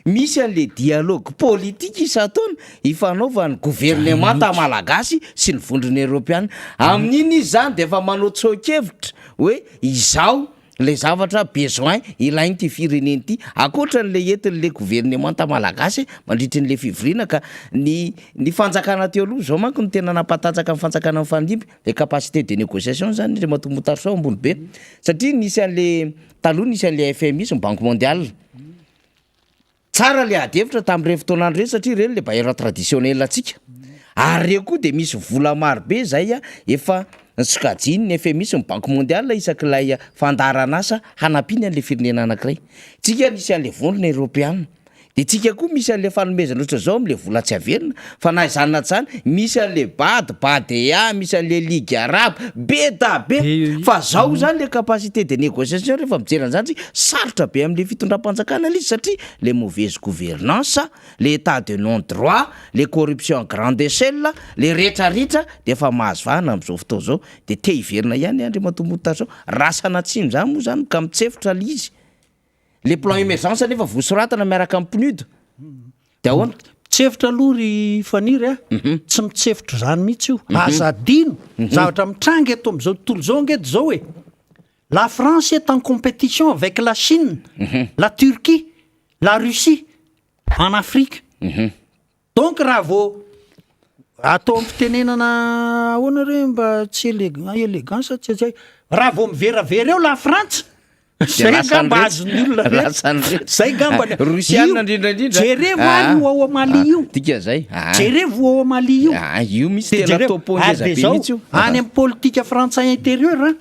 misy an'le dialogue politique isan-taona ifanaovan'ny governemanta malagasy sy ny vondrona eoropeana. Amin'iny izy zany de efa manao tsoa-kevitra hoe izao le zavatra besoin ilain'ity firenena ity ankoatra an'le entin'le governemanta malagasy mandritry n'le fivoriana ka ny ny fanjakana teo aloha zao manko no tena nampatanjaka ny fanjakana mifandimby le capacité de négociation zany Andriamatoa Motarisoa ambony be satria nisy an'le Taloha nisy an'ilay FMI sy ny Banque Mondiale. Tsara ilay ady hevitra tamin'ireny fotoana andro ireny satria ireny ilay bailleur traditionnel antsika. Ary ireo koa dia misy vola maro be izay efa nosokajian'ny FMI sy ny Banque Mondiale isak'ilay fandaharan'asa hanampiany an'ilay firenena anankiray. Tsika nisy an'ilay vondrona eoropeana. De tsika koa misy an'le fanomezana ohatry zao amle vola tsy averina fa na izany na tsy izany misy an'le bad, badea, misy an'le ligue arabe, be da be fa zao zany le capacité de négociation rehefa mijery an'zany tsika sarotra be amle fitondram-panjakana le izy satria le mauvaise gouvernance, le état de non droit, le corruption à grande échelle, le retraretra de efa mahazo vahana am'zao fotoana zao de te hiverina ihany Andriamatoa Motard zao, raha sanatria zany moa zany ka mitsefotra le izy. Le plan emergence nefa voasoratana miaraka amin'ny PNUD. De ahoana? Mitsefotra aloha ry Faniry a, tsy mitsefotra izany mihitsy io. Aza adino, zavatra mitranga eto amin'izao tontolo izao ange dia izao e, la France est en compétition avec la Chine, la Turquie, la Russie en Afrique. Donc raha vao atao amin'ny fitenenana ahoana re mba tsy élégant élégant sa tsy hay, raha vao miveravera eo la Frantsa, zay angamba azon'ny olona rehetra, zay angamba ny, Rosiana indrindra indrindra, jerevo ary io ao Mali io, dika zay, jerevo io ao Mali io, io mihitsy tena topo ngeza be mihitsy io, any amin'ny politika frantsay intérieur an,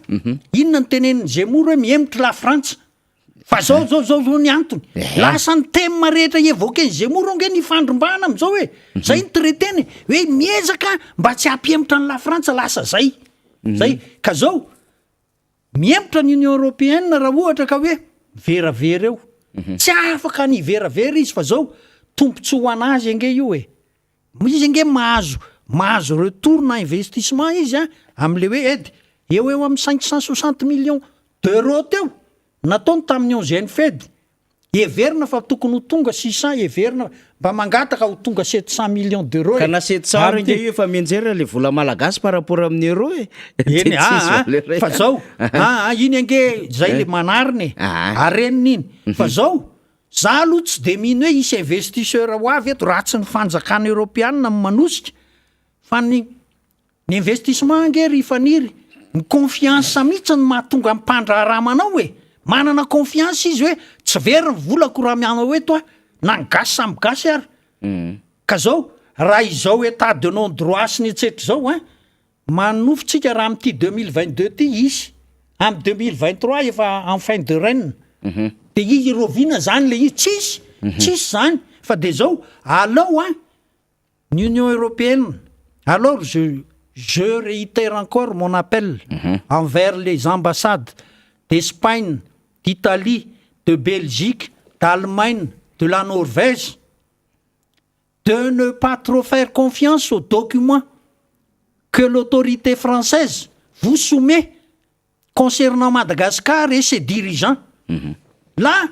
inona no tenenin'i Zemmour hoe mihemotra la Frantsa, Fa zao zao zao zao ny antony. Lasa ny thème rehetra évoquer-n'i Zemmour ange ny ifandrombahana amin'izao e. Zay ny traiter-ny e. Hoe miezaka mba tsy hampihemotra an'i Lafrantsa lasa zay. Zay. Ka zao, mihemotra ny Union Européenne raha ohatra ka hoe miveravera eo. Tsy afaka ny hiveravera izy fa zao, tombontsoa ho an'azy ange io e. Izy ange mahazo mahazo retour na investissement izy an, amin'le hoe aide, eo ho eo amin'ny 560 millions d'euros teo nataony tamin'ny onzième Fed, heverina fa tokony ho tonga 600, heverina mba mangataka ho tonga 700 millions d'euros Ka e. na 700 ary ange io efa mianjera le vola malagasy par rapport amin'ny euro e. Eny aa fa zao aa iny ange zay le manarina e, arenina iny, fa zao Za aloha tsy de mino hoe hisy investisseur ho avy eto raha tsy ny fanjakana eoropeanina no manosika fa ny ny investissement ange ry Faniry ny confiance mihitsy no mahatonga ny mpandraharaha manao e! Manana confiance izy hoe tsy very ny volako raha manao eto aho na ny gasy samy gasy ary ka zao raha izao etat de non droit sy ny etsetra izao ein Manonofy tsika raha amin'ity 2022 ty hisy, amin'ny 2023 efa en fin de règne, de i rahoviana zany le izy? Tsisy, tsisy zany fa de zao, alao an ny Union Européenne, alors je je réitère encore mon appel envers les ambassades d'Espagne, d'Italie, de Belgique, d'Allemagne, de la Norvège, de ne pas trop faire confiance aux documents que l'autorité française vous soumet concernant Madagascar et ses dirigeants. Là,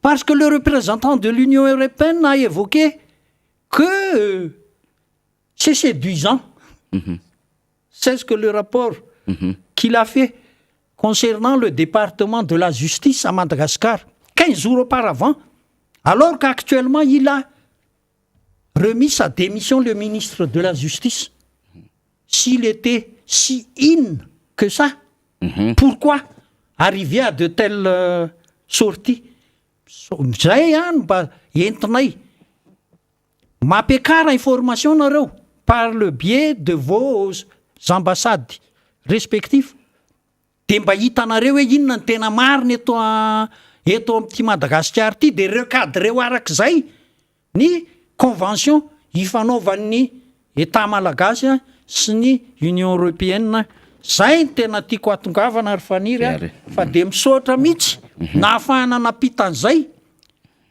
parce que le représentant de l'Union européenne a évoqué que c'est séduisant. C'est ce que le rapport qu'il a fait concernant le département de la justice à Madagascar, 15 jours auparavant, alors qu'actuellement il a remis sa démission le ministre de la justice. S'il était si in que ça, pourquoi arriver à de telles sorties? Zay ihany mba entinay mampiakara information nareo par le biais de vos ambassades respectifs de mba hitanareo hoe inona ny tena marina eto eto amin'ity Madagasikara ity de recadreo arak'izay ny convention ifanaovan'ny Etat malagasy sy ny Union européenne. Zay no tena tiako hahatongavana ry Faniry a, fa de misaotra mihitsy nahafahana nampita an'izay,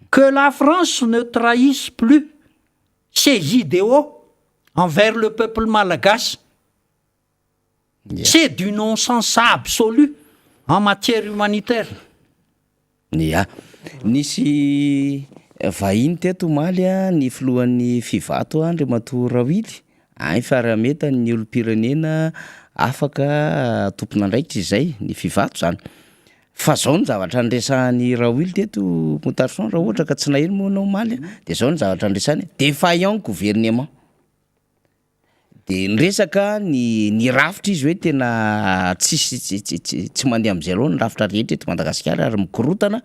que la France ne trahisse plus ses idéaux envers le peuple malagasy. C'est du non sens absolu en matière humanitaire. Ya. Nisy vahiny teto omaly ny filohan'ny Fivato Andriamatoa Rawily, Hay farameta ny olom-pirenena afaka tompon'andraikitra izay, ny Fivato zany. Fa zao ny zavatra niresahan'i Rawily teto Moutarson raha ohatra ka tsy naheno moa ianao omaly de zao ny zavatra niresahany, défaillant gouvernement. De niresaka ny ny rafitra izy hoe tena tsisy tsy tsy tsy tsy mandeha am'zay loha ny rafitra rehetra eto Madagasikara ary mikorotana,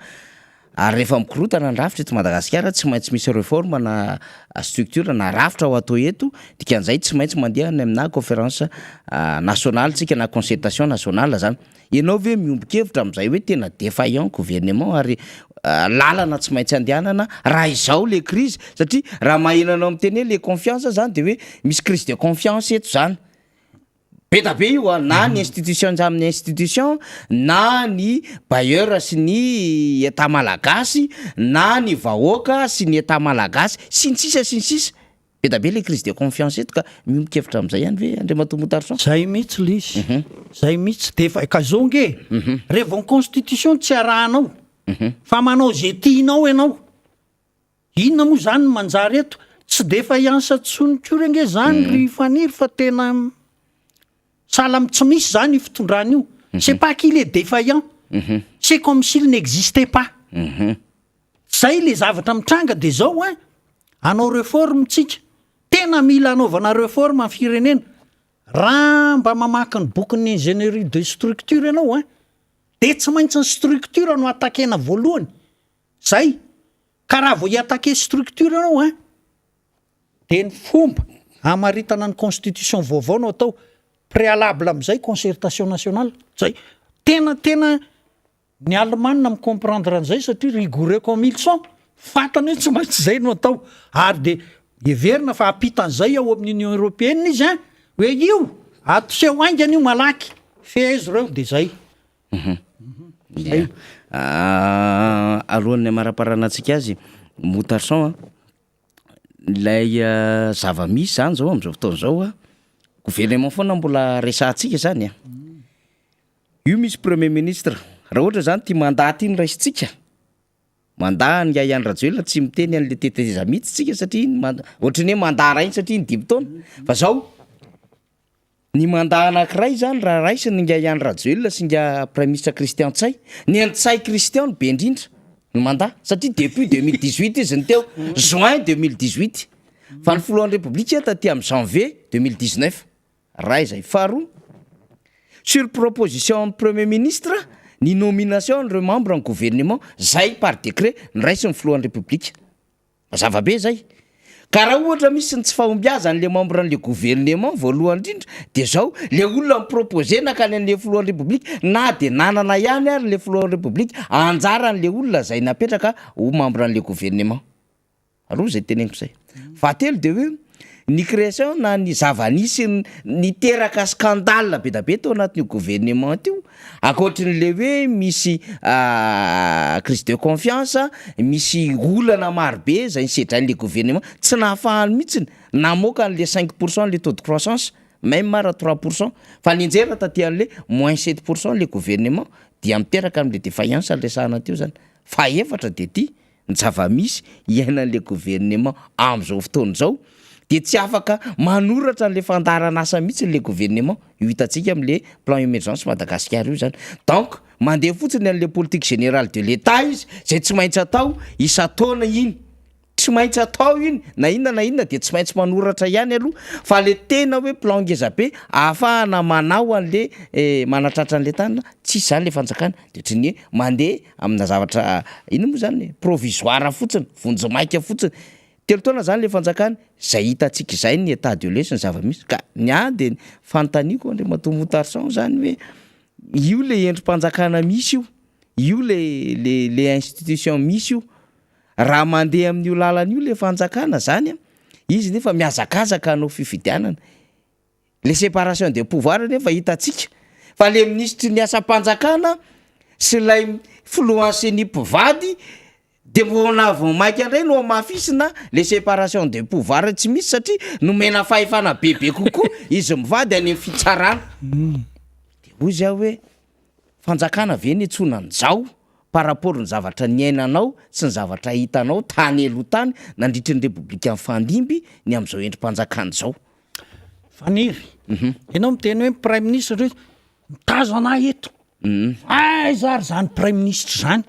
ary rehefa mikorotana ny rafitra eto Madagasikara tsy maintsy misy réforme na structure na rafitra ho atao eto, dikan'izay tsy maintsy mandeha any aminà conférence nationale tsika na concertation nationale zany. Ianao ve miombon-kevitra amin'izay hoe tena défaillant gouvernement ary lalana tsy maintsy andehanana raha izao le crise satria raha maheno anao miteny hoe le confiance zany de hoe misy crise de confiance eto zany, be da be io a, na ny institution amin'ny institution na ny bailleur sy ny Etat malagasy na ny vahoaka sy ny Etat malagasy sy ny sisa sy ny sisa. Be da be le crise de confiance eto ka miombon-kevitra amin'izay ihany ve Andriamatoa Moutarson? Zay mihitsy le izy, zay mihitsy, de efa, ka zao nge e, revo ny constitution tsy arahanao fa manao ze tianao ianao, inona moa zany ny manjary eto, tsy defaillance tsony kory ange zany ry Faniry fa tena sahala amin'ny tsy misy zany io fitondrana io, c'est pas qu'il est defaillant, c'est comme s'il n'existait pas. Zay le zavatra mitranga de zao ein, hanao reforme tsika, tena mila hanaovana reforme ny firenena, raha mba mamaky ny bokin'ny ingénierie de structure ianao ein, de tsy maintsy ny structure no attaquer-na voalohany, zay, ka raha vao hi-attaquer structure ianao ein, de ny fomba hamaritana ny constitution vaovao no atao, préalable am'zay concertation nationale, zay, tena tena Ny Alemana mi-comprendre an'izay satria rigoureux comme ils sont, fantany hoe tsy maintsy izay no atao ary dia heverina fa hampita an'izay ao amin'ny Union Européenne izy an, hoe io atoseho haingana io malaky, fehezo ireo dia izay. Zay. Alohan'ny hamaraparanantsika azy, Moutarson a, ilay zava-misy zany zao amin'izao fotoana izao a, gouvernement foana mbola resahantsika zany a. Io misy premier ministre, raha ohatra zany ty mandat ty no raisintsika, mandat an'ingahy Andry Rajoelina tsy miteny an'le tetezamita tsika satria iny manda- ohatran'ny hoe mandat ray iny satria iny dimy taona, fa zao ny mandat anakiray zany raha raisina ingahy Andry Rajoelina sy ingahy praiminisitra Christian Ntsay, ny an'i Ntsay Christian no be indrindra ny mandat satria depuis 2018 izy no teo, juin 2018, fa ny filohan'ny repoblika taty amin'ny janvier 2019. Ray izay. Faharoa, sur proposition an'ny Premier ministre, ny nomination an'ireo membres ny gouvernement, zay par décret noraisin'ny filohan'ny République. Mazava be zay. Ka raha ohatra misy ny tsy fahombiazan'le membre an'le gouvernement voalohany indrindra de zao, le olona mi-proposer nankany an'le filohan'ny République, na de nanana ihany ary le filohan'ny République, anjaran'le olona zay napetraka ho membre an'le gouvernement. Aloha zay teneniko zay. Fahatelo de hoe ny création na ny zava-nisy niteraka scandale be da be tao anatin'io gouvernement io, ankoatrin'le hoe misy crise de confiance, misy olana maro be zay nisedrain'le gouvernement, tsy nahafahany mihitsiny namoaka an'le 5 % le taux de croissance, même ara 3 %, fa nianjera taty an'le moins 7 % le gouvernement, dia miteraka am'le défaillance resahana teo zany. Fahaefatra de ty, ny zava-misy iainan'le gouvernement am'izao fotoana izao de tsy afaka manoratra an'le fandaharan'asa mihitsy le gouvernement io, hitantsika am'le plan émergence Madagasikara io zany. Donc mandeha fotsiny an'le politique générale de l'État izy zay tsy maintsy atao isan-taona iny, tsy maintsy atao iny na inona na inona, de tsy maintsy manoratra ihany aloha, fa le tena hoe plan ngeza be ahafahana manao an'le manatratra an'le tanana tsisy zany le fanjakana, de ohatran'ny hoe mandeha amina zavatra ino moa zany, provisoire fotsiny, vonjimaika fotsiny, 3 taona zany le fanjakana zay hitantsika izay ny état de lieu sy ny zava-misy. Ka ny ahy de fanontaniako Andriamatoa Moutarson zany hoe io le endrim-panjakana misy io le institution misy io, raha mandeha amin'io lalana io le fanjakana zany a, izy nefa mihazakazaka hanao fifidianana, le séparation des pouvoirs nefa hitantsika fa le minisitry ny asam-panjakana sy ilay filohan'ny CENI mpivady de mbola vao mainka indray no hamafisina le séparation des pouvoirs tsy misy, satria nomena fahefana bebe kokoa izy mivady any amin'ny fitsarana. De hoy izy aho hoe fanjakana ve ny antsonan'izao? par rapport ny zavatra niainanao sy ny zavatra hitanao tany aloha tany nandritry ny Repoblika nifandimby ny amin'izao endri-panjakana izao. Faniry, ianao miteny hoe praiminisitra hoe mitazana ahy eto. Aiza ary zany praiminisitra zany?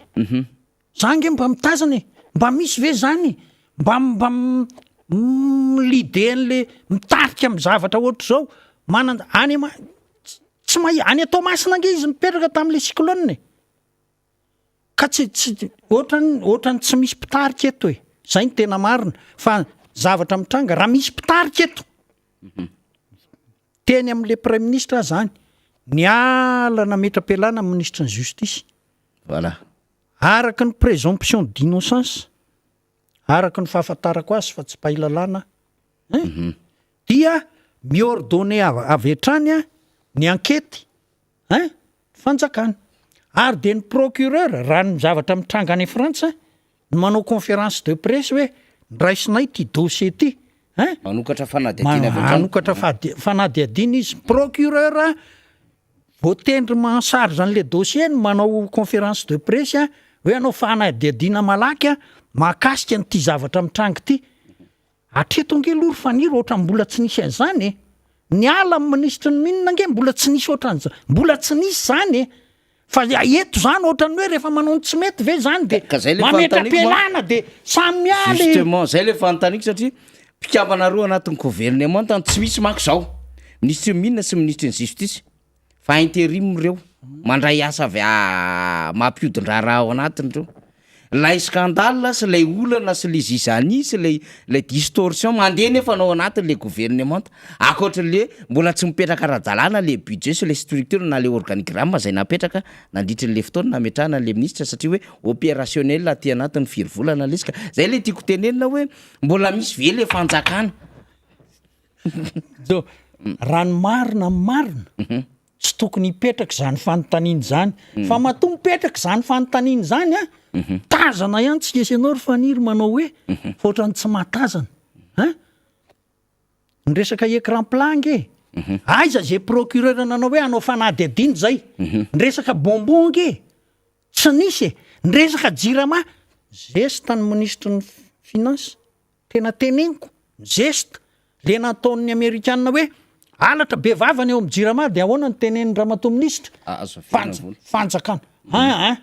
Za nge mba mitazana e, mba misy ve zany mba mba mi-leader an'le mitarika amin'ny zavatra ohatr'izao, manan- any ma- tsy mahi- any Toamasina ange izy mipetraka tamin'le cyclone e. Ka tsy tsy ohatran'ny ohatran'ny tsy misy mpitarika eto e, zay no tena marina, fa zavatra mitranga raha misy mpitarika eto, teny amin'le praiminisitra aho zany, niala nametra-pialana ny minisitry ny justice. Voilà. Araka ny présomption d'innocence, araka ny fahafantarako azy fa tsy mpahay lalàna aho, hein, dia mi-ordonner avy hatrany ny ankety Hein? Fanjakana. Ary dia ny procureur, raha ny zavatra mitranga any Frantsa, no manao conférence de presse hoe nraisinay ity dossier ity. Hein? Manokatra fanadihadiana avy hatrany. Manokatra fanadihadiana izy. Procureur voatendry en charge an'ilay dossier no manao conférence de presse hoe hanao fanadihadiana malaky mahakasika an'ity zavatra mitranga ity. Hatreto ange aloha ry Faniry ohatran'ny mbola tsy nisy an'izany e! Niala ny minisitry ny mines ange mbola tsy nisy ohatran'izany, mbola tsy nisy izany e! Fa eto izany ohatran'ny hoe rehefa manao ny tsy mety ve izany de Ka zay le fanontaniako ma- mametra-pialana de samy miala e! Justement, zay le fanontaniako satria mpikambana roa anatin'ny governemanta no tsy misy manko zao, minisitry ny mines sy minisitry ny justice. Fa interim ireo, mandray asa avy mampiodin-draharaha ao anatiny ireo. Ilay scandale sy ilay olana sy ilay zizanie sy ilay ilay distorsion mandeha nefa ao anatin'ilay governemanta. Ankoatran'le mbola tsy mipetraka ara-dalàna ilay budget sy ilay structure na ilay organigramme izay napetraka nandritry an'ilay fotoana nametrahana an'ilay minisitra satria hoe opérationnel aty anatin'ny firy volana ilay izy ka. Zay ilay tiako tenenina hoe mbola misy ve ilay fanjakana? Jo, raha ny marina ny marina, tsy tokony hipetraka izany fanontaniana izany. Fa matoa mipetraka izany fanontaniana izany an, tazana ihany tsika sy ianao ry Faniry manao hoe, fa ohatran'ny tsy mahatazana. Hein? Ny resaka écran plat ange, aiza izay procureur nanao hoe hanao fanadihadiana izay? Ny resaka bonbon ange, tsy nisy e! Ny resaka jirama, zesta ny minisitry ny finance. Tena teneniko, zesta, le nataon'ny amerikana hoe halatra be vava ny eo amin'ny jirama de ahoana no tenenin'i ramatoa minisitra? Azo averina vola. Fanjakana. An an.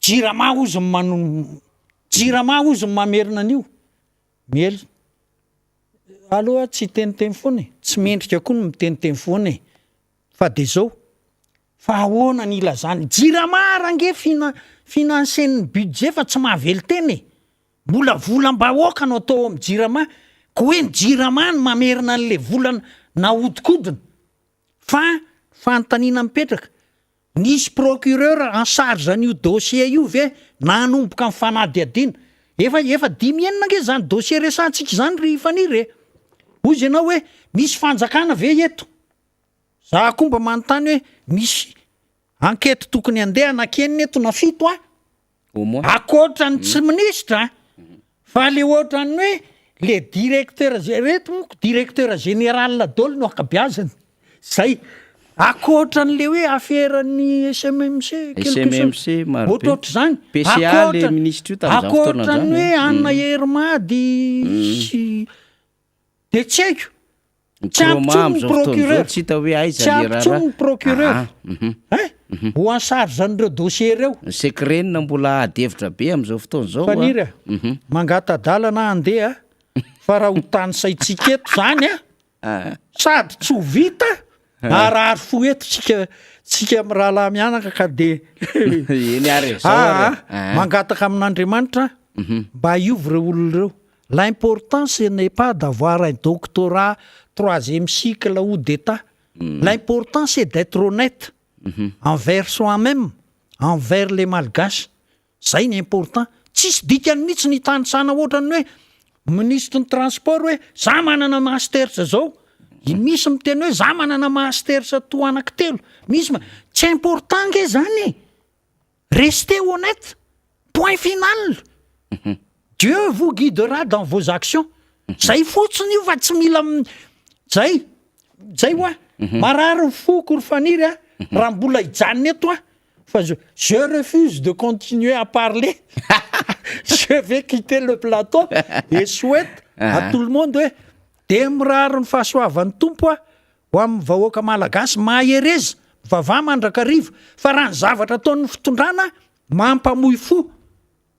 Jirama hozy ny mano- jirama hozy ny mamerina an'io. Miely. Aleo aho tsy hiteniteny foana e. Tsy mendrika koa ny miteniteny foana e. Fa de zao, fa ahoana ny ilazany, jirama ary ange fina- financer-n'ny budget fa tsy mahavelon-tena e. Mbola volam-bahoaka no atao ao amin'ny jirama, ka hoe ny jirama no mamerina an'ilay vola nahodinkodina. Fa fanontaniana mipetraka, nisy procureur en charge an'io dossier io ve nanomboka ny fanadihadiana? Efa efa dimy enina ange izany dossier resahantsika izany ry Faniry e! Hoy izy ianao hoe misy fanjakana ve eto? Za koa mba manontany hoe misy enquête tokony handeha anaky enina eto na fito an? Au moins. Ankoatra ny tsy minisitra fa le ohatran'ny hoe le directeur gé- reto monko directeur général daholo no ankabeazany, zay. Ankoatran'le hoe affaire-n'ny SMMC quelque chose, SMMC maro be. ohatrohatr'izany. PCA le Ankoatra- minisitra io tamin'izany fotoana Ankoatran'ny izany, hoe eh. Anna Hermady sy de tsy haiko. Ny Tsy ampy chroma tsony ny amin'izao fotoana izao procureur. tsy hita hoe aiza Tsy le ampy tsony raharaha. ny procureur. Aha, mhm. Hein? Ho en charge an'ireo dossier ireo. Ny secret-na mbola ady hevitra be amin'izao fotoana izao a. Faniry a, mangata-dalana aho handeha fa raha ho tanisaintsika eto zany a, sady tsy ho vita, harary fo eto tsika tsika mirahalahy mianaka ka de Eny ary e, zao ary e. Aa, mangataka amin'Andriamanitra mba hiova ireo olona ireo. L'important ce n'est pas d'avoir un doctorat troisième cycle ou d'Etat. L'important c'est d'être honnête envers soi-même, envers les malgaches. Zay ny important. Tsisy dikany mihitsy ny hitanisana ohatran'ny hoe minisitry ny transport hoe za manana masters zao, misy miteny hoe za manana masters toa anankitelo, misy ma- tsy important nge zany e! Restez honnête, point final! Dieu vous guidera dans vos actions. Zay fotsiny io fa tsy mila zay, zay hoa, marary ny foko ry Faniry a, raha mbola hijanona eto aho. Fa je je refuse de continuer à parler, je vais quitter le plateau et souhaite à tout le monde hoe dia mirary ny fahasoavan'ny Tompo aho ho amin'ny vahoaka malagasy, mahereza, mivavaha mandrakariva fa raha ny zavatra ataon'ny fitondrana mampamoy fo.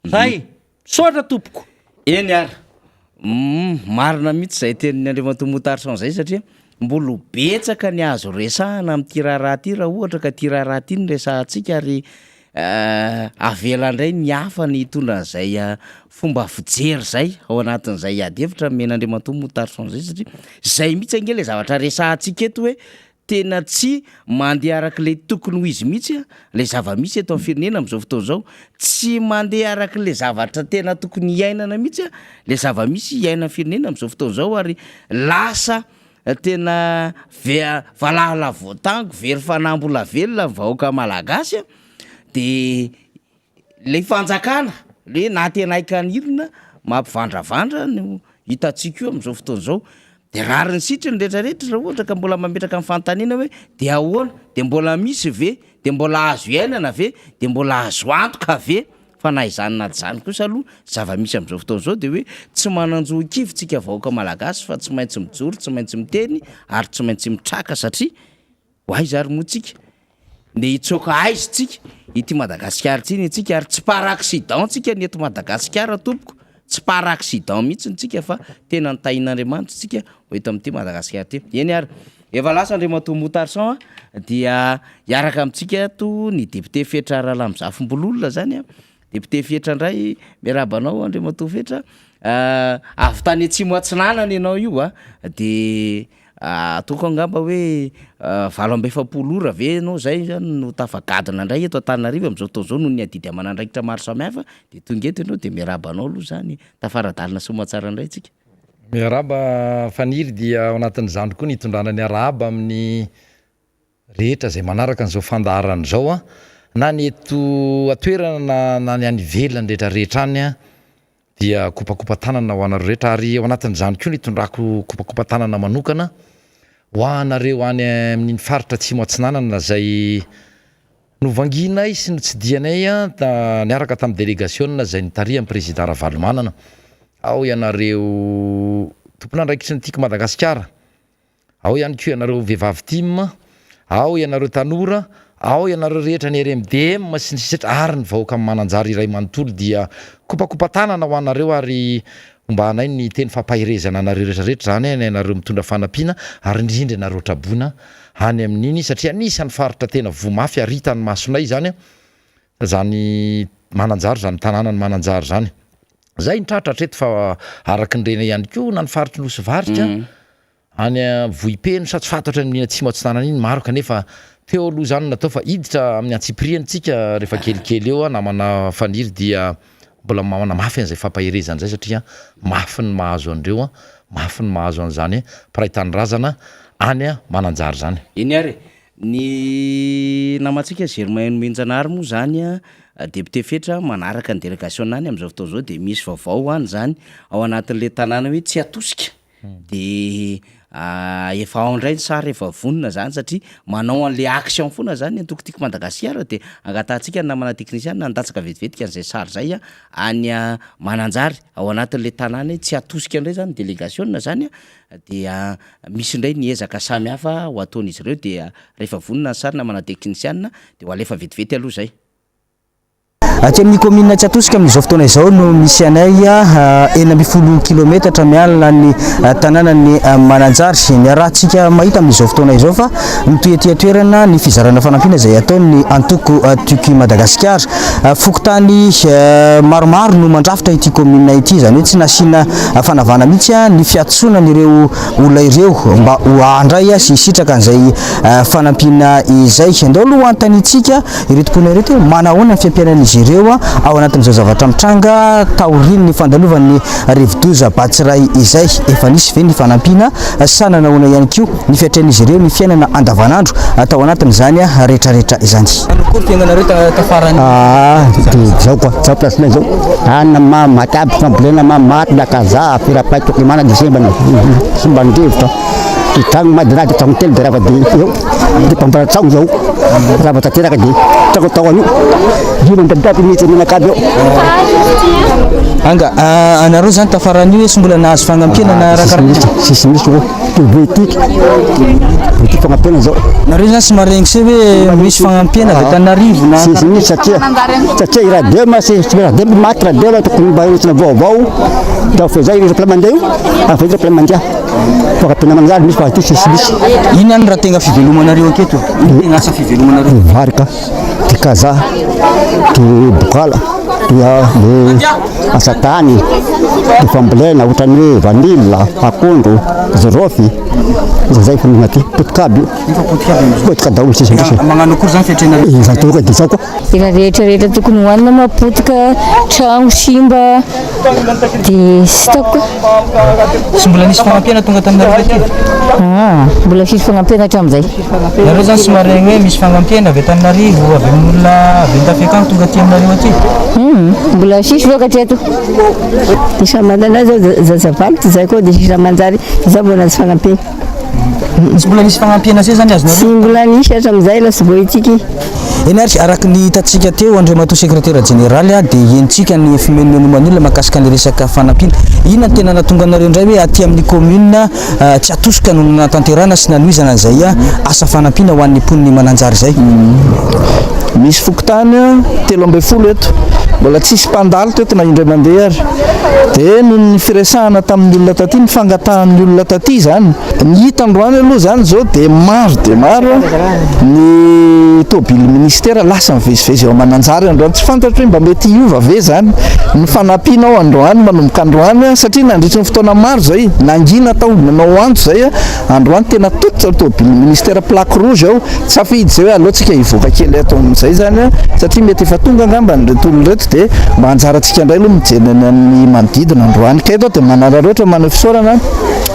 Zay! Misaotra tompoko. Eny ary, humm, marina mihitsy izay tenin'i Andriamatoa Moutarson izay satria mbolo betsaka ny azo resahana amin'ity raharaha ity raha ohatra ka ity raharaha ity no resahantsika ary avela indray ny hafa ny hitondra an'izay fomba fijery izay ao anatin'izay ady hevitra nomen'Andriamatoa Moutarson izay satria izay mihitsy ange ilay zavatra resahantsika eto hoe Tena tsy mandeha araka ilay tokony ho izy mihitsy ilay zava-misy eto amin'ny firenena amin'izao fotoana izao. Tsy mandeha araka ilay zavatra tena tokony hiainana mihitsy ilay zava-misy iainan'ny firenena amin'izao fotoana izao ary lasa tena ve- valala voatango, very fanahy mbola velona ny vahoaka malagasy dia Ilay fanjakana le na tena haikanirina mampivandravandra no hitantsika io amin'izao fotoana izao. De rariny sitriny rehetra rehetra raha ohatra ka mbola mametraka ny fanontaniana hoe de ahoana? De mbola misy ve? De mbola azo iainana ve? De mbola azo antoka ve? Fa na izany na tsy izany kosa aloha zava-misy amin'izao fotoana izao de hoe tsy manan-jo ho kivy tsika vahoaka malagasy fa tsy maintsy mijoro, tsy maintsy miteny ary tsy maintsy mitraka satria Ho aiza ary moa tsika? Ndeha hitsoaka aiza tsika? Ity Madagasikara ity ny antsika ary tsy par accident tsika ny eto Madagasikara tompoko, tsy par accident mihitsy tsika fa tena notahian'Andriamanitra tsika ho eto amin'ity Madagasikara ity. Eny ary, efa lasa Andriamatoa Moutarson a, dia hiaraka amintsika ato ny député Fetra Ralamizafimbolola zany a, député Fetra indray, miarahaba anao Andriamatoa Fetra, avy tany Atsimo Atsinanana ianao io a, de Ataoko angamba hoe 48 ora ve ianao izay zany no tafagadona indray eto Antananarivo amin'izao fotoana izao noho ny adidy aman'andraikitra maro samihafa dia tonga eto ianao dia miarahaba anao aloha izany, tafara-dalana soamantsara indray tsika. Miarahaba Faniry dia ao anatin'izany koa ny hitondrana ny arahaba amin'ny rehetra izay manaraka an'izao fandaharana izao an, na ny eto an-toerana na ny any ivelany rehetra rehetra any an, dia kopakopa-tanana ho anareo rehetra ary ao anatin'izany koa ny hitondrako kopakopa-tanana manokana ho anareo any amin'iny faritra atsimo atsinanana izay novangianay sy notsidihanay niaraka tamin'ny delegasiona izay notarihan'ny prezida Ravalomanana. Ao ianareo tompon'andraikitry ny Tiako Madagasikara. Ao ihany koa ianareo vehivavy tim, ao ianareo tanora, ao ianareo rehetra ny RMDM sy ny sisa ary ny vahoaka Mananjary iray manontolo dia kopakopa-tanana ho anareo ary hombahanay ny teny fampaherezana anareo rehetra rehetra izany ny anareo mitondra fanampiana ary indrindra ianareo traboina any amin'iny satria anisan'ny faritra tena voa mafy ary hitan'ny masonay izany izany Mananjary izany tanànan'i Mananjary izany. Izay ny tratra hatreto fa araka ny renay ihany koa na ny faritry Nosy Varika any Vohipeno sa tsy fantatra ny amin'iny atsimo atsinanana iny maro kanefa teo aloha izany no natao fa hiditra amin'ny antsipiriany tsika rehefa kelikely eo namana Faniry dia mbola manamafy an'izay fampaherezana izay satria mafy ny mahazo an'ireo mafy ny mahazo an'izany mpiray tanindrazana any Mananjary izany. Eny ary e! Ny namantsika Germain Nomenjanahary moa izany député Fetra manaraka ny délégation any amin'izao fotoana izao dia misy vaovao any izany ao anatin'ilay tanàna hoe Tsiatosika dia efa ao indray ny sary efa vonona izany satria manao an'ilay action foana izany ny antoko Tiako Madagasikara dia angatahantsika ny namana teknisiana handatsaka vetivetika an'izay sary izay any Mananjary ao anatin'ilay tanàna hoe Tsiatosika indray izany délégation izany dia misy indray ny ezaka samihafa ho ataon'izy ireo dia rehefa vonona ny sary namana teknisiana dia ho alefa vetivety aloha izay. Aty amin'ny kaominina Tsiatosika amin'izao fotoana izao no misy anay, 16 kilometatra miala ny tanànan'i Mananjary. Niarahantsika mahita amin'izao fotoana izao fa mitohy aty an-toerana ny fizarana fanampiana izay ataon'ny antoko Tuki Madagasikara. Fokontany maromaro no mandrafitra ity kaominina ity, izany hoe tsy nasiana fanavahana mihitsy ny fiantsoana an'ireo olona ireo mba ho handray sy hisitraka an'izay fanampiana izay. Andao aloha hanontaniantsika ireto mponina ireto hoe manahoana ny fiampiainan'izy ireo ao anatin'izao zavatra mitranga taorian'ny fandalovan'ny rivodoza Batsirai izay. Efa nisy ve ny fanampiana sa nanahoana ihany koa ny fiatrehan'izy ireo ny fiainana andavanandro tao anatin'izany rehetrarehetra izany. Akory fiainanareo tafaran'ny Ah, zao koa, zao place-nay zao. Hanina ma maty aby fambolena ma maty la kazaha, firapay tokony mana dia simba simba ny rivotra. Ty tragno ma de raha de tragno telo de rava de eo de mpamboatra tragno zao rava tanteraka de tragno atao an'io io mandadidady mihitsy mianakavy eo. Anga, anareo zany tafaran'io hoe tsy mbola nahazo fagnampiana na raha karaha Tsisy tsisy mihitsy ô, ty voetiky voetiky fagnampiana zao. Nareo zany tsy maregny se hoe misy fagnampiana avy Antananarivo na Tsisy mihitsy satria satria i Radem tsy tsy Radem maty Radem tokony mba ohatrana vaovao da fezay ropla mandeha io afezay ropla mandeha. Fagnampiana manjary misy fa aty tsisy misy. Inona any raha tegna fivelomanareo aketo? Ino tegna asa fivelomanareo? Ny vary ka, ty kazaha, ty bokala, ty le asa tany, ty fambolena ohatran'ny hoe vanille, akondro, jirofy, zay fambolena aty, potika aby io. Efa potika aby amizao. Potika daholo tsisy misy. Magnano akory zany fiatrehanareo? Izaho tonga dia izao koa. Ny raha rehetra rehetra tokony hohanina moa potika, tragno simba dia tsy hitako koa. Tsy mbola nisy fagnampiana tonga taminareo taty? Ah, mbola tsisy fagnampiana hatramin'izay. Nareo zany tsy maregny hoe misy fagnampiana avy Antananarivo, avy amin'olona avy Andafiakany tonga aty aminareo aty? Hum, mbola tsisy vokatra eto. Isa manana zao zazavalo ty zay koa dia sisa manjary za vao nahazo fagnampiana. Tsy mbola nisy fagnampiana se zany azonareo? Tsy mbola nisy hatramin'izay la tsy voahitsiky. Eny ary, araka ny hitantsika teo, Andriamatoa Sekretera Jeneraly, dia henontsika ny fimenomenoman'ny olona mahakasika ny resaka fanampiana. Inona no tena nahatonga anareo indray hoe aty amin'ny kaominina Tsiatosika no nanatanterahana sy nanohizana an'izay asa fanampiana ho an'ny mponin'i Mananjary izay? Misy fokontany 13 eto, mbola tsisy mpandalo teto na indray mandeha ary. Dia noho ny firesahana tamin'ny olona taty, ny fangatahan'ny olona taty izany, Ny hita androany aloha izany izao dia maro dia maro ny tôbily ministera lasa mivezivezy eo Mananjary androany. Tsy fantatro hoe mba mety hiova ve izany ny fanampiana ao androany manomboka androany satria nandritry ny fotoana maro izay nangina tao, nanao antso izay androany tena tototra ny tôbily ministera plaque rouge ao. Tsy afidy izay hoe aleo tsika hivoaka kely ato amin'izay izany satria mety efa tonga angamba ireto olona ireto dia mba anjarantsika indray aloha mijery ny an'ny manodidina androany. Ka eto aho dia manararaotra maneho fisaorana.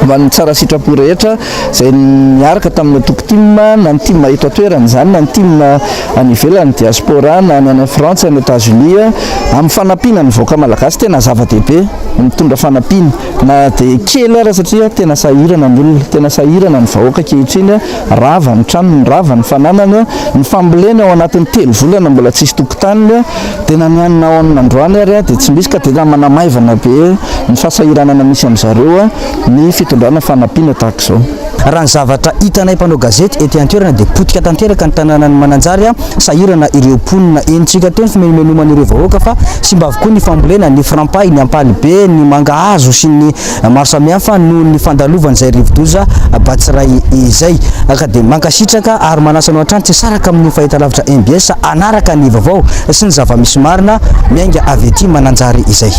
ho an'ny tsara sitrapo rehetra izay niaraka tamin'ny antoko tim na ny tim eto an-toerana izany na ny tim any ivelany, diaspora, na ny any Frantsa, any Etats-Unis amin'ny fanampiana ny vahoaka malagasy. Tena zava-dehibe ny mitondra fanampiana na dia kely ara satria tena sahirana ny olona, tena sahirana ny vahoaka ankehitriny, rava ny tranony, rava ny fananany, ny famboleny ao anatin'ny telo volana mbola tsisy tokotaniny. Dia na ny hanina ao aminy androany ary dia tsy misy ka dia manamaivana be ny fahasahiranana misy amin-dry zareo ny fitondrana fanampiana tahaka izao. Raha ny zavatra hitanay mpanao gazety ety an-toerana dia potika tanteraka ny tanànan'i Mananjary, sahirana ireo mponina. Henontsika teo ny fimenomenoman'ireo vahoaka fa simba avokoa ny fambolena, ny frampay, ny ampalibe, ny mangahazo sy ny maro samihafa noho ny fandalovan'izay rivodoza Batsirai izay. Ka dia mankasitraka ary manasa anao hatrany tsy hisaraka amin'ny fahitalavitra mbs hanaraka ny vaovao sy ny zava-misy marina miainga avy ety Mananjary izay.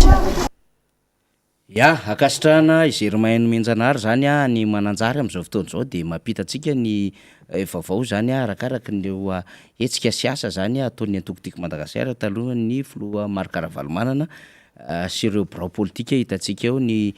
Ya, ankasitrahana i Germain Nomenjanahary izany any Mananjary amin'izao fotoana izao dia mampita antsika ny vaovao izany arakaraky ireo hetsika sy asa izany ataon'ny antoko Tiako Madagasikara talohan'ny filoha Marc Ravalomanana sy ireo birao politika hitantsika eo, ny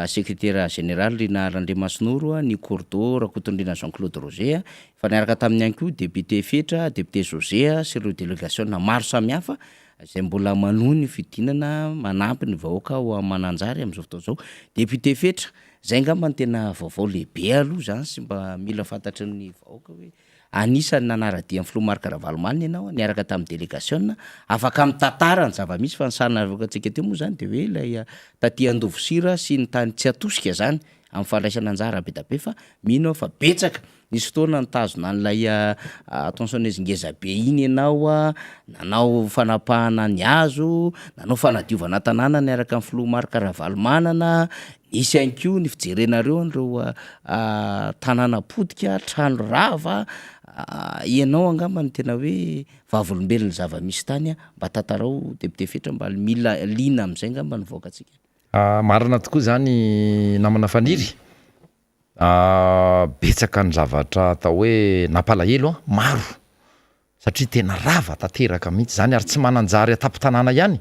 sekretera jeneraly Rina Randriamasinoro, ny Cordo Rakotonirina Jean Claude Roger, efa niaraka taminy ihany koa député Fetra, député José sy ireo delegasiona maro samihafa izay mbola manohy ny fidinana manampy ny vahoaka ao Mananjary amin'izao fotoana izao. Député Fetra, izay angamba no tena vaovao lehibe aloha izany sy mba mila fantatry ny vahoaka hoe Anisan'ny nanara-dia ny filoha Marc Ravalomanana ianao niaraka tamin'ny delegasiona. Afaka mitantara ny zava-misy fa ny sary navoakantsika teo moa izany dia hoe ilay taty Andovosira sy ny tany Tsiatosika izany amin'ny fandraisana anjara be dia be fa mino aho fa betsaka. Nisy fotoana nitazona an'ilay tronçonneuse ngeza be iny ianao, nanao fanapahana ny hazo, nanao fanadiovana tanàna niaraka amin'ny filoha Marc Ravalomanana, Nisy ihany koa ny fijerenareo an'ireo tanàna potika, trano rava, ianao angamba no tena hoe vavolombelon'ny zava-misy tany, mba tantarao député Fetra mba mila liana amin'izay angamba ny vahoakantsika. Marina tokoa izany namana Faniry, betsaka ny zavatra atao hoe nampalahelo an, maro satria tena rava tanteraka mihitsy izany ary tsy mananjary an-tampon-tanàna ihany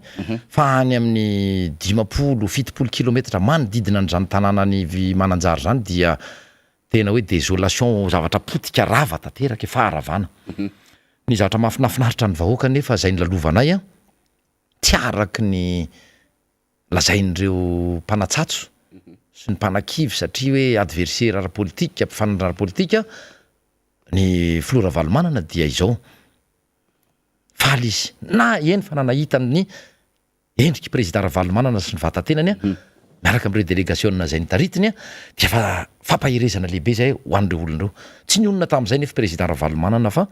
fa any amin'ny 50, 70 kilometatra manodidina an'izany tanànan'i Mananjary izany dia tena hoe désolation, zavatra potika rava tanteraka e, faharavana. Ny zavatra mahafinafinaritra ny vahoaka anefa izay nolalovanay an, tsy araky ny lazain'ireo mpanatsatso. sy ny mpanakivy satria hoe adversaire ara-politika, mpifanandrina ara-politika ny filoha Ravalomanana dia izao, faly izy na eny fa na nahita ny endrik'i Prezida Ravalomanana sy ny vata-tenany miaraka amin'ireo delegasiona izay notaritiny dia efa fampaherezana lehibe izay ho an'ireo olona ireo. Tsy nionona tamin'izay nefa Prezida Ravalomanana fa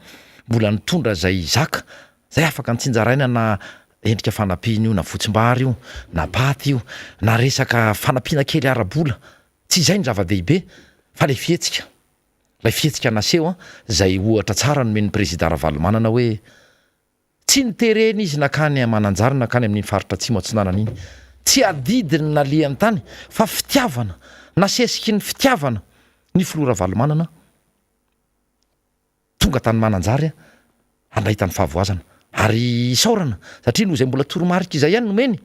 mbola nitondra izay zaka izay afaka nitsinjaraina na endrika fanampiana io na fotsimbary io na paty io na resaka fanampiana kely ara-bola. Tsy izay no zava-dehibe fa ilay fihetsika, ilay fihetsika naseho izay ohatra tsara nomen'ny Prezida Ravalomanana hoe Tsy noterena izy nankany Mananjary nankany amin'iny faritra Atsimo Atsinanana iny. Tsy adidiny ny nalehany tany fa fitiavana, nasesiky ny fitiavana ny filoha Ravalomanana tonga tany Mananjary ary nahita ny fahavoazana. Ary isaorana satria noho izay mbola toromarika izay ihany nomeny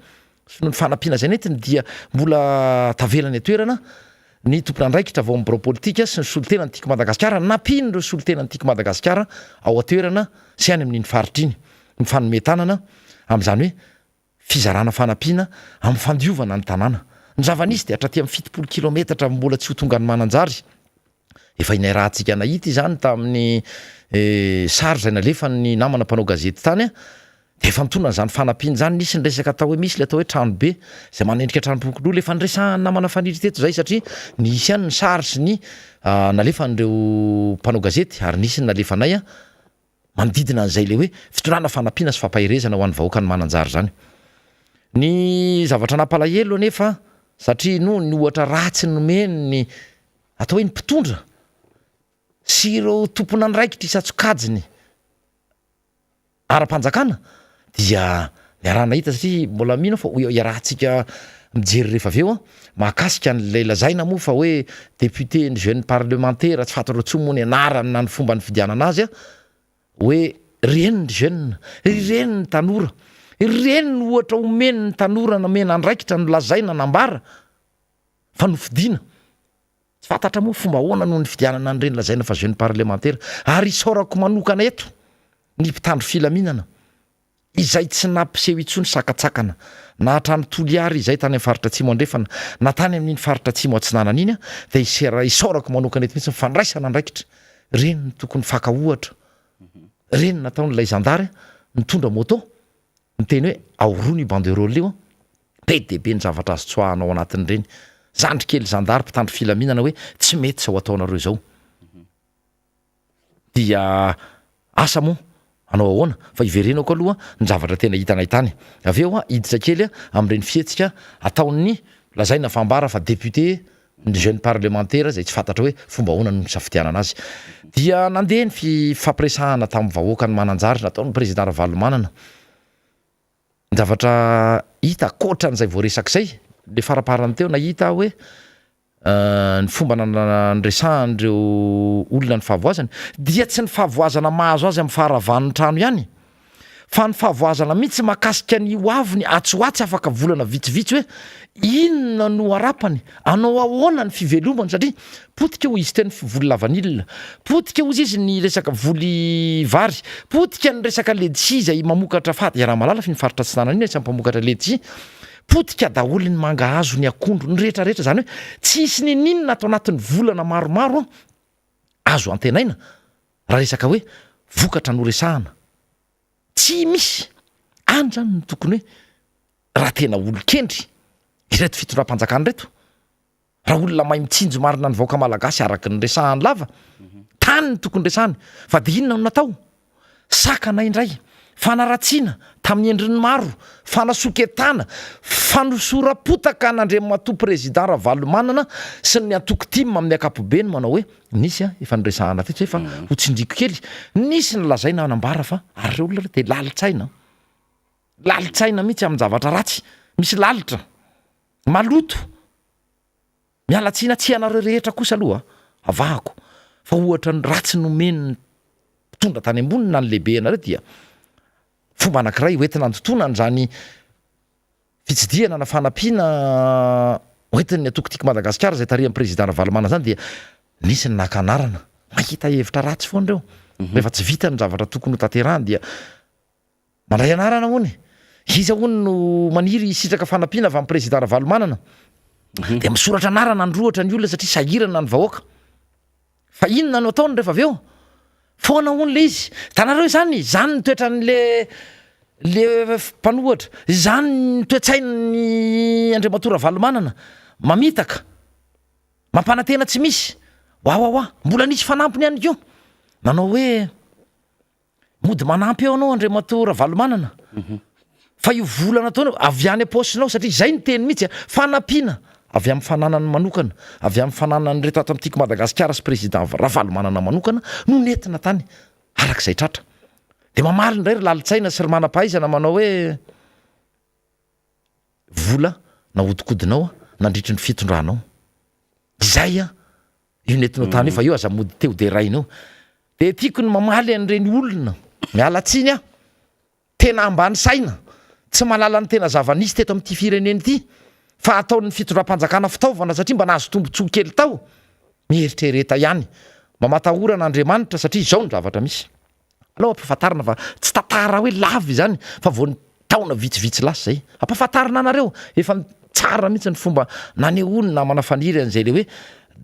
sy noho ny fanampiana izay nentiny dia mbola tavela any an-toerana ny tompon'andraikitra avy ao amin'ny birao politika sy ny solontenan'ny Tiako Madagasikara, nampian'ireo solontenan'ny Tiako Madagasikara ao an-toerana sy any amin'iny faritra iny, mifanome tanana amin'izany hoe fizarana fanampiana amin'ny fandiovana ny tanàna. Ny zava-nisy dia hatraty amin'ny 70 kilometatra mbola tsy ho tonga any Mananjary. Efa niarahantsika nahita izany tamin'ny sary izay nalefan'ny namana mpanao gazety tany dia efa nitondra an'izany fanampiana izany, nisy ny resaka atao hoe misy ilay atao hoe trano be izay manendrika tranom-pokonolona, efa niresahan'ny namana Faniry teto izay satria nisy ihany ny sary sy ny nalefan'ireo mpanao gazety ary nisy ny nalefanay manodidina an'izay ilay hoe fitondrana fanampiana sy fampaherezana ho an'ny vahoakan'i Mananjary izany. Ny zavatra nampalahelo anefa satria noho ny ohatra ratsy nomen'ny atao hoe ny mpitondra sy ireo tompon'andraikitra isan-tsokajiny ara-panjakana dia niaraha-nahita satria mbola mino aho fa iarahantsika mijery rehefa avy eo an, mahakasika an'ilay lazaina moa fa hoe député ny jeune parlementaire tsy fantatro intsony moa ny anarany na ny fomba nifidianana azy an, hoe ireny ny jeune, ireny ny tanora, ireny ny ohatra omeny ny tanora nomena andraikitra nolazaina nambara fa nofidiana. Tsy fantatra moa fomba ahoana no nifidianana an'ireny lazaina fa jeune parlementaire. Ary isaorako manokana eto ny mpitandro filaminana izay tsy nampiseho intsony sakantsakana na hatrany Toliara izay tany amin'ny faritra Atsimo Andrefana na tany amin'iny faritra Atsimo Atsinanana iny dia isaorako manokana eto mihitsy ny fandraisana andraikitra. Ireny no tokony faka ohatra. Ireny nataon'ilay zandary nitondra moto Miteny hoe aorony io banderole io an! Be dia be ny zavatra azo tsoahana ao anatin'ireny. Zandry kely zandary mpitandro filaminana hoe tsy mety izao ataonareo izao. Dia asa moa hanao ahoana fa hiverenako aloha ny zavatra tena hitanay tany. Avy eo hiditra kely amin'ireny fihetsika ataon'ny lazaina fa ambara fa député ny jeune parlementaire izay tsy fantatra hoe fomba ahoana no nisafidianana azy. Dia nandeha ny fifampiresahana tamin'ny vahoakan'i Mananjary nataon'ny président Ravalomanana. Ny zavatra hita ankoatran'izay voaresaka izay, le faraparany teo nahita aho hoe ny fomba niresahan'ireo olona ny fahavoazany dia tsy ny fahavoazana mahazo azy amin'ny faharavan'ny trano ihany fa ny fahavoazana mihitsy mahakasika ny ho aviny atsy ho atsy afaka volana vitsivitsy hoe inona no harapany, anao ahoana ny fivelomany satria potika hoy izy teo ny voly lavanila, potika hozy izy ny resaka voly vary, potika ny resaka ledsi izay mamokatra fady, iaraha-mahalala fa iny faritra atsinanana iny anisan'ny mpamokatra ledsi, potika daholo ny mangahazo, ny akondro, ny rehetra rehetra, izany hoe tsy hisy ninininona ato anatin'ny volana maromaro azo antenaina Raha resaka hoe vokatra no resahana, tsy misy. Any izany no tokony hoe raha tena olon-kendry ireto fitondram-panjakana ireto, raha olona mahay mitsinjo marina ny vahoaka malagasy araka ny resahany lava, tany no tokony resahany. Fa dia inona no natao? Sakana indray, fanaratsiana tamin'ny endriny maro, fanasoketana, fanosoram-potaka an'Andriamatoa Président Ravalomanana sy ny antoko tim amin'ny ankapobeny manao hoe Nisy an, efa niresahana teto zay fa ho tsindriako kely, nisy ny lazaina nambara fa ary reo olona reo de lalin-tsaina, lalin-tsaina mihitsy amin-javatra ratsy, misy lalitra, maloto, miala tsiny tsy ianareo rehetra kosa aloha avahako fa ohatra ny ratsy nomen'ny mpitondra tany ambony na ny lehibe anareo dia fomba anankiray hoentina andotoana an'izany fitsidihana na fanampiana hoentin'ny antoko Tiako Madagasikara izay tarihan'ny Président Ravalomanana izany dia nisy ny naka anarana. Mahita hevitra ratsy foana ireo. Rehefa tsy vita ny zavatra tokony ho tanterahany dia mandray anarana hono e. Iza hono no maniry hisitraka fanampiana avy amin'ny Président Ravalomanana? Dia misoratra anarana androhatra ny olona satria sahirana ny vahoaka. Fa inona no ataony rehefa avy eo? Foana hono le izy. Hitanareo izany, izany ny toetran'le le mpanohatra, izany ny toe-tsain'ny Andriamatoa Ravalomanana, mamitaka, mampanantena tsy misy, wawawa. Mbola nisy fanampiny ihany koa, nanao hoe. Mody manampy eo anao Andriamatoa Ravalomanana fa io vola nataonao avy any am-paosinao satria izay ny teny mihitsy a, fanampiana avy amin'ny fananany manokana, avy amin'ny fananan'ireto ato amin'ny Tiako Madagasikara sy Président Ravalomanana manokana no nentina tany araka izay tratra. Dia mamaly indray ry lalin-tsaina sy ry manam-pahaizana manao hoe vola nahodinkodinao nandritry ny fitondranao. Izay an! Io nentinao tany io fa io aza mody te ho deraina io. Dia tiako ny mamaly an'ireny olona, miala tsiny aho, tena ambany saina, tsy mahalala ny tena zava-nisy teto amin'ity firenena ity, fa ataon'ny fitondram-panjakana fitaovana satria mba nahazo tombontsoa kely tao. Mieritrereta ihany. Mba matahora an'Andriamanitra satria izao ny zavatra misy. Aleo ampahafantarina fa tsy tantara hoe lava izany fa vao ny taona vitsivitsy lasa izay. Ampahafantarina anareo, efa tsara mihitsy ny fomba nanehoan'ny namana Faniry an'izay le hoe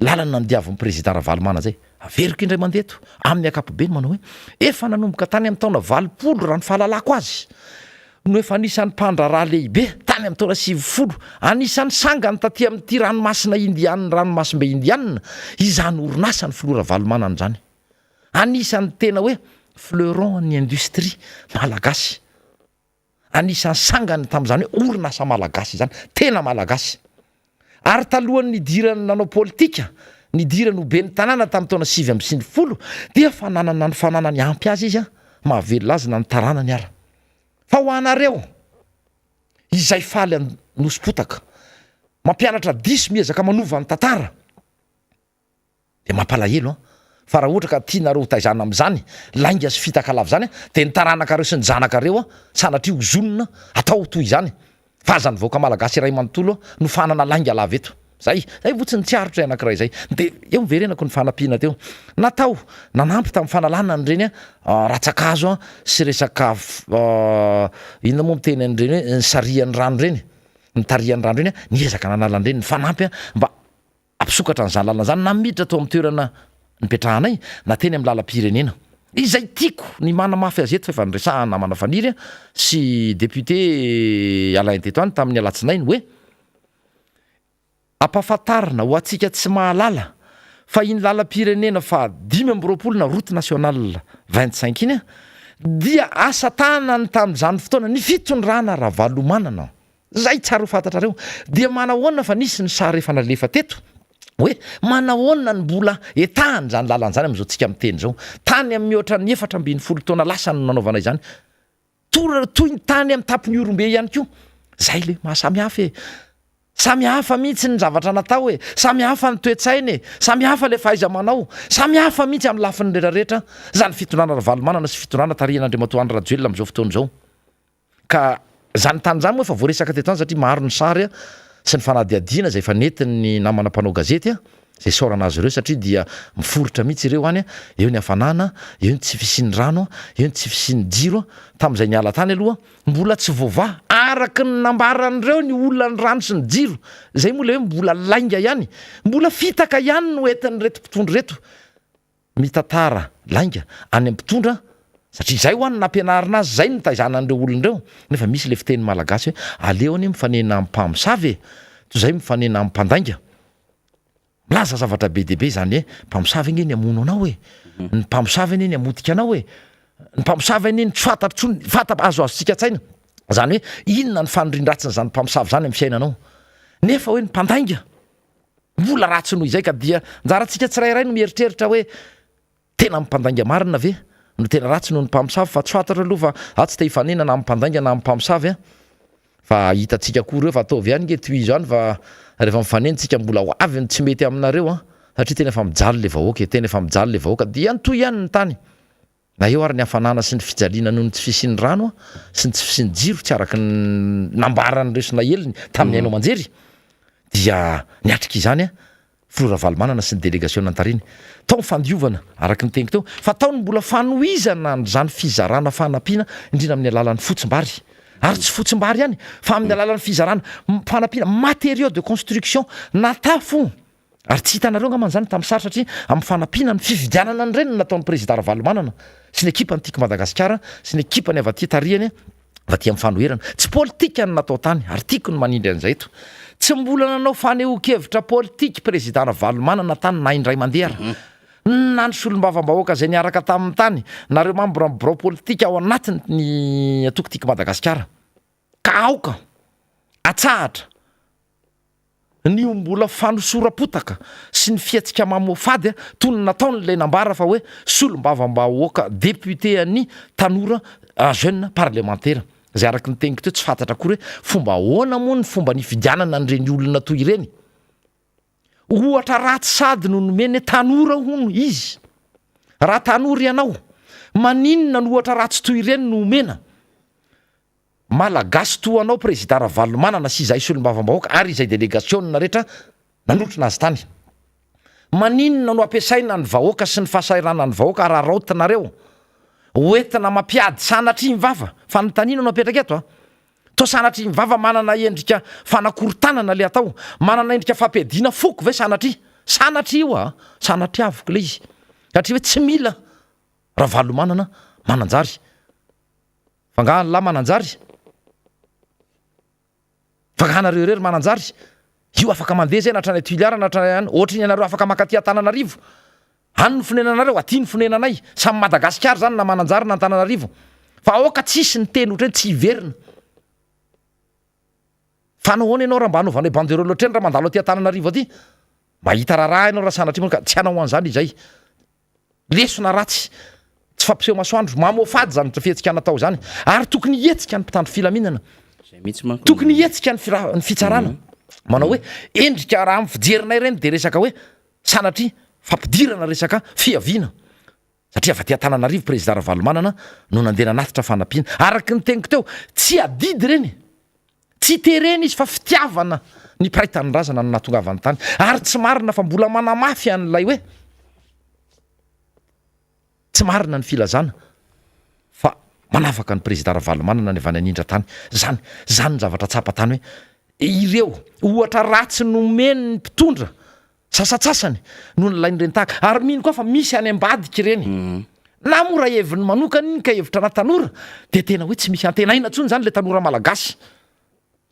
lalana nodiavin'ny président Ravalomanana izay. Averiko indray mandeha eto, amin'ny ankapobeny manao hoe efa nanomboka tany amin'ny taona 80 raha ny fahalalako azy no efa anisan'ny mpandraharaha lehibe tany amin'ny taona 90, anisan'ny sangany taty amin'ity ranomasina Indianina, ranomasimbe Indianina, izany orinasan'ny filoha Ravalomanana izany. Anisan'ny tena hoe fleuron ny industrie malagasy. Anisan'ny sangany tamin'izany hoe orinasa malagasy izany, tena malagasy. Ary talohan'ny nidirany nanao politika, nidirany ho ben'ny tanàna tamin'ny taona 99 dia efa nanana ny fananany ampy azy izy mahavelona azy na ny taranany ara. Fa ho anareo izay faly Anosimpotaka, mampianatra diso miezaka manova ny tantara, Dia mampalahelo an! Fa raha ohatra ka tianareo ho taizana amin'izany lainga sy fitaka lava izany dia ny taranakareo sy ny zanakareo an, sanatria hozonina atao toy izany fa aza ny vahoaka malagasy iray manontolo no fahanana lainga lava eto. Zay, zay fotsiny tsy aritra anankiray izay. Dia eo miverenako ny fanampiana teo. Natao nanampy tamin'ny fanalana an'ireny rantsan-kazo sy resaka inona moa miteny an'ireny hoe nisarihan'ny rano ireny, nitarihan'ny rano ireny, niezaka nanala an'ireny, nifanampy mba Hampisokatra an'izany lalana izany na miditra tao amin'ny toerana nipetrahanay na teny amin'ny lalam-pirenena. Izay tiako ny manamafy azy eto fa efa niresahana namana Faniry sy député Alain teto ihany tamin'ny alatsinainy hoe ampahafantarina ho antsika tsy mahalala fa iny lalam-pirenena faha 25 na route nationale 25 iny dia asa tanany tamin'izany fotoana ny fitondrana Ravalomanana. Zay tsara ho fantatrareo. Dia manahoana fa nisy ny sary efa nalefa teto hoe manahoana ny mbola etahany izany lalana izany amin'izao tsika miteny izao. Tany amin'ny mihoatra ny 14 taona lasa no nanaovana izany. Tora toy ny tany amin'ny tapon'ny Ihorombe ihany koa. Zay le maha samy hafa e. Samy hafa mihitsy ny zavatra natao e. Samy hafa ny toe-tsaina e. Samy hafa le fahaiza-manao. Samy hafa mihitsy amin'ny lafiny rehetrarehetra izany fitondrana Ravalomanana sy fitondrana tarihan'Andriamatoa Andry Rajoelina amin'izao fotoana izao. Ka zany tany zany moa efa voaresaka teto any satria maro ny sary sy ny fanadihadiana izay efa nentin'ny namana mpanao gazety izay isaorana azy ireo satria dia miforitra mihitsy ireo any, eo ny hafanana, eo ny tsy fisian'ny rano, eo ny tsy fisian'ny jiro, tamin'izay niala tany aloha mbola tsy voavaha araka ny nambaran'ireo ny olan'ny rano sy ny jiro, izay moa ilay hoe mbola lainga ihany, mbola fitaka ihany no entin'ireto mpitondra ireto. Mitantara lainga any amin'ny mpitondra satria izay hoa no nampianarina azy, izay no nitaizana an'ireo olona ireo, nefa misy ilay fiteny malagasy hoe aleo anie mifanena amin'ny mpamosavy e, toy izay mifanena amin'ny mpandainga. Milaza zavatra be dia be izany hoe mpamosavy ange ny hamono anao e, ny mpamosavy anie ny hamotika anao e, ny mpamosavy anie ny tsy fantatro intsony, fanta- azoazontsika an-tsaina izany hoe inona ny fanirian-dratsin'izany mpamosavy izany amin'ny fiainanao, nefa hoe ny mpandainga. Mbola ratsy noho izay ka dia anjarantsika tsirairay no mieritreritra hoe tena ny mpandainga marina ve no tena ratsy noho ny mpamosavy fa tsy fantatro aloha fa za tsy te hifanena na amin'ny mpandainga na amin'ny mpamosavy a! Fa hitantsika koa ireo fa ataovy ihany nge tohizo ihany fa rehefa mifanena tsika mbola ho avy ny tsy mety aminareo a! Satria tena efa mijaly le vahoaka e! Tena efa mijaly le vahoaka dia nitohy ihany ny tany. Na eo ary ny hafanana sy ny fijaliana noho ny tsy fisian'ny rano sy ny tsy fisian'ny jiro tsy araka ny nambaran'ireo sy naeliny tamin'ny haino aman-jery dia niatrika izany Filoha Ravalomanana sy ny delegasiona notarihiny. Tao ny fandiovana araka ny teniko teo fa tao ny mbola fanohizana an'izany fizarana fanampiana indrindra amin'ny alalan'ny fotsimbary. Ary tsy fotsimbary ihany fa amin'ny alalan'ny fizarana fanampiana matériaux de construction na tafo. Ary tsy hitanareo angamba izany tamin'ny sary satria amin'ny fanampiana ny fividianana an'ireny no nataon'ny Prezida Ravalomanana sy ny ekipan'ny Tiako Madagasikara sy ny ekipany avy aty tarihany avy aty amin'ny fanoherana. Tsy politika no natao tany ary tiako ny manindry an'izay eto. Tsy mbola nanao fanehoan-kevitra politika Prezida Ravalomanana tany na indray mandeha ary na ny solombavambahoaka izay niaraka taminy tany na ireo mambra ny birao politika ao anatiny ny antoko Tiako Madagasikara. Ka aoka atsahatra ny ho mbola fanosoram-potaka sy ny fihetsika mamoafady toy ny nataon'ilay nambara fa hoe solombavambahoaka député an'ny tanora jeune parlemantera izay araka ny teniko teo tsy fantatra akory hoe fomba ahoana moa ny fomba nifidianana an'ireny olona toy ireny. Ohatra ratsy sady no nomeny hoe tanora hono izy. Raha tanora ianao, maninona no ohatra ratsy toy ireny no omena? Malagasy toa anao Prezida Ravalomanana sy izahay solombavambahoaka ary izay delegasiona rehetra nanotrona azy tany. Maninona no ampiasaina ny vahoaka sy ny fahasahiranan'ny vahoaka araraotinareo hoentina mampiady sanatria ny vava? Fanontaniana no apetraka eto a! Toa sanatria ny vava manana endrika fanakorontanana le atao, manana endrika fampiadiana foko ve sanatria? Sanatria io a! Sanatriaviko le izy satria hoe tsy mila Ravalomanana Mananjary. Fa nga anlah mananjary? Fa nga anareo irery mananjary? Io afaka mandeha zay na hatrany Toliara na hatrany any, ohatry ny anareo afaka mankaty Antananarivo. Any ny fonenanareo, aty ny fonenanay. Samy Madagasikara zany na Mananjary na Antananarivo. Fa aoka tsy hisy ny teny ohatry ny tsy hiverina. Fa nahoana ianao raha mba anaovanay banderole ohatreny raha mandalo aty Antananarivo aty? Mahita raharaha ianao raha sanatria moa ka tsy hanao an'izany izay. Lesona ratsy, tsy fampiseho masoandro, mamoafady izany fihetsika natao izany ary tokony hihetsika ny mpitandro filaminana, tokony hihetsika ny ny fitsarana, manao hoe endrika raha amin'ny fijerinay ireny dia resaka hoe sanatria fampidirana resaka fiaviana satria avy aty Antananarivo Prezida Ravalomanana no nandeha nanatitra fanampiana, araka ny teniko teo tsy adidy ireny. Tsy terena izy fa fitiavana ny mpiray tanindrazana no nahatongavany tany. Ary tsy marina fa mbola manamafy an'ilay hoe tsy marina ny filazana fa manavaka ny Prezida Ravalomanana ny avy any anindra tany. Zany, zany ny zavatra tsapa tany hoe ireo ohatra ratsy nomen'ny mpitondra sasatsasany no nalain'ireny tahaka. Ary mino koa fa misy any ambadika ireny. Na moa raha heviny manokana iny ka hevitra ana tanora dia tena hoe tsy misy antenaina intsony izany ilay tanora malagasy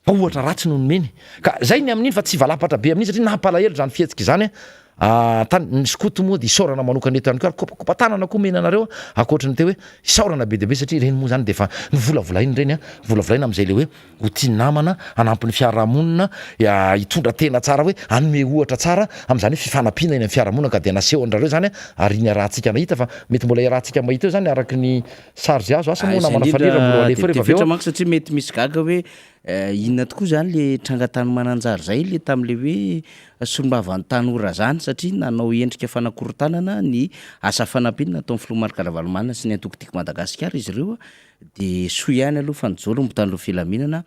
fa ohatra ratsy no nomeny. Ka zay ny amin'iny fa tsy hivalapatra be amin'iny satria nampalahelo izany fihetsika izany a. Tany ny skoto moa dia isaorana manokana eto ihany koa ary kopakopa-tanana koa omena anareo ankoatry ny teo hoe isaorana be dia be satria ireny moa izany dia efa novolavolaina ireny a, volavolaina amin'izay ilay hoe ho tia namana, hanampy ny fiarahamonina, hitondra tena tsara hoe hanome ohatra tsara amin'izany hoe fifanampiana eny amin'ny fiarahamonina ka dia nasehon-drareo izany ary niarahantsika nahita fa mety mbola iarahantsika mahita eo izany araka ny sary izay azo, asa moa namana Faniry raha mbola ho alefa eo rehefa avy eo. Manko satria mety misy gaga hoe inona tokoa izany le tranga tany Mananjary izay le tamin'le hoe solombavan'ny tanora izany satria nanao endrika fanakorontanana ny asa fanampiana nataon'ny filoha Marc Ravalomanana sy ny antoko Tiako Madagasikara izy ireo De soa ihany aloha fa nijoro ny mpitandro ny filaminana,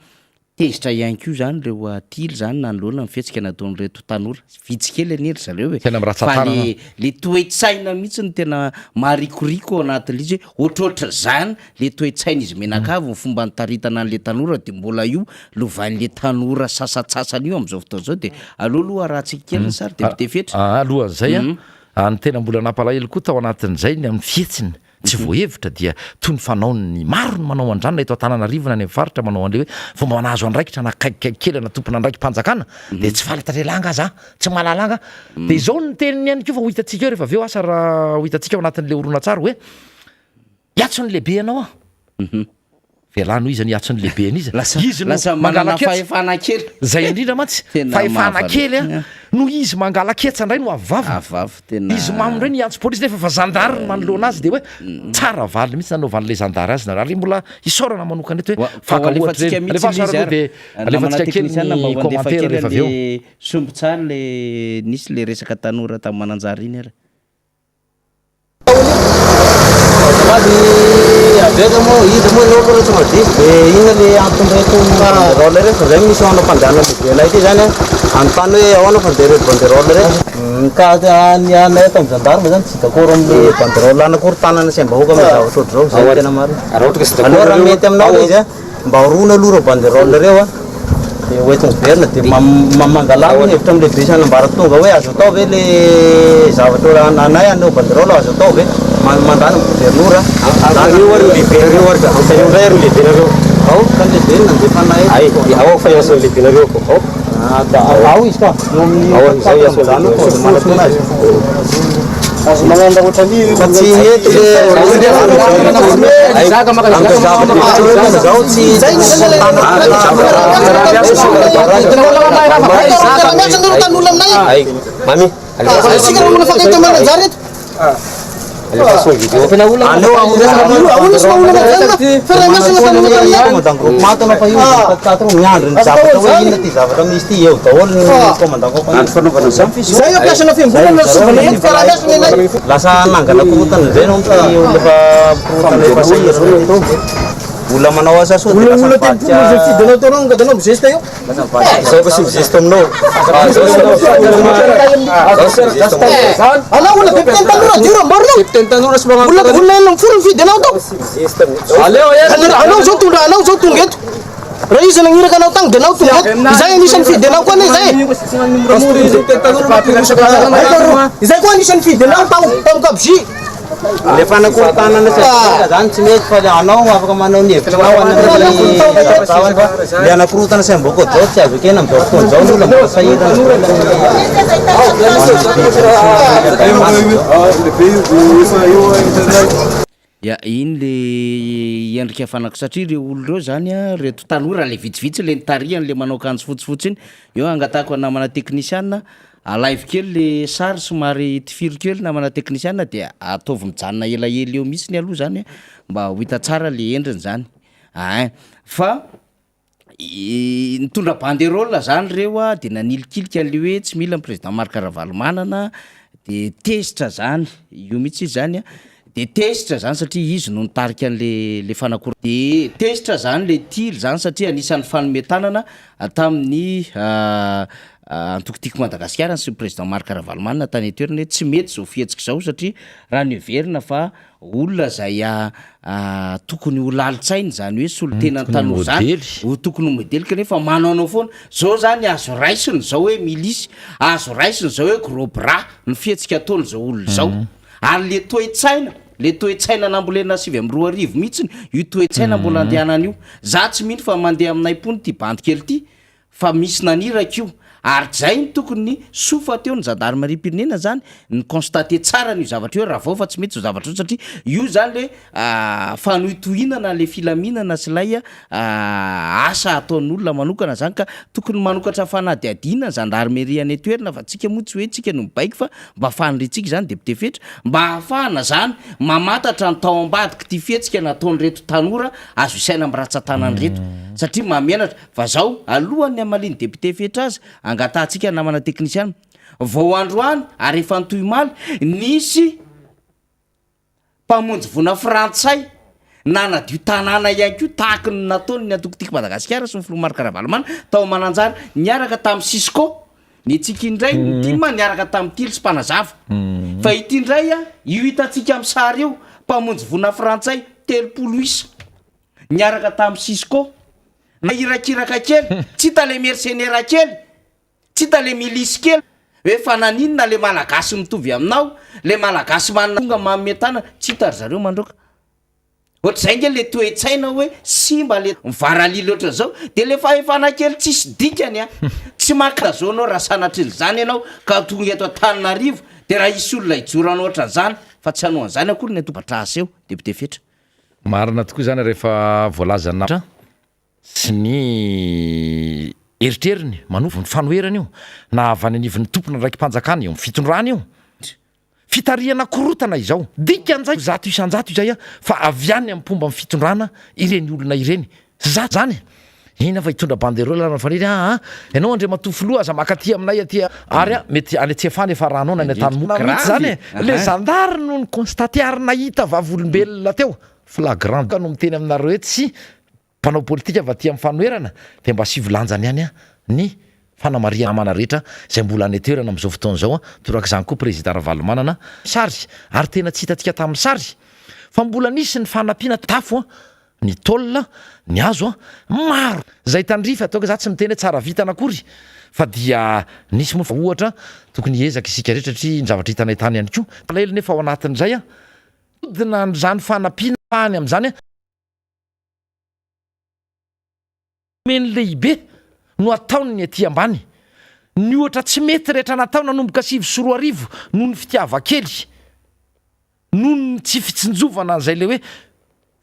tezitra ihany koa izany ireo tily izany nanoloana ny fihetsika nataon'ireto tanora, vitsy kely anie ry zareo e, Tena fa miratsa-tanana. le le toe-tsaina mihitsy no tena maharikoriko ao anatin'ilay izy hoe ohatrohatr'izany le toe-tsain'izy mianakavy, ny fomba nitaritana an'le tanora de mbola io lovain'le tanora sasantsasany io amin'izao fotoana izao de aleo aloha arahantsika kely ny sary de mitefetra. Alohan'izay an, ny tena mbola nampalahelo koa tao anatin'izay ny amin'ny fihetsiny. tsy voahevitra dia toy ny fanaon'ny maro ny manao an'izany na eto Antananarivo na any amin'ny faritra manao an'ilay hoe vao mba nahazo andraikitra na akaikikaiky kely ana tompon'andraiki-panjakana dia tsy faly tarehy angaha za, tsy mahalala angaha. Dia izao ny teniny ihany koa fa ho hitantsika eo rehefa avy eo asa raha ho hitantsika ao anatin'ilay horonantsary hoe hiantso ny lehibe anao aho. Velano iza ny hiantso ny lehibeny iza? Lasa Izy no lasa manana mangala-ketsa. fahefana kely. Zay indrindra mantsy, Tena fahefana mahavariana. kely a, no izy mangala-ketsa indray no avy vava. Avy vava, tena. Izy mamo indray no hiantso polisy nefa efa zandary ny manoloana azy dia hoe tsara valiny mihitsy nanaovan'ilay zandary azy nareo. Ary mbola isaorana manokana eto hoe Wa- fa faka ohatra alefantsika ireny. mihitsy Alefaso ilay izy ary aloha ary. dia Namana alefantsika kely teknisiana mba ny ho andefa commentaire kely rehefa avy eo. an'le sombin-tsary le nisy le resaka tanora tamin'ny Mananjary iny ary. Azafady avy aiza moa iza moa ianao aloha tonga dia dia inona le anton'ireto banderole ireto fa zay misy manao fandehanana lehibe anay ity zany an anontany hoe ahoana fandeha ireto banderole ireto ka ny anay ato amin'ny gendarme zany tsy d'accord amin'le banderole hanakorontanana saim-bahoaka amin'ny zavatra ohatr'izao zay no tena marina Raha ohatra ka tsy aleo d'accord raha nareo mety aminao le izy an. Mba haroana aloha ireo banderole ireo a, dia ho enti-miverina dia mangalà aloha ny hevitra amin'ny lehibe sy an'ambaratonga hoe azo atao ve le zavatra anay hanao banderole azo atao ve? Mandany ny governora. Antanio ary ny lehibenareo ary ka, antanio indray ary ny lehibenareo. Ao ka ny lehibe no nandefa anay. Ay, ao fa hiantso ny lehibenareo ko. Ao. Ao izy ka. Ao ary izay hiantso ny lehibenareo. Azo magnano raha ohatran'io. Fa tsy mety le Mami, Lasa hanangana korontana indray ianao amin'ity olona efa mikorontana efa sahirana eto. Olona manao asa soa dia lasa mivadika. Zao fa tsy mizesta aminao. Anao olona be mpiteny tanora dio ramborinao. Mpiteny tanora sy magnano olona olona enina folo mifidy anao tao. Aleo Anao zao tonga anao zao tonga eto. Raha izy nagniraka anao tagny de anao tonga eto. Izay anisan'ny fidy anao koa anie zay. Izay koa anisan'ny fidy anao tao tao kabzy. Le fanakorontanana sy adihevitra zany tsy mety fa le anao afaka manao ny hevitrinao any amin'ny zavatra hafa fa le hanakorontana saim-bahoaka zao tsy azo ekena amin'izao fotoana izao ny olona mbola sahirana Ya, iny le endrika fanako satria ireo olona ireo zany a, reto tanora le vitsivitsy le nitarihany le manao akanjo fotsifotsy iny, eo angatahako namana teknisiana Alaivo kely le sary somary tifiro kely namana teknisiana dia ataovy mijanona elaela eo mihitsiny aloha zany a, mba ho hita tsara le endriny zany ein, fa nitondra banderole zany reo a de nanilikilika an'le hoe tsy mila ny président Marc Ravalomanana de tezitra zany, io mihitsy izy zany a, de tezitra zany satria izy no nitarika an'le le fanakoro- de tezitra zany le tily zany satria anisan'ny fanome tanana tamin'ny Antoko Tiako Madagasikara sy ny président Marc Ravalomanana tany an-toerana hoe tsy mety izao fihetsika izao satria raha noheverina fa olona izay tokony ho lalin-tsaina izany hoe solontenan'ny tanora izany, ho tokony ho modely kanefa manaonao foana. Izao izany azo raisina izao hoe milisy, azo raisina izao hoe gros bras ny fihetsika ataon'izao olona izao. Ary le toe-tsaina, le toe-tsaina nambolena 2009 mihitsiny io toe-tsaina mbola andehanana io. Za tsy mino fa mandeha aminay mpony ity bandy kely ity fa misy naniraka io ary zay no tokony soa fa teo ny zandarimariam-pirenena zany ni constater tsara an'io zavatra io ravao fa tsy mety zao zavatra zao satria io zany le fanohitohinana le filaminana sy ilay asa ataon'olona manokana zany ka tokony manokatra fanadihadiana ny zandarmerie any an-toerana fa tsika moa tsy hoe tsika no mibaiko fa mba faniriantsika izany député Fetra mba ahafahana zany mamantatra ny tao ambadik'ity fihetsika nataon'ireto tanora azo isaina amin'ny ratsan-tanana ireto satria mahamenatra Fa zao, alohan'ny hamalian'ny député Fetra azy, angatahantsika namana teknisiana, vao androany ary efa nitohy omaly, nisy mpamonjy voina frantsay nanadio tanàna ihany koa tahaky ny nataony ny antoko Tiako Madagasikara sy ny filoha Marc Ravalomanana tao Mananjary niaraka tamin'ny Cisco, ny antsika indray ny tim niaraka tamin'ny Tily sy Mpanazava. Fa ity indray io hitantsika amin'ny sary io, mpamonjy voina frantsay 30 isa. niaraka tamin'i Cisco, na irakiraka kely, tsy hita le mercenaire kely, tsy hita le milice kely, hoe fa naninona le malagasy mitovy aminao, le malagasy manana tonga manome tanana, tsy hita ry zareo mandroaka. Ohatr'izay nge le toe-tsaina hoe simba le mivaralila ohatran'izao, de le fahefana kely tsisy dikany an, tsy maka zo anao raha sanatrin'izany ianao ka tonga eto Antananarivo, de raha hisy olona hijoro hanao ohatran'izany, fa tsy hanao an'izany akory ny antoko aseho, député Fetra. Marina tokoa izany rehefa voalazan'Atra sy ny eritreriny manovo ny fanoherana io na avy any anivon'ny tompon'andraiki-panjakana eo amin'ny fitondrana io. Fitarihana korotana izao. Dikan'izay 100% izay fa avy any amin'ny mpomba ny fitondrana ireny olona ireny. Za zany inona fa hitondra banderole ary Faniry aa ianao Andriamatoa Filoha aza maka aty aminay aty ary a mety any Tsiafahy ny efa ranao na any Antanimora mihitsy zany e le zandary no ni constater ary nahita vavolombelona teo flagrant ka no miteny aminareo hoe tsy mpanao politika avy aty amin'ny fanoherana dia mba asivo lanjany ihany ny fanamarihana namana rehetra izay mbola any an-toerana amin'izao fotoana izao torak'izany koa Prezida Ravalomanana sary ary tena tsy hitantsika tamin'ny sary fa mbola nisy ny fanampiana tafo. Ny tôle, ny hazo an, maro! Izay tandrify ataoko za tsy miteny hoe tsara vitana akory fa dia nisy moa fa ohatra tokony hiezaka isika rehetra satria ny zavatra hitanay tany ihany koa. Malahelo nefa ao anatin'izay an, hodina an'izany fanampiana any amin'izany an. Omeny lehibe no ataon'ny aty ambany. Ny ohatra tsy mety rehetra natao nanomboka 2009 noho ny fitiavan-kely, noho ny tsy fitsinjovana an'izay le hoe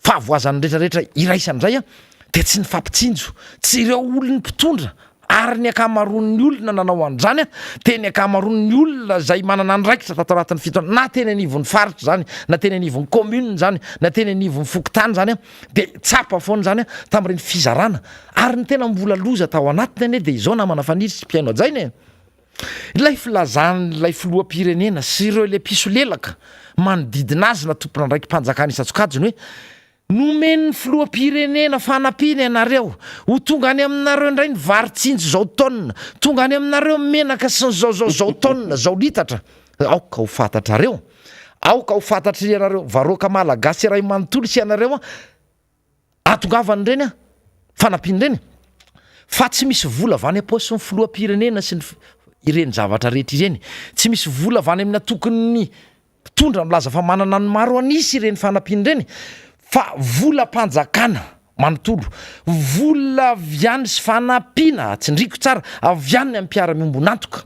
fahavoazan'ny rehetra rehetra iraisana izay dia tsy nifampitsinjo, tsy ireo olon'ny mpitondra ary ny ankamaroan'ny olona nanao an'izany dia ny ankamaroan'ny olona izay manana andraikitra tato anatin'ny fitondrana na teny anivon'ny faritra izany na teny anivon'ny commune izany na teny anivon'ny fokontany izany dia tsapa foana izany tamin'ireny fizarana ary ny tena mbola loza tao anatiny anie dia izao namana Faniry sy mpihaino hajaina e! Ilay filazan'ilay filoham-pirenena sy ireo ilay mpisolelaka manodidina azy na tompon'andraiki-panjakana isan-tsokajiny hoe nomen'ny filoham-pirenena fanampiana ianareo, ho tonga any aminareo indray ny vary tsinjo izao taonina, tonga any aminareo ny menaka sy ny zao zao zao taonina, zao litatra, aoka ho fantatrareo, aoka ho fantatry ianareo varoaka malagasy iray manontolo sy ianareo an, Ahatongavany ireny an, fanampiana ireny, fa tsy misy vola avy any am-paosin'ny filoham-pirenena sy ny ireny zavatra rehetra ireny. Tsy misy vola avy any amin'ny antokon'ny mpitondra milaza fa manana ny maro an'isa ireny fanampiana ireny, fa volam-panjakana manontolo, vola avy any sy fanampiana, tsindriako tsara, avy any amin'ny mpiara-miombon'antoka.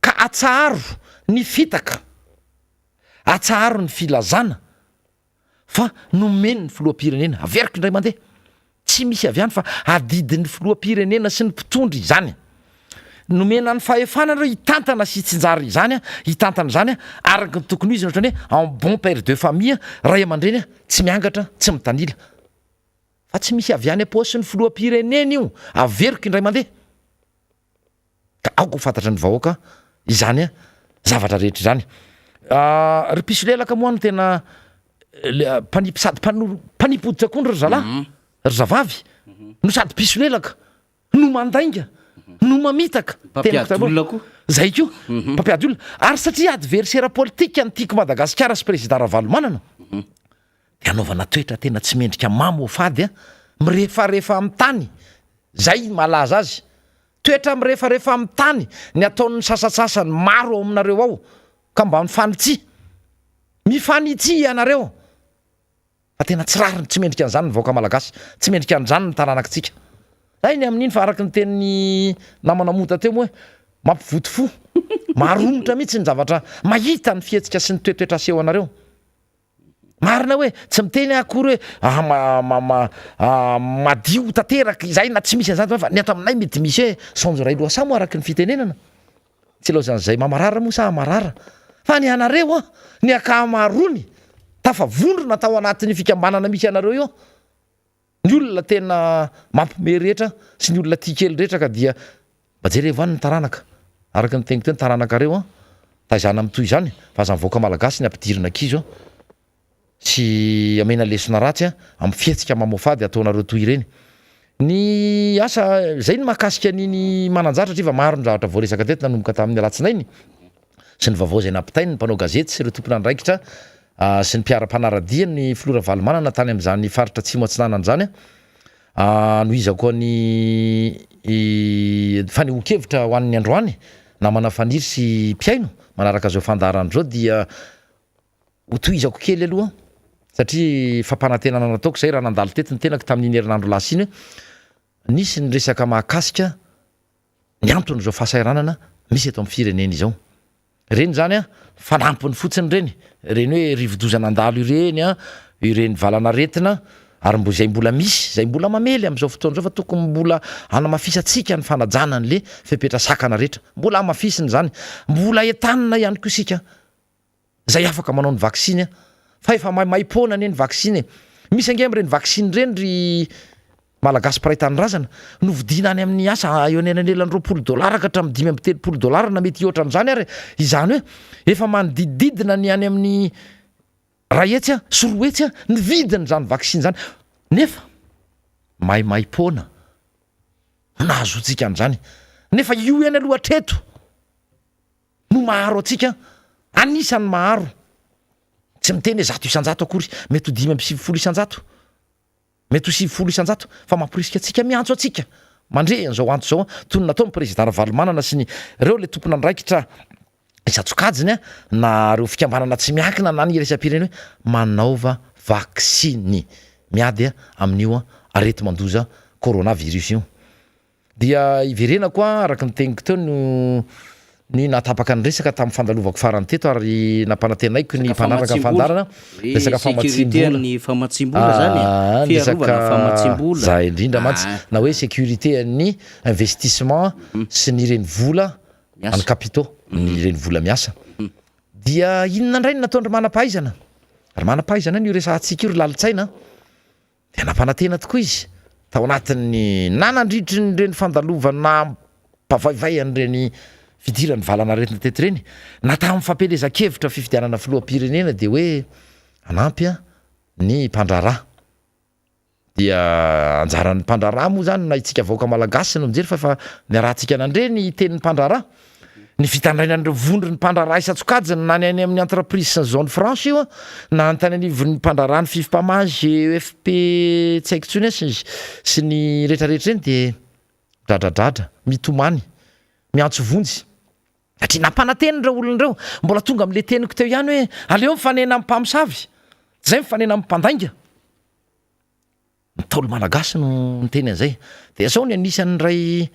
Ka atsaharo ny fitaka, atsaharo ny filazana fa nomen'ny filoham-pirenena, averiko indray mandeha, tsy misy avy any fa adidin'ny filoham-pirenena sy ny mpitondra izany. Nomena ny fahefana ireo hitantana sy hitsinjara izany, hitantana izany araka ny tokony ho izy, ohatran'ny hoe en bon père de famille, ray aman-dreny tsy miangatra, tsy mitanila. Fa tsy misy avy any am-paosin'ny filoham-pirenena io, averiko indray mandeha. Ka aoka ho fantatry ny vahoaka izany zavatra rehetra izany. Ry mpisolelaka moa no tena mpanipy sady mpanipy hoditra akondro ry zalahy, mhm. ry zavavy, mhm. no sady mpisolelaka, no mandainga, mhm. no mamitaka. Mpampiady olona koa. Zay koa, mpampiady olona. Ary satria adversaire politique ny tiako Madagasikara sy président Ravalomanana, dia anaovana toetra tena tsy mendrika mamo fady a, mirefarefa amin'ny tany, zay malaza azy. Toetra mirefarefa amin'ny tany ny ataon'ny sasantsasany maro ao aminareo ao, ka mba mifanitsia. Mifanitsia ianareo! Fa tena tsy rariny, tsy mendrika an'izany ny vahoaka malagasy, tsy mendrika an'izany ny taranakitsika. Zay ny amin'iny fa araka ny tenin'ny namana Mota teo moa hoe mampivoty fo, maharomotra mihitsy ny zavatra mahita ny fihetsika sy ny toetoetra asehonareo. Marina hoe tsy miteny aho akory hoe ah ma ma ma ah madio tanteraka izahay na tsy misy an'izany fa ny ato aminay mety misy hoe saonjo iray lohasaha moa araka ny fitenenana. Tsy ilaozan'izay mamarara moa sa hamarara. Fa ny anareo an, ny ankamaroany tafavondrona tao anatin'io fikambanana misy anareo io Ny olona tena mampime rehetra sy ny olona tia kely rehetra ka dia mba jerevo any ny taranaka. Araka ny teniko teo ny taranakareo an, taizana amin'ny toy izany fa aza mivoaka malagasy ny ampidirina kizo an, sy amena lesona ratsy an, amin'ny fihetsika mamoafady ataonareo toy ireny. Ny asa, izay ny mahakasika an'iny Mananjary satria efa maro ny zavatra voaresaka teto nanomboka tamin'ny alatsinainy sy ny vaovao izay nampitainy ny mpanao gazety sy ireo tompon'andraikitra sy ny mpiara-mpanara-dia ny filoha Ravalomanana tany amin'izany faritra Atsimo Atsinanana izany hanohizako ny fanehoan-kevitra ho an'ny androany namana Faniry sy mpihaino manaraka izao fandaharana izao dia hotohizako kely aloha satria fampanantenana nataoko izay raha nandalo teto ny tenako tamin'iny herinandro lasa iny hoe nisy ny resaka mahakasika ny anton'izao fahasahiranana misy eto amin'ny firenena izao. Ireny izany an, fanampiny fotsiny ireny, ireny hoe rivodoza nandalo ireny an, ireny valan'aretina ary mbo izay mbola misy, izay mbola mamely amin'izao fotoana izao fa tokony mbola hanamafisantsika ny fanajana an'le fepetra sakana rehetra. Mbola hamafisina izany, mbola entanina ihany koa isika Izay afaka manao ny vaksiny an! Fa efa maimaimpoana anie ny vaksiny e! Misy ange amin'ireny vaksiny ireny ry Malagasy mpiray tanindrazana no vidiana any amin'ny asa eo anelanelan'ny 20 dolara ka hatramin'ny 35 dolara na mety hihoatra an'izany ary e! Izany hoe efa manodidididina ny any amin'ny 100 sy 200 ny vidin'izany vaksiny izany nefa maimaimpoana no nahazoantsika an'izany. Nefa io ihany aloha hatreto no maharo antsika, anisan'ny maharo, tsy miteny hoe 100% akory, mety ho 95%. Mety ho 90% fa mamporisika antsika miantso antsika mandre an'izao antso izao toy ny nataon'ny Prezida Ravalomanana sy ny ireo ilay tompon'andraikitra isan-tsokajiny na ireo fikambanana tsy miankina na ny iraisam-pirenena hoe manaova vaksiny miady amin'io areti-mandoza coronavirus io. Dia hiverenako araka ny teniko teo no ny nahatapaka ny resaka tamin'ny fandalovako farany teto ary nampanantenaiko ny mpanaraka ny fandaharana resaka famatsiam-bola. Ny famatsiam-bola zany e, fiarovana famatsiam-bola. Zay indrindra mantsy na hoe sécurité an'ny investissement sy ny renivola an'ny capitaux, ny renivola miasa. Dia inona indray no nataon-dry manam-pahaizana? Ry manam-pahaizana io resahantsika io ry lalin-tsaina a! Dia nampanantena tokoa izy tao anatin'ny na nandritry ny ireny fandalovana nampavaivay an'ireny fidiran'ny valan'aretina teto ireny, na tamin'ny fampielezan-kevitra fifidianana filoham-pirenena dia hoe hanampy ny mpandraharaha. Dia anjaran'ny mpandraharaha moa izany na isika vahoaka malagasy no mijery fa efa niarahantsika nandre ny tenin'ny mpandraharaha. Ny fitandrainan'ireo vondron'ny mpandraharaha isan-tsokajiny na ny any amin'ny entreprise sy ny zone franche io na ny tany anivon'ny mpandraharaha ny Fifpama, GEFP tsy haiko intsony sy sy ny rehetrarehetra ireny dia midradradradra, mitomany, miantso vonjy satria nampanantena ireo olona ireo. Mbola tonga amin'ilay teniko teo ihany hoe aleo mifanena amin'ny mpamosavy, izay mifanena amin'ny mpandainga. Ny Ntaolo Malagasy no niteny an'izay. Dia izao ny anisan'ny iray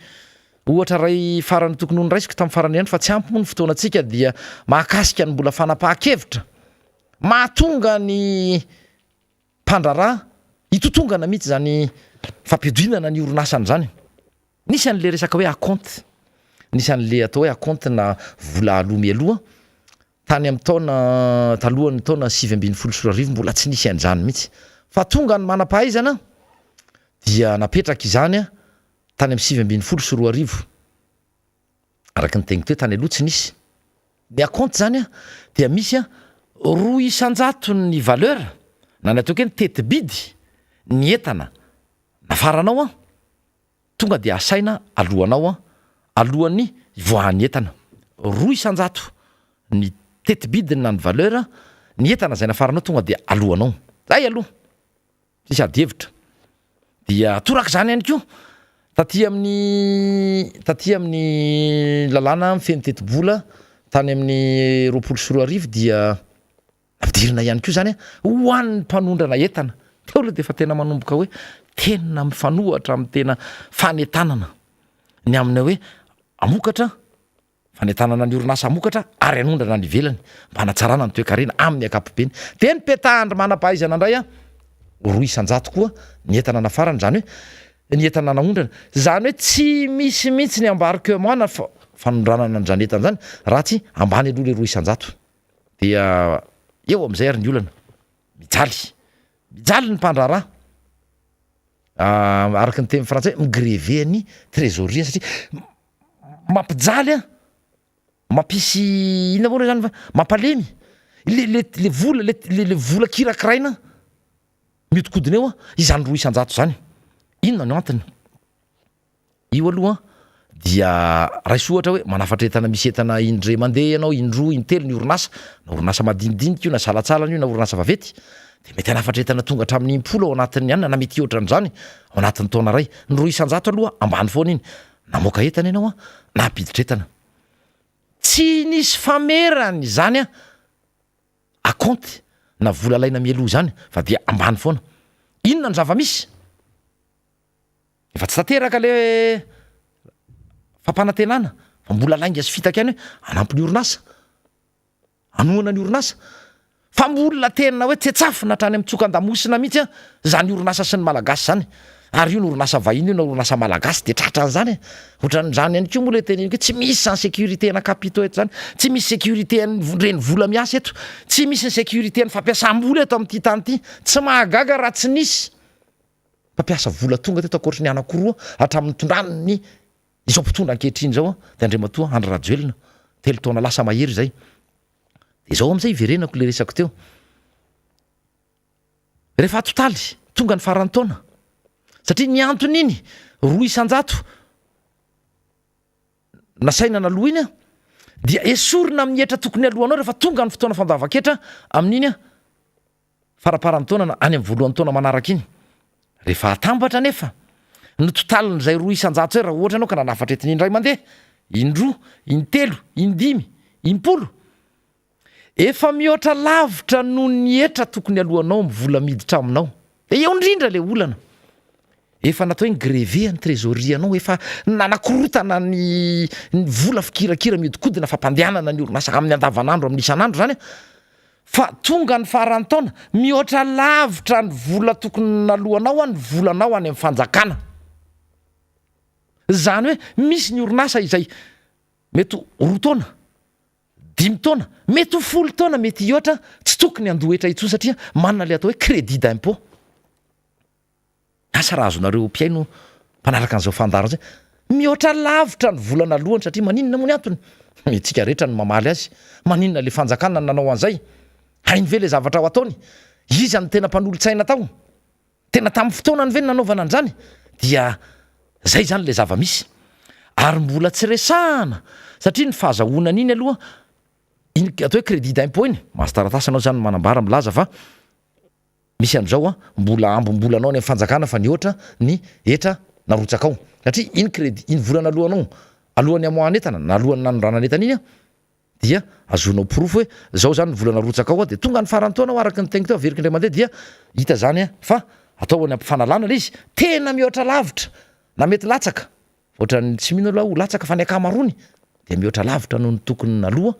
ohatra iray farany tokony ho noraisiko tamin'ny farany ihany fa tsy ampy moa ny fotoanantsika dia mahakasika ny mbola fanapahan-kevitra mahatonga ny mpandraharaha hitotongana mihitsy izany fampiodinana ny orinasany izany. Nisy an'ilay resaka hoe acompte, nisy an'ilay atao hoe acompte na vola aloa mialoha Tany amin'ny taona talohan'ny taona 2019 mbola tsy nisy an'izany mihitsy. Fa tonga ny manam-pahaizana dia napetraka izany tany amin'ny 2019. Araka ny teniko teo tany aloha tsy nisy. Ny acompte izany dia misy 2 isan-jaton'ny valeur na ny ataoko hoe ny teti-bidy ny entana nafaranao Tonga dia asaina alohanao an, alohan'ny hivoahan'ny entana. 2% ny teti-bidiny na ny valeur ny entana izay nafaranao tonga dia alohanao. Zay aloha. Tsisy ady hevitra. Dia torak'izany ihany koa, taty amin'ny taty amin'ny lalàna mifehy ny teti-bola tany amin'ny 2020 dia Ampidirina ihany koa izany ho an'ny mpanondrana entana. Teo aloha dia efa tena manomboka hoe tena mifanohatra amin'ny tena fanentanana ny amin'ny hoe hamokatra, fanentanana ny orinasa hamokatra ary hanondrana any ivelany mba hanatsarana ny toekarena amin'ny ankapobeny. Dia ny petahan-dry manam-pahaizana indray an, 2% koa ny entana nafarana, izany hoe ny entana naondrana. Izany hoe tsy misy mihitsy ny embarquement na fanondranana an'izany entana izany raha tsy ambany aloha ilay 2%. Dia eo amin'izay ary ny olana. Mijaly. Mijaly ny mpandraharaha. Araka ny teny frantsay, mi-grever ny trésorerie satria mampijaly an, mampisy inona moa zany fa mampalemy le le le vola le le le vola kirakiraina mihodinkodina eo an, izany 2% izany. Inona no antony? Io aloha dia raiso ohatra hoe manafatra entana misy entana indray mandeha ianao, indroa, intelo ny orinasa, na orinasa madinidinika io na salatsalany io na orinasa vaventy, dia mety hanafatra entana tonga hatramin'ny impolo ao anatin'ny anona na mety hihoatra an'izany ao anatin'ny taona iray. Ny 2% aloha ambany foana iny, namoaka entana ianao an, na hampiditra entana. Tsy nisy famerana izany an, acompte na vola alaina mialoha izany fa dia ambany foana. Inona ny zava-misy? Efa tsy tanteraka le fampanantenana fa mbola lainga sy fitaka ihany hoe hanampy ny orinasa, hanohana ny orinasa. Fa mbola tena hoe tsetsafina hatrany amin'ny tsokan-damosina mihitsy an, izany orinasa sy ny Malagasy izany. Ary io na orinasa vahiny io na orinasa malagasy dia tratran'izany e. Ohatran'izany ihany koa moa ilay teneniko hoe tsy misy izany sécurité ana capitaux eto izany, tsy misy sécurité an'ny renivola miasa eto, tsy misy ny sécurité an'ny fampiasam-bola eto amin'ity tany ity. Tsy mahagaga raha tsy nisy. Mpampiasa vola tonga teto ankoatry ny anankiroa hatramin'ny nitondrany ny izao mpitondra ankehitriny izao dia Andriamatoa Andry Rajoelina, telo taona lasa mahery izay. Dia izao amin'izay iverenako ilay resako teo. Rehefa atotaly, tonga ny faran'ny taona, satria ny antony iny 2% nasaina naloa iny dia esorina amin'ny hetra tokony aloanao rehefa tonga ny fotoana fandoavan-ketra amin'iny faramparan'ny taona na any amin'ny voalohan'ny taona manaraka iny. Rehefa atambatra anefa ny totalin'izay 2% izay, raha ohatra ianao ka nanafatra entana indray mandeha, indroa, intelo, indimy, impolo, efa mihoatra lavitra noho ny hetra tokony aloanao amin'ny vola miditra aminao. Dia eo indrindra ilay olana. Efa natao hoe ni-grever ny trésorerie anao, efa nanakorotana ny ny vola fikirakira mihodinkodina fampandehanana ny orinasa amin'ny andavanandro amin'ny isan'andro izany fa tonga ny faran'ny taona, mihoatra lavitra ny vola tokony naloanao ny volanao any amin'ny fanjakana. Izany hoe misy ny orinasa izay mety ho roa taona, dimy taona, mety ho folo taona, mety hihoatra, tsy tokony handoa hetra intsony satria manana ilay atao hoe crédit d'impôt. Asa raha azonareo mpihaino mpanaraka an'izao fandaharana izao, mihoatra lavitra ny vola nalohany satria maninona moa ny antony? Itsika rehetra no mamaly azy, maninona ilay fanjakana no nanao an'izay? Hainy ve ilay zavatra ho ataony? Iza no tena mpanolotsaina tao? Tena tamin'ny fotoanany ve no nanaovana an'izany? Dia izay izany ilay zava-misy. Ary mbola tsy resahana satria ny fahazahoana an'iny aloha, iny atao hoe crédit d'impôt iny, mahazo taratasy ianao izany manambara milaza fa Misy an'izao an, mbola ambim-bolanao any amin'ny fanjakana fa nihoatra ny hetra narotsakao. Satria iny crédit, iny vola naloanao alohan'ny hamoahana entana na alohan'ny nanondranana entana iny an, dia azoanao porofo hoe zao zany ny vola narotsakao an, dia tonga ny faran'ny taona aho araka ny teniko teo averiko indray mandeha dia hita zany an fa atao any ampifanalana ilay izy, tena mihoatra lavitra na mety latsaka. Ohatran'ny tsy mino aloha aho ho latsaka fa ny ankamaroany dia mihoatra lavitra noho ny tokony naloa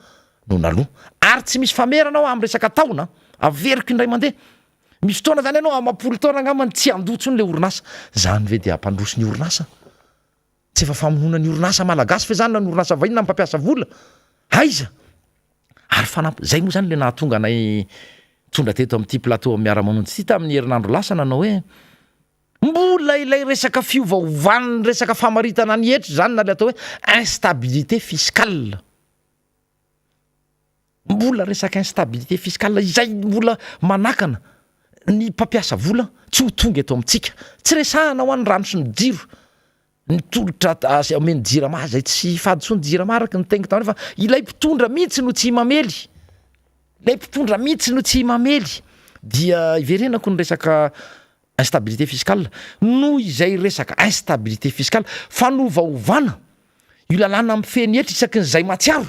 no naloa. Ary tsy misy famerana aho amin'ny resaka taona, averiko indray mandeha. Misy fotoana izany ianao amam-polo taona angambany tsy handoa intsony ilay orinasa. Izany ve dia hampandroso ny orinasa? Tsy efa famonoana ny orinasa malagasy ve izany na ny orinasa vahiny na ny mpampiasa vola? Aiza? Ary fanampy, izay moa izany ilay nahatonga anay nitondra teto amin'ity plateau Miara-manonja ity tamin'ny herinandro lasa nanao hoe, Mbola ilay resaka fiovaovan'ny resaka famaritana ny hetra izany na ilay atao hoe instabilité fiscale. Mbola resaka instabilité fiscale izay mbola manakana ny mpampiasa vola tsy ho tonga eto amintsika. Tsy resahana ho an'ny rano sy ny jiro, ny tolotra omen'ny jirama izay tsy fahadisoan'ny jirama araka ny teniko tamin'iny fa ilay mpitondra mihitsy no tsy mamely. Ilay mpitondra mihitsy no tsy mamely. Dia iverenako ny resaka instabilité fiscale. Noho izay resaka instabilité fiscale, fanovaovana io lalàna mifehy ny hetra isaky ny izay mahatsiaro.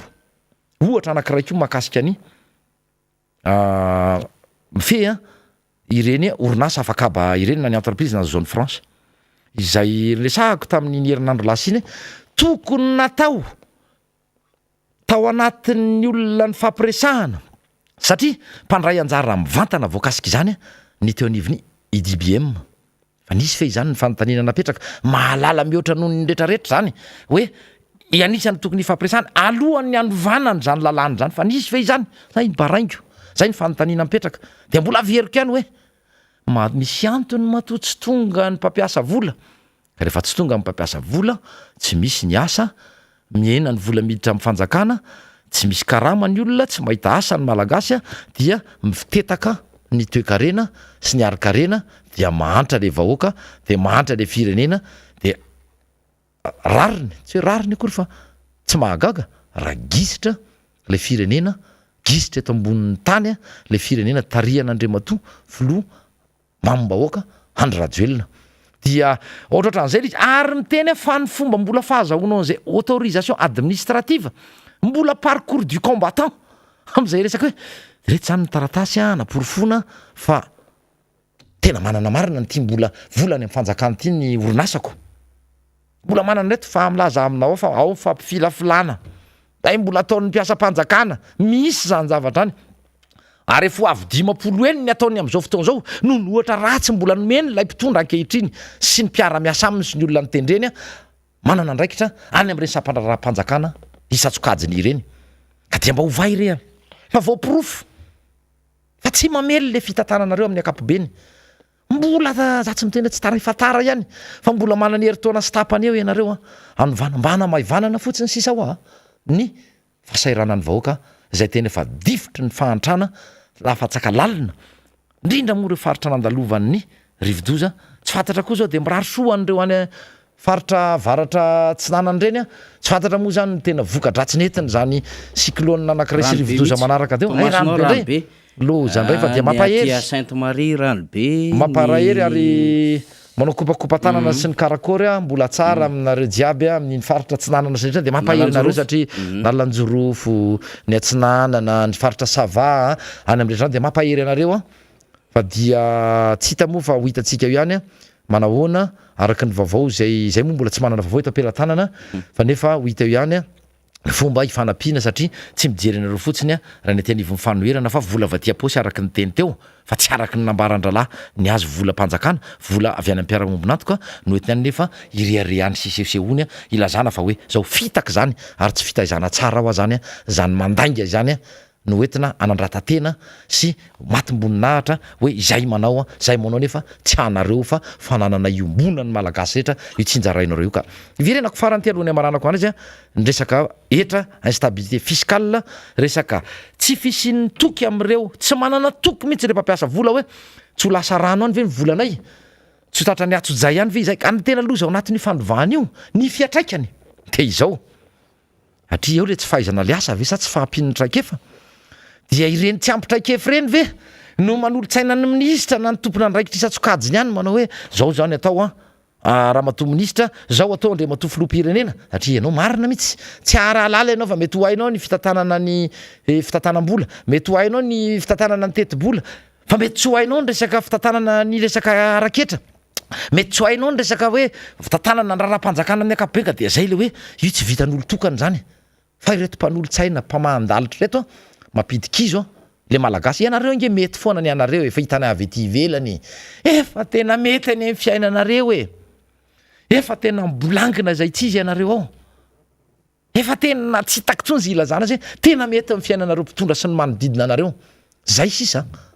Ohatra anankiray koa mahakasika ny mifehy ireny orinasa afakaba ireny na ny entreprise na ny zone franche. Izay niresahako tamin'iny herinandro lasa iny, tokony natao tao anatin'ny olona nifampiresahana satria mpandray anjara mivantana voakasika izany ny teo anivon'ny IDBM. Fa nisy ve izany ny fanontaniana napetraka? Mahalala mihoatra noho ny retraretra izany hoe anisan'ny tokony hifampiresahana alohan'ny hanovana an'izany lalàna izany. Fa nisy ve izany? Zay ny baraingo, zay ny fanontaniana mipetraka. Dia mbola averiko ihany hoe misy antony matoa tsy tonga ny mpampiasa vola Ka rehefa tsy tonga ny mpampiasa vola, tsy misy ny asa, mihena ny vola miditra amin'ny fanjakana, tsy misy karama ny olona, tsy mahita asa ny Malagasy dia mifitetaka ny toekarena sy ny harinkarena dia mahantra le vahoaka, dia mahantra le firenena, dia rariny, tsy hoe rariny akory fa tsy mahagaga raha gisitra le firenena, gisitra eto ambonin'ny tany le firenena tarihan'Andriamatoa filoha mamim-bahoaka Andry Rajoelina dia ohatrohatran'izay ilay izy ary miteny aho fa ny fomba mbola fahazahoanao an'izay autorisation administrative mbola parcours du combattant amin'izay resaka hoe ireto izany ny taratasy anaporofoana fa tena manana marina ny ity mbola vola any amin'ny fanjakana ity ny orinasako Mbola manana ireto fa milaza aminao fa ao ny fampifilafilana zay mbola ataon'ny mpiasam-panjakana, misy izany zavatra any. Ary efa ho avy 50 heny ny ataony amin'izao fotoana izao noho ny ohatra ratsy mbola nomeny ilay mpitondra ankehitriny sy ny mpiara-miasa aminy sy ny olona notendreny manana andraikitra any amin'ireny sampan-draharaham-panjakana isan-tsokajiny ireny. Ka dia mba ovay re fa voaporofo fa tsy mamely ilay fitantananareo amin'ny ankapobeny. Mbola za tsy miteny hoe tsy tara efa tara ihany fa mbola manana herintaona sy tapany eo ianareo an, hanovana mba hanamaivanana fotsiny sisa hoa ny fahasahiranan'ny vahoaka izay tena efa difotry ny fahantrana lafatsaka lalina indrindra moa ireo faritra nandalovan'ny rivodoza tsy fantatra koa zao dia mirary soa an'ireo any Faritra avaratra atsinanana ireny an, tsy fantatra moa izany ny tena voka-dratsy nentiny izany cyclone anankiray sy Rano be rivodoza mihitsy. manaraka teo. Hay Toamasina rano ao be rano indray. be. Loza indray fa Ah, dia ny mampahery. aty Sainte Marie rano be, Mamparahery ny ary Manao kopakopa-tanana sy ny karakôry aho, mbola tsara aminareo jiaby amin'iny faritra atsinanana sy rehetra dia mampahery anareo satria Analanjirofo, ny atsinanana, ny faritra Sava, any amin'ny rehetra any dia mampahery anareo aho fa dia tsy hita moa fa ho hitantsika eo ihany manahoana araka ny vaovao izay izay moa mbola tsy manana vaovao eto am-pelatanana fa nefa ho hita eo ihany ny fomba hifanampiana satria tsy mijery anareo fotsiny raha ny aty anivon'ny fanoherana fa vola avy aty am-paosy araka ny teny teo fa tsy araka ny nambaran-drahalahy ny azy volam-panjakana, vola avy any amin'ny mpiara-miombon'antoka no entiny any nefa ireharehany sy isehosehoany ilazana fa hoe zao fitaka izany ary tsy fitaizana tsara hoa zany izany mandainga izany no entina hanandratan-tena sy matim-boninahitra hoe izay manao izay manao nefa tsy anareo fa fananana iombonan'ny Malagasy rehetra io tsinjarainareo io ka iverenako farany ity alohan'ny hamaranako an'izy ny resaka hetra instabilité fiscale resaka tsy fisian'ny toky amin'ireo tsy manana toky mihitsy ireo mpampiasa vola hoe tsy ho lasa rano any ve ny volanay tsy ho tratran'ny atsojay ihany ve izay ka ny tena loza ao anatin'io fanovana io ny fiantraikany dia izao Hatria eo le tsy fahaizana le asa ve sa tsy fahampian'ny traikefa? Dia ireny tsy ampy traikefa ireny ve no manolo-tsaina ny minisitra na ny tompon'andraikitra isan-tsokajiny ihany manao hoe zao izany atao an, ramatoa minisitra, zao atao andriamatoa filoham-pirenena? Satria ianao marina mihitsy, tsy hahalala ianao fa mety ho hainao ny fitantanana ny fitantanam-bola, mety ho hainao ny fitantanana ny tetibola, fa mety tsy ho hainao ny resaka fitantanana ny resaka ara-ketra. Mety tsy ho hainao ny resaka hoe fitantanana ny raharaham-panjakana amin'ny ankapobeny ka dia izay ilay hoe io tsy vitan'olon-tokana izany fa ireto mpanolotsaina mpamahan-dalitra ireto an, mampidi-kizo an, le Malagasy, ianareo ange mety foana ny anareo e, efa hitanay avy ety ivelany e, efa tena mety anie ny fiainanareo e, efa tena mibolangina izay tsy izy ianareo ao, efa tena tsy hitako intsony izay ilazana azy hoe tena mety ny fiainanareo mpitondra sy ny manodidina anareo, zay sisa an.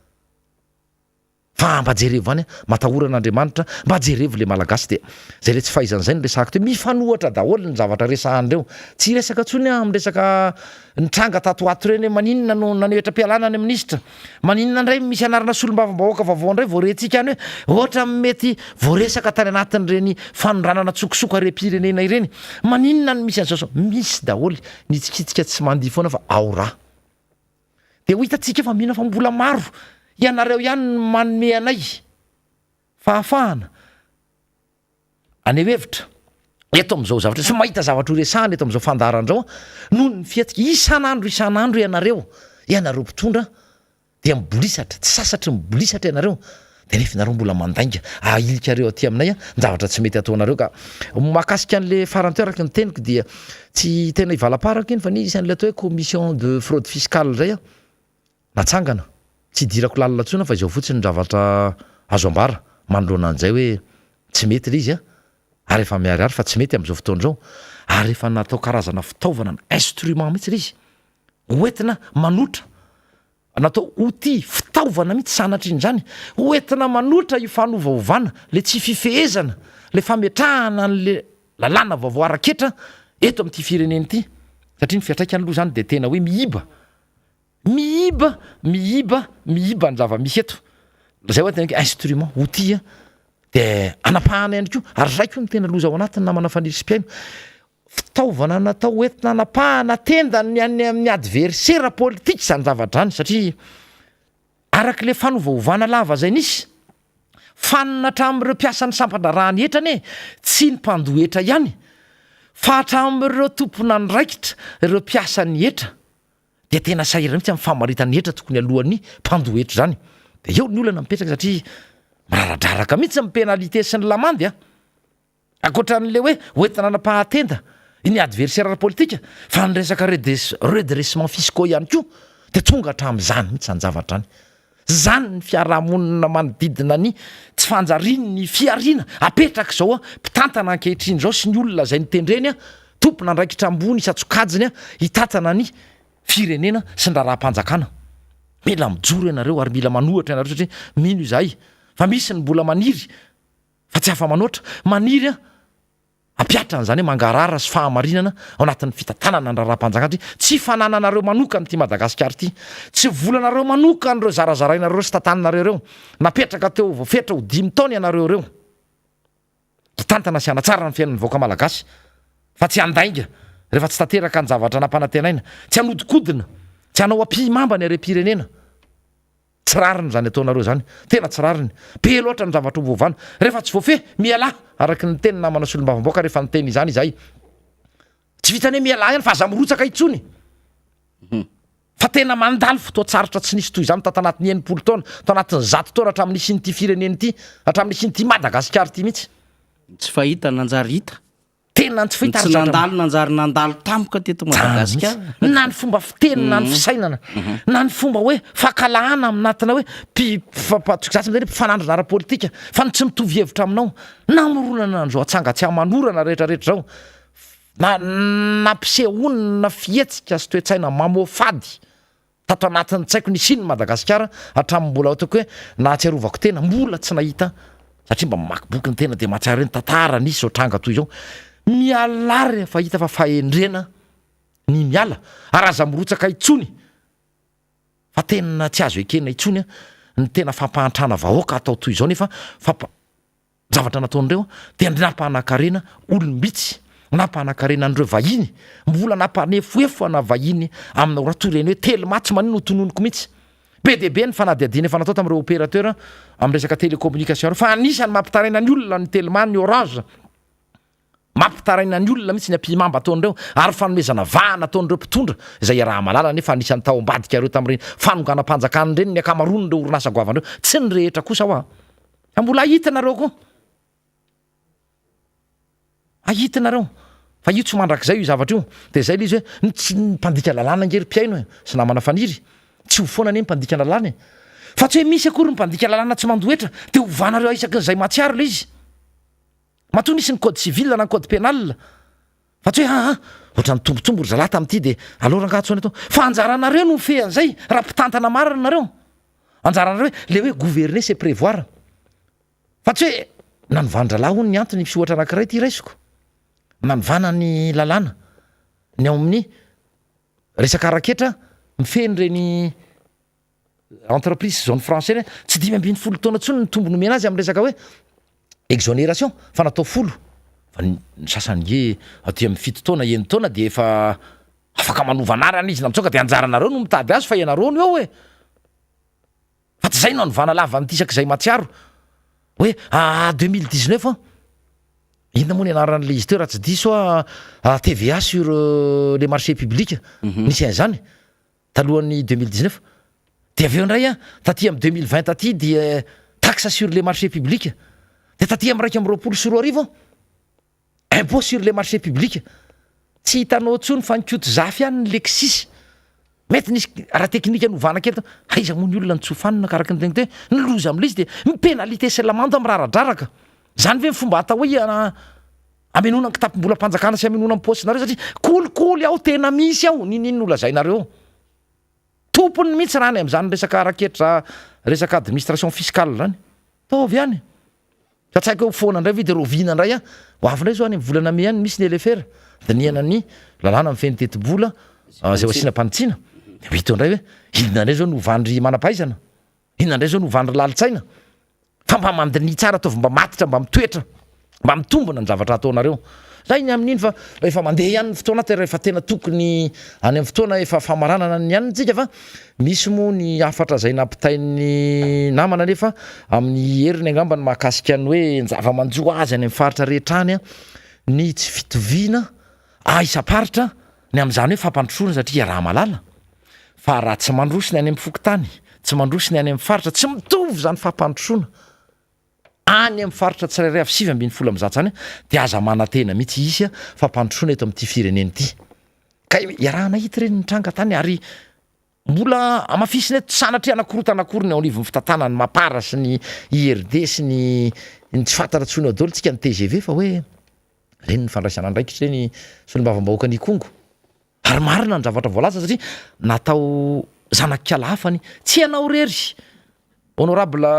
Fa mba jerevo any, matahora an'Andriamanitra, mba jerevo le Malagasy dia zay le tsy fahaizana zay no resahako teo, mifanohatra daholo ny zavatra resahan'ireo, tsy hiresaka intsony aho amin'ny resaka nitranga tato ho ato ireny hoe maninona no naneho hetra-pialana ny minisitra, maninona indray misy anarana solombavambahoaka vaovao indray vao rentsika any hoe ohatran'ny mety voaresaka tany anatin'ireny fanondranana an-tsokosoko harem-pirenena ireny, maninona no misy an'izao sy izao, misy daholo ny hitsikitsika tsy mandihy foana fa ao raha. Dia ho hitantsika fa mino fa mbola maro ianareo ihany no manome anay fahafahana haneho hevitra eto amin'izao zavatra sy mahita zavatra ho resahana eto amin'izao fandaharana izao noho ny fihetsika isan'andro isan'andro ianareo, ianareo mpitondra dia mibolisatra, tsy sasatry ny mibolisatra ianareo Dia nefa nareo mbola mandainga ahilikareo aty aminay ny zavatra tsy mety ataonareo ka. Mahakasika an'le farany teo araka ny teniko dia tsy tena hivalaparako iny fa nisy an'le atao hoe commission de fraude fiscale zay an, natsangana, tsy hidirako lalina intsony aho fa izao fotsiny ny zavatra azo ambara manoloana an'izay hoe tsy mety le izy an, ary efa miharihary fa tsy mety amin'izao fotoana izao, ary efa natao karazana fitaovana instrument mihitsy le izy hoentina manotra Natao ho tia fitaovana mihitsy sanatrian'izany, ho entina manoatra io fanovaovana, le tsy fifehezana, le fametrahana an'le lalàna vaovao ara-ketra eto amin'ity firenena ity, satria ny fiantraikany aloha izany dia tena hoe miiba, miiba, miiba, miiba ny zava-misy eto, zay hoa tena hoe instrument, outil dia anapahana ihany koa, ary zay koa no tena loza ao anatiny namana Faniry sy mpihaino, Fitaovana natao hoentina hanapahana tenda ny any amin'ny adversera politika izany zavatra izany satria araka ilay fanovaovana lava izay nisy, fanina hatramin'ireo mpiasan'ny sampan-draharahan'ny hetra anie tsy ny mpandoa hetra ihany fa hatramin'ireo tompon'andraikitra, ireo mpiasan'ny hetra dia tena sahirana mihitsy amin'ny famaritana hetra tokony aloan'ny mpandoa hetra izany. Dia eo ny olana mipetraka satria miraradraraka mihitsy ny pénalité sy ny lamandy a! Ankoatra an'ilay hoe hoentina hanapahantenda ny adversaire ara-politika fa ny resaka redressement fiscaux ihany koa dia tonga hatramin'izany mihitsy izany zavatra izany. Izany ny fiarahamonina manodidina ny tsy fanjarian'ny fihariana apetrak'izao mpitantana ankehitriny izao sy ny olona izay notendreny tompon'andraikitra ambony isan-tsokajiny hitantana ny firenena sy ny raharaham-panjakana. Mila mijoro ianareo ary mila manohatra ianareo satria mino izahay fa misy ny mbola maniry fa tsy afa-manoatra. Maniry aho hampiatra an'izany hoe mangarahara sy fahamarinana ao anatin'ny fitantanana ny raharaham-panjakana satria tsy fanananareo manokana ity Madagasikara ity. Tsy volanareo manokana ireo zarazarainareo sy tantaninareo ireo. Napetraka teo voafetra ho dimy taona ianareo ireo hitantana sy hanatsara ny fiainan'ny vahoaka malagasy fa tsy handainga rehefa tsy tanteraka ny zavatra nampanantenaina, tsy hanodikodina, tsy hanao ampihimamba ny harem-pirenena. Tsy rariny izany ataonareo izany. Tena tsy rariny. Be loatra ny zavatra ho voavana. Rehefa tsy voafehy, mialà! Araka ny teny namana solombavambahoaka rehefa niteny izany izahay. Tsy vitan'ny hoe mialà ihany fa aza mirotsaka intsony. Fa tena mandalo fotoan-tsarotra tsy nisy toy izany tato anatin'ny 60 taona, tao anatin'ny 100 taona hatramin'ny nisian'ity firenena ity, hatramin'ny nisian'ity Madagasikara ity mihitsy. Ny tsy fahita nanjary hita. Tena ny tsy Ny fahita tsy ary zatra nandalo nanjary nandalo tampoka teto Zany Madagasikara. mihitsy. Na ny fomba fiteny na ny fisainana, na ny fomba hoe fankalahana aminatina hoe mpi- fa- fa- za tsy miteny hoe mpifanandrina ara-politika fa ny tsy mitovy hevitra aminao, namoronana an'izao atsanga tsy aman'orana rehetrarehetra izao, na nampisehoana fihetsika sy toe-tsaina mamoafady Tato anatin'ny tsaiko nisian'i Madagasikara hatramin'ny mbola ataoko hoe nahatsiarovako tena, mbola tsy nahita satria mba mamaky boky ny tena dia mahatsiaro hoe ny tantara nisy izao tranga toy izao. Mialà rehefa hita fa fahendrena ny miala ary aza mirotsaka intsony fa tena tsy azo ekena intsony ny tena fampahantrana vahoaka atao toy izao nefa fampa zavatra nataon'ireo dia nampanakarena olom-bitsy, nampanakarena an'ireo vahiny, mbola nampanefoefo ana vahiny amina raha toy ireny hoe Telma tsy maninona ho tononiko mihitsy. Be dia be ny fanadihadiana efa natao tamin'ireo opérateur amin'ny resaka télécommunication ireo fa anisan'ny mampitaraina ny olona ny Telma, ny Orange. Mampitaraina ny olona mihitsy ny ampihimamba ataon'ireo ary fanomezana vahana ataon'ireo mpitondra izay iaraha-mahalala nefa anisan'ny tao ambadika ireo tamin'ireny fanonganam-panjakana ireny ny ankamaroan'ireo orinasa goavana ireo. Tsy ny rehetra kosa hoa. Fa mbola hahita nareo koa. Hahita nareo. Fa io tsy mandrakizay io zavatra io. Dia izay ilay izy hoe ny tsy ny mpandika lalàna ange ry mpihaino e, sy namana Faniry. Tsy ho foana anie ny mpandika lalàna e. Fa tsy hoe misy akory ny mpandika lalàna tsy mandoa hetra dia ovanareo isaky ny izay mahatsiaro ilay izy. Matoa nisy ny code civil na ny code pénal. Fa tsy hoe aa ohatran'ny tombotombo ry zalahy tamin'ity dia aleo rangaha antsoina eto. Fa anjaranareo no mifehy an'izay raha mpitantana marina nareo. Anjaranareo hoe le hoe gouverner c'est prévoir. Fa tsy hoe nanovan-drahalahy hono ny antony misy ohatra anankiray ity raisiko. Nanovana ny lalàna ny ao amin'ny resaka ara-ketra mifehy an'ireny entreprise zone franche ireny, tsy 15 taona intsony ny tombony omena azy amin'ny resaka hoe exonération fa natao folo, fa ny sasany nge aty amin'ny fito taona enin-taona dia efa afaka manova anarana izy na mitsoaka dia anjaranareo no mitady azy fa ianareo no eo e! Fa tsy izay no anovana lava an'ity isak'izay mahatsiaro hoe ah 2019 an! Inona moa ny anaran'ilay izy teo raha tsy diso aho TVA sur les marchés publics, nisy an'izany. talohan'ny 2019, dia avy eo indray an, taty amin'ny 2020 taty dia taxe sur les marchés publics, dia taty amin'ny 2021 an, impôt sur les marchés publics, tsy hitanao intsony fa ny Kotozafy ihany ny Lexis, mety nisy ara-teknika novana kely tao, aiza moa ny olona no tsy ho fanina ka araka ny teniko teo hoe, ny loza amin'ilay izy dia ny pénalité sy l'amende miraradraraka, izany ve ny fomba atao hoe Hamenoana ny kitapom-bolam-panjakana sy hamenoana ny paosinareo satria kolikoly ao tena misy ao niniana no lazainareo. Tompony mihitsy raha any amin'izany resaka ara-ketra resaka administration fiscale izany. Ataovy ihany. Fa tsy haiko hoe ho foana indray ve dia rahoviana indray an. Ho avy indray izao any amin'ny volana mey any misy ny LFR. Dinihana ny lalàna mifehy ny tetibola izay ho asiana mpanitsiana. Dia ho hita eo indray hoe inona indray izao no hovan'ry manam-pahaizana. Inona indray izao no hovan'ny lalin-tsaina? Fa mba mandiniha tsara, ataovy mba matotra, mba mitoetra, mba mitombina ny zavatra ataonareo. Zay ny amin'iny fa efa mandeha ihany ny fotoana ato rehefa tena tokony any amin'ny fotoana efa famaranana ny aniny tsika fa misy moa ny hafatra izay nampitain'ny namana nefa amin'ny heriny angamba ny mahakasika ny hoe ny zava-manjo azy any amin'ny faritra rehetra any ny tsy fitoviana isam-paritra ny amin'izany hoe fampandrosoana satria iaraha-mahalala Fa raha tsy mandroso ny any amin'ny fokontany, tsy mandroso ny any amin'ny faritra, tsy mitovy izany fampandrosoana any amin'ny faritra tsirairay avy 119 izany dia aza manantena mihitsy hisy fampandrosoana eto amin'ity firenena ity. Ka iarahana hita ireny nitranga tany ary mbola hamafisina eto, sanatria hanakorontana akory ny ao anivon'ny fitantanana ny Mapar sy ny IRD sy ny ny tsy fantatra intsony ao daholo tsika ny tgv fa hoe ireny ny fandraisana andraikitra ireny solombavambahoakan'Ikongo. Ary marina ny zavatra voalaza satria natao zanak'ikala hafa ny, tsy ianao irery honorable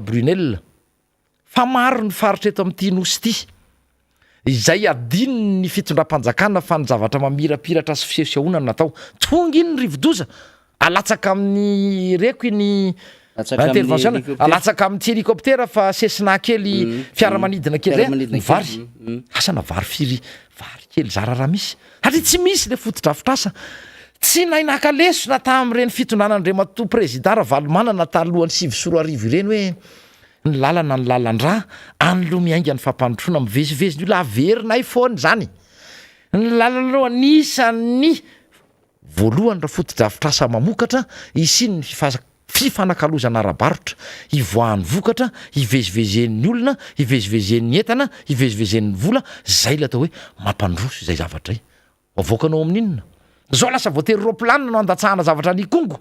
Brunelle fa maro ny faritra eto amin'ity nosy ity izay adinon'ny fitondram-panjakana fa ny zavatra mamirapiratra sy fisehosehoana no natao. Tonga iny ny rivodoza, alatsaka amin'ny reko iny intervention, alatsaka amin'ny tsy hélicoptère fa Cessna kely fiaramanidina kely zay, ny vary, asa na vary firy, vary kely zara raha misy. Satria tsy misy le fotodrafitrasa. Tsy nahay naka lesona tamin'ireny fitondran'Andriamatoa Prezida Ravalomanana talohan'ny 2009 ireny hoe ny lalana ny lalan-drà, any loha miainga ny fampandrosoana, mivezivezy ny olona, averinay foana izany. Ny lalana aloha anisan'ny voalohany raha fotodrafitrasa mamokatra, hisian'ny fifanakalozana ara-barotra, hivoahan'ny vokatra, hivezivezen'ny olona, hivezivezen'ny entana, hivezivezen'ny vola, izay ilay atao hoe mampandroso izay zavatra izay. Avoakanao amin'ny inona? Zao lasa voatery roplanina no andatsahana zavatra any Ikongo,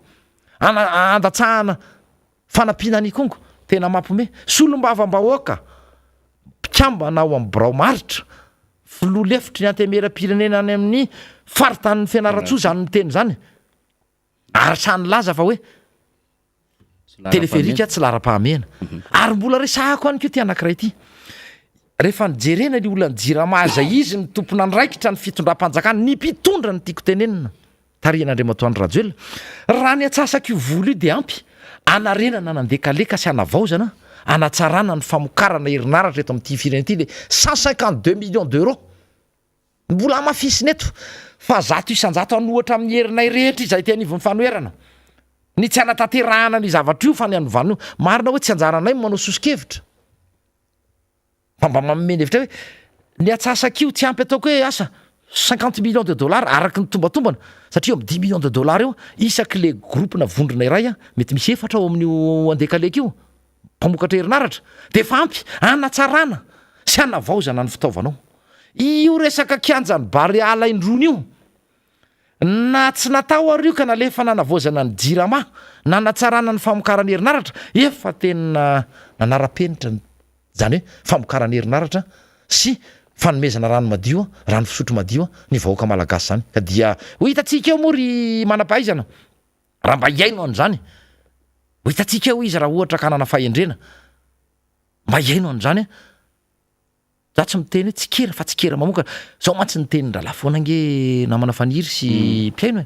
ana andatsahana fanampiana any Ikongo. Tena mampime. Solombavambahoaka, mpikambana ao amin'ny birao maritra, filoha lefitry ny antenimierampirenena any amin'ny faritanin'i Fianarantsoa izany miteny izany. Ary sahy nilaza fa hoe teleferika tsy laharam-pahamehana. Mhm. Ary mbola resahako ihany koa ity anankiray ity. Rehefa nijerena ny olan'ny Jirama izay izy ny tompon'andraikitra ny fitondram-panjakana, ny mpitondra ny tiako tenenina, tarihan'Andriamatoa Andry Rajoelina, raha ny antsasak'io vola io dia ampy hanarenana an'Andekaleka sy hanavaozana, hanatsarana ny famokarana herinaratra eto amin'ity firenena ity, le 152 millions d'euros. Mbola hamafisina eto fa 100% hanohatra amin'ny herinay rehetra izahay ety anivon'ny fanoherana ny tsy hanatanterahana an'io zavatra io fa ny hanovana io. Marina hoe tsy anjaranay ny manao soso-kevitra fa mba manome ny hevitra hoe ny atsasak'io tsy ampy ataoko hoe asa 50 millions de dollars araka ny tombatombana satria eo amin'ny 10 millions de dollars eo isaky le groupe na vondrona iray mety misy efatra ao amin'io Andekaleka io mpamokatra herinaratra dia efa ampy hanatsarana sy hanavaozana ny fitaovanao. Io resaka kianjan'ny Barea Alaindrony io, na tsy natao ary io ka nalefa nanavaozana ny Jirama, nanatsarana ny famokarana herinaratra, efa tena nanara-penitra ny izany hoe famokarana herinaratra sy fanomezana rano madio, rano fisotro madio ny vahoaka malagasy izany. Ka dia ho hitantsika eo moa ry manam-pahaizana. Raha mba hihaino an'izany, ho hitantsika eo izy raha ohatra ka hanana fahendrena, mba hihaino an'izany an! Za tsy miteny hoe tsikera fa tsikera mamokatra. Zao mantsy ny tenin-drahalahy foana ange namana Faniry sy mpihaino e!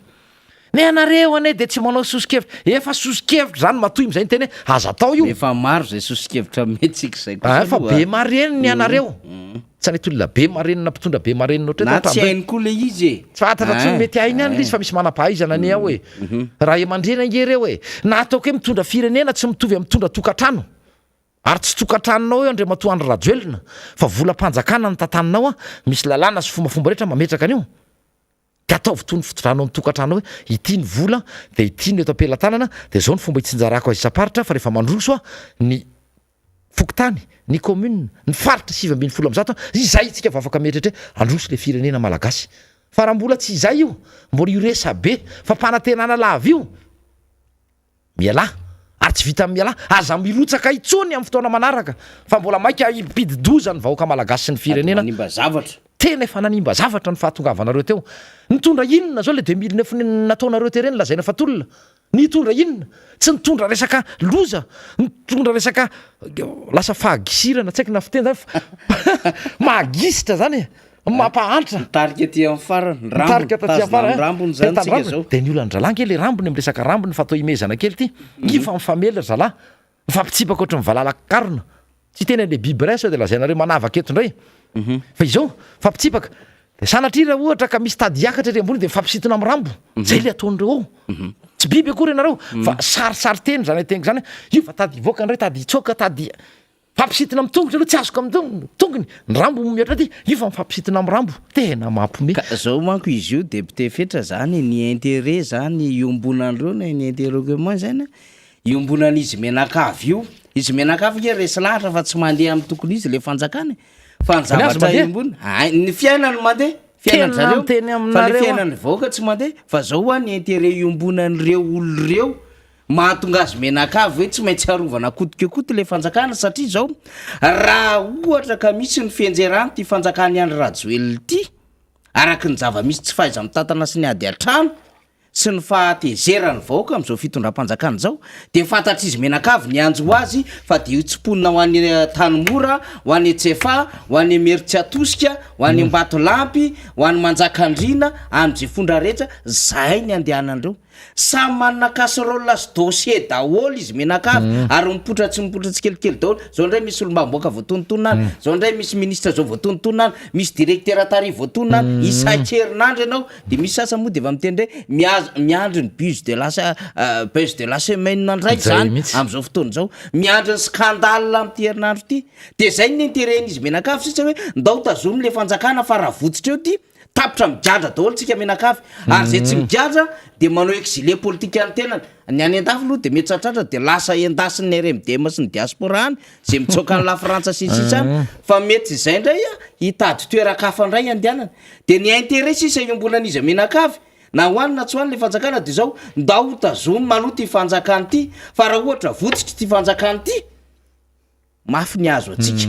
Ny anareo anie dia tsy manao soso-kevitra, efa soso-kevitra zany matoa imizay niteny hoe aza atao io. Efa maro izay soso-kevitra omentsika izay kosa aloha. Efa be marenina ny anareo. Tsy hanety olona be marenina mpitondra be marenina ohatry Na tsy hainy koa le izy e! Tsy fantatra intsony mety hainy ihany le izy fa misy manam-pahaizana anie ao e! Ray aman-dreny ange ireo e! Na ataoko hoe mitondra firenena tsy mitovy amin'ny mitondra tokantrano. Ary tsy tokantranonao io Andriamatoa Andry Rajoelina fa volam-panjakana no tantaninao an, misy lalàna sy fombafomba rehetra mametraka an'io. Dia ataovy toy ny fitondranao ny tokantrano hoe ity ny vola dia ity no eto am-pelatanana dia izao ny fomba hitsinjarako azy isam-paritra fa rehefa mandroso aho ny fokontany, ny commune, ny faritra 119, izay isika vao afaka mieritreritra hoe handroso ilay firenena malagasy. Fa raha mbola tsy izay io, mbola io resabe fampanantenana lava io, Mialà, ary tsy vitan'ny mialà, aza mirotsaka intsony amin'ny fotoana manaraka fa mbola maika himpidi-doza ny vahoaka malagasy sy ny firenena. Sady manimba zavatra. Tena efa nanimba zavatra ny fahatongavanareo teo. Nitondra inona zao le 2009 nataonareo teo ireny lazaina fa tolona? Nitondra inona? Tsy nitondra resaka loza, nitondra resaka lasa fahagisirana, tsy haiko na fiteny zany fa mahagisitra zany e. Mampahantra. Mitarika aty amin'ny farany, ny rambony, Mitarika taty mitazona afara, ny rambony zany Mitazona tsika rambony. zao. Dia ny olan-drahalahy ange le rambony amin'ny resaka rambony fa atao imehezana kely ity. Io fa mifamely ry zalahy. Mifampitsipaka ohatry ny valala karona. Tsy hiteny an'le biby iray sao dia lazainareo manavaka eto indray. Fa izao, mifampitsipaka. Dia sanatria raha ohatra ka misy tady hiakatra ery ambony dia mifampisintona amin'ny rambo. Zay le ataon'ireo ao. Tsy biby akory ianareo fa sarisariteny izany teniko izany. Io fa tady hivoaka indray, tady hitsoaka, tady. Fampisintona amin'ny tongotra aloha tsy azoko amin'ny tongony, ny rambo mihoatra aty, io fa mifampisintona amin'ny rambo, tena mampome. Ka zao manko izy io député Fetra zany ny intérêt zany iombonan'ireo na ny intérêt commun zany iombonan'izy mianakavy io, izy mianakavy nge resy lahatra fa tsy mandeha amin'ny tokony izy le fanjakana e, fa ny zavatra iombona, hay ny fiainany mandeha, fiainan-dry zareo, fa le fiainan'ny vahoaka tsy mandeha, fa zao hoa ny intérêt iombonan'ireo olona ireo Mahatonga azy mianakavy hoe tsy maintsy arovana coute que coute le fanjakana satria zao raha ohatra ka misy ny fianjeran ity fanjakan'i Andry Rajoelina ity araky ny zava-misy tsy fahaiza-mitantana sy ny ady an-trano sy ny fahatezeran'ny vahoaka amin'izao fitondram-panjakana izao dia fantatr'izy mianakavy ny hanjo azy fa dia io tsimponina ho any Antanimora ho any Tsiafahy ho any Imerintsiatosika ho any Ambatolampy ho any Manjakandriana any Jefondra rehetra zay ny andehanan'ireo. Samy manana casserole sy dossier daholo izy mianakavy ary mipoitra tsy mipoitra tsikelikely daholo. Zao indray misy solombavambahoaka voatonontonona any, zao indray misy ministre zao voatonontonona any, misy directeur tary voatonona any, isan-kerinandro ianao de misy sasany moa de efa miteny indray miaz- miandry ny buzz de la se- buzz de la semaine indray Zay zany mihitsy. am'zao fotoana izao, miandry ny scandale am'ty herinandro ity. De zay ny intérêt-n'izy mianakavy sisa hoe ndao tazomy le fanjakana fa raha votsotra eo ty Tapitra migadra daholo tsika mianakavy ary zay tsy migadra de manao exilé politique ny tenany, ny any andafy aloha de mety tratratra de lasa endasin'ny RMDM sy ny diaspora any zay mitsoaka any lafrantsa sy ny sisa any fa mety zay ndray a hitady toeran-kafa ndray andehanana de ny intérêt sisa iombonan'izy mianakavy na ho any na tsy ho any le fanjakana de zao ndao ho tazomina aloha ty fanjakana ty fa raha ohatra votsotra ty fanjakana ty Mafy ny azo antsika.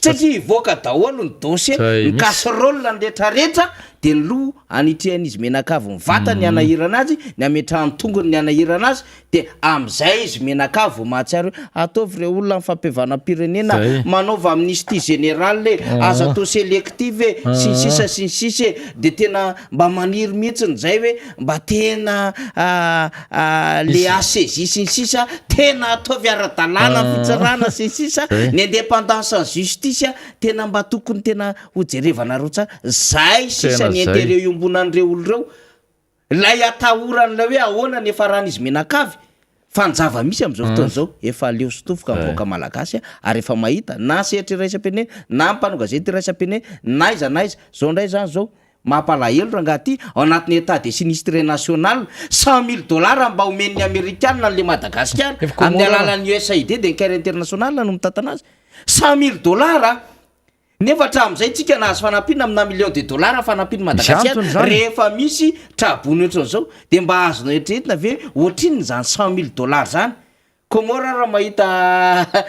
Satria hivoaka daholo ny dossier, ny casserole ny retraretra de ny loha anitrihan'izy mianakavy ny vatany hanahirana azy, ny ametrahany tongony ny hanahirana azy, de amizay izy mianakavy vao mahatsiaro hoe ataovy re olona ny fampihavanam-pirenena, manaova amnistie générale e, aza atao sélective e, sy ny sisa sy ny sisa e, de tena mba maniry mihitsiny zay hoe mba tena le HCJ sy ny sisa tena ataovy ara-dalàna ny fitsarana sy ny sisa ny indépendance ny justice tena mba tokony tena ho jerevanareo tsara zay sisa ny intérêt iombonan'ireo olo ireo lay atahoran'ilay hoe ahoana ny hiafaran'izy mianakavy fa ny zava-misy amin'izao fotoana izao efa leo sy tofoka ny vahoaka malagasy ary efa mahita na sehatra iraisam-pirenena na mpanao gazety iraisam-pirenena na aiza na aiza zao indray zany zao Mampalahelo rangaha ty, ao anatin'ny état de sinistré national, 100 000 dollars mba omen'ny amerikana an'le Madagasikara, amin'ny alalan'ny USAID de ny Care International no mitantana azy, 100 000 dollars a! Nefa hatramin'izay tsika nahazo fanampiana amina millions de dollars fanampian'i Madagasikara, rehefa misy traboina ohatran'izao, de mba azonao eritreretina ve ohatrinona izany 100 000 dollars zany? Comores raha mahita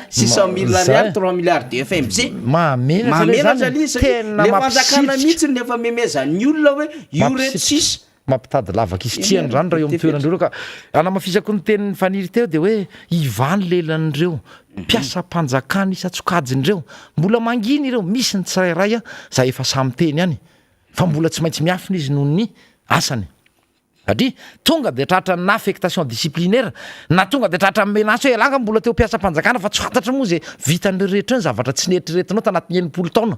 600 mille ariary, 3 milliards de FMC. Mahamenatra ilay Mahamenatra zany ilay e. izy satria Tena le fanjakana mampisirika. mihitsy no efa memezan'ny olona hoe io reto sisa. Mampitady lavaka isitrihana izany raha eo amin'ny toeran'ireo ireo ka. Hanamafisako ny tenin'i Faniry teo dia hoe hivaha ny lelan'ireo mpiasam-panjakana isan-tsokajiny ireo. Mbola mangina ireo, misy ny tsirairay izay efa samy miteny ihany fa mbola tsy maintsy miafina izy noho ny asany. Satria tonga dia tratran'ny na affectation disciplinaire na tonga dia tratran'ny menace hoe ialahy nga mbola teo mpiasam-panjakana fa tsy fantatra moa izay vitan'ireo rehetra ireo ny zavatra tsy neritreretinao tanatin'ny 60 taona.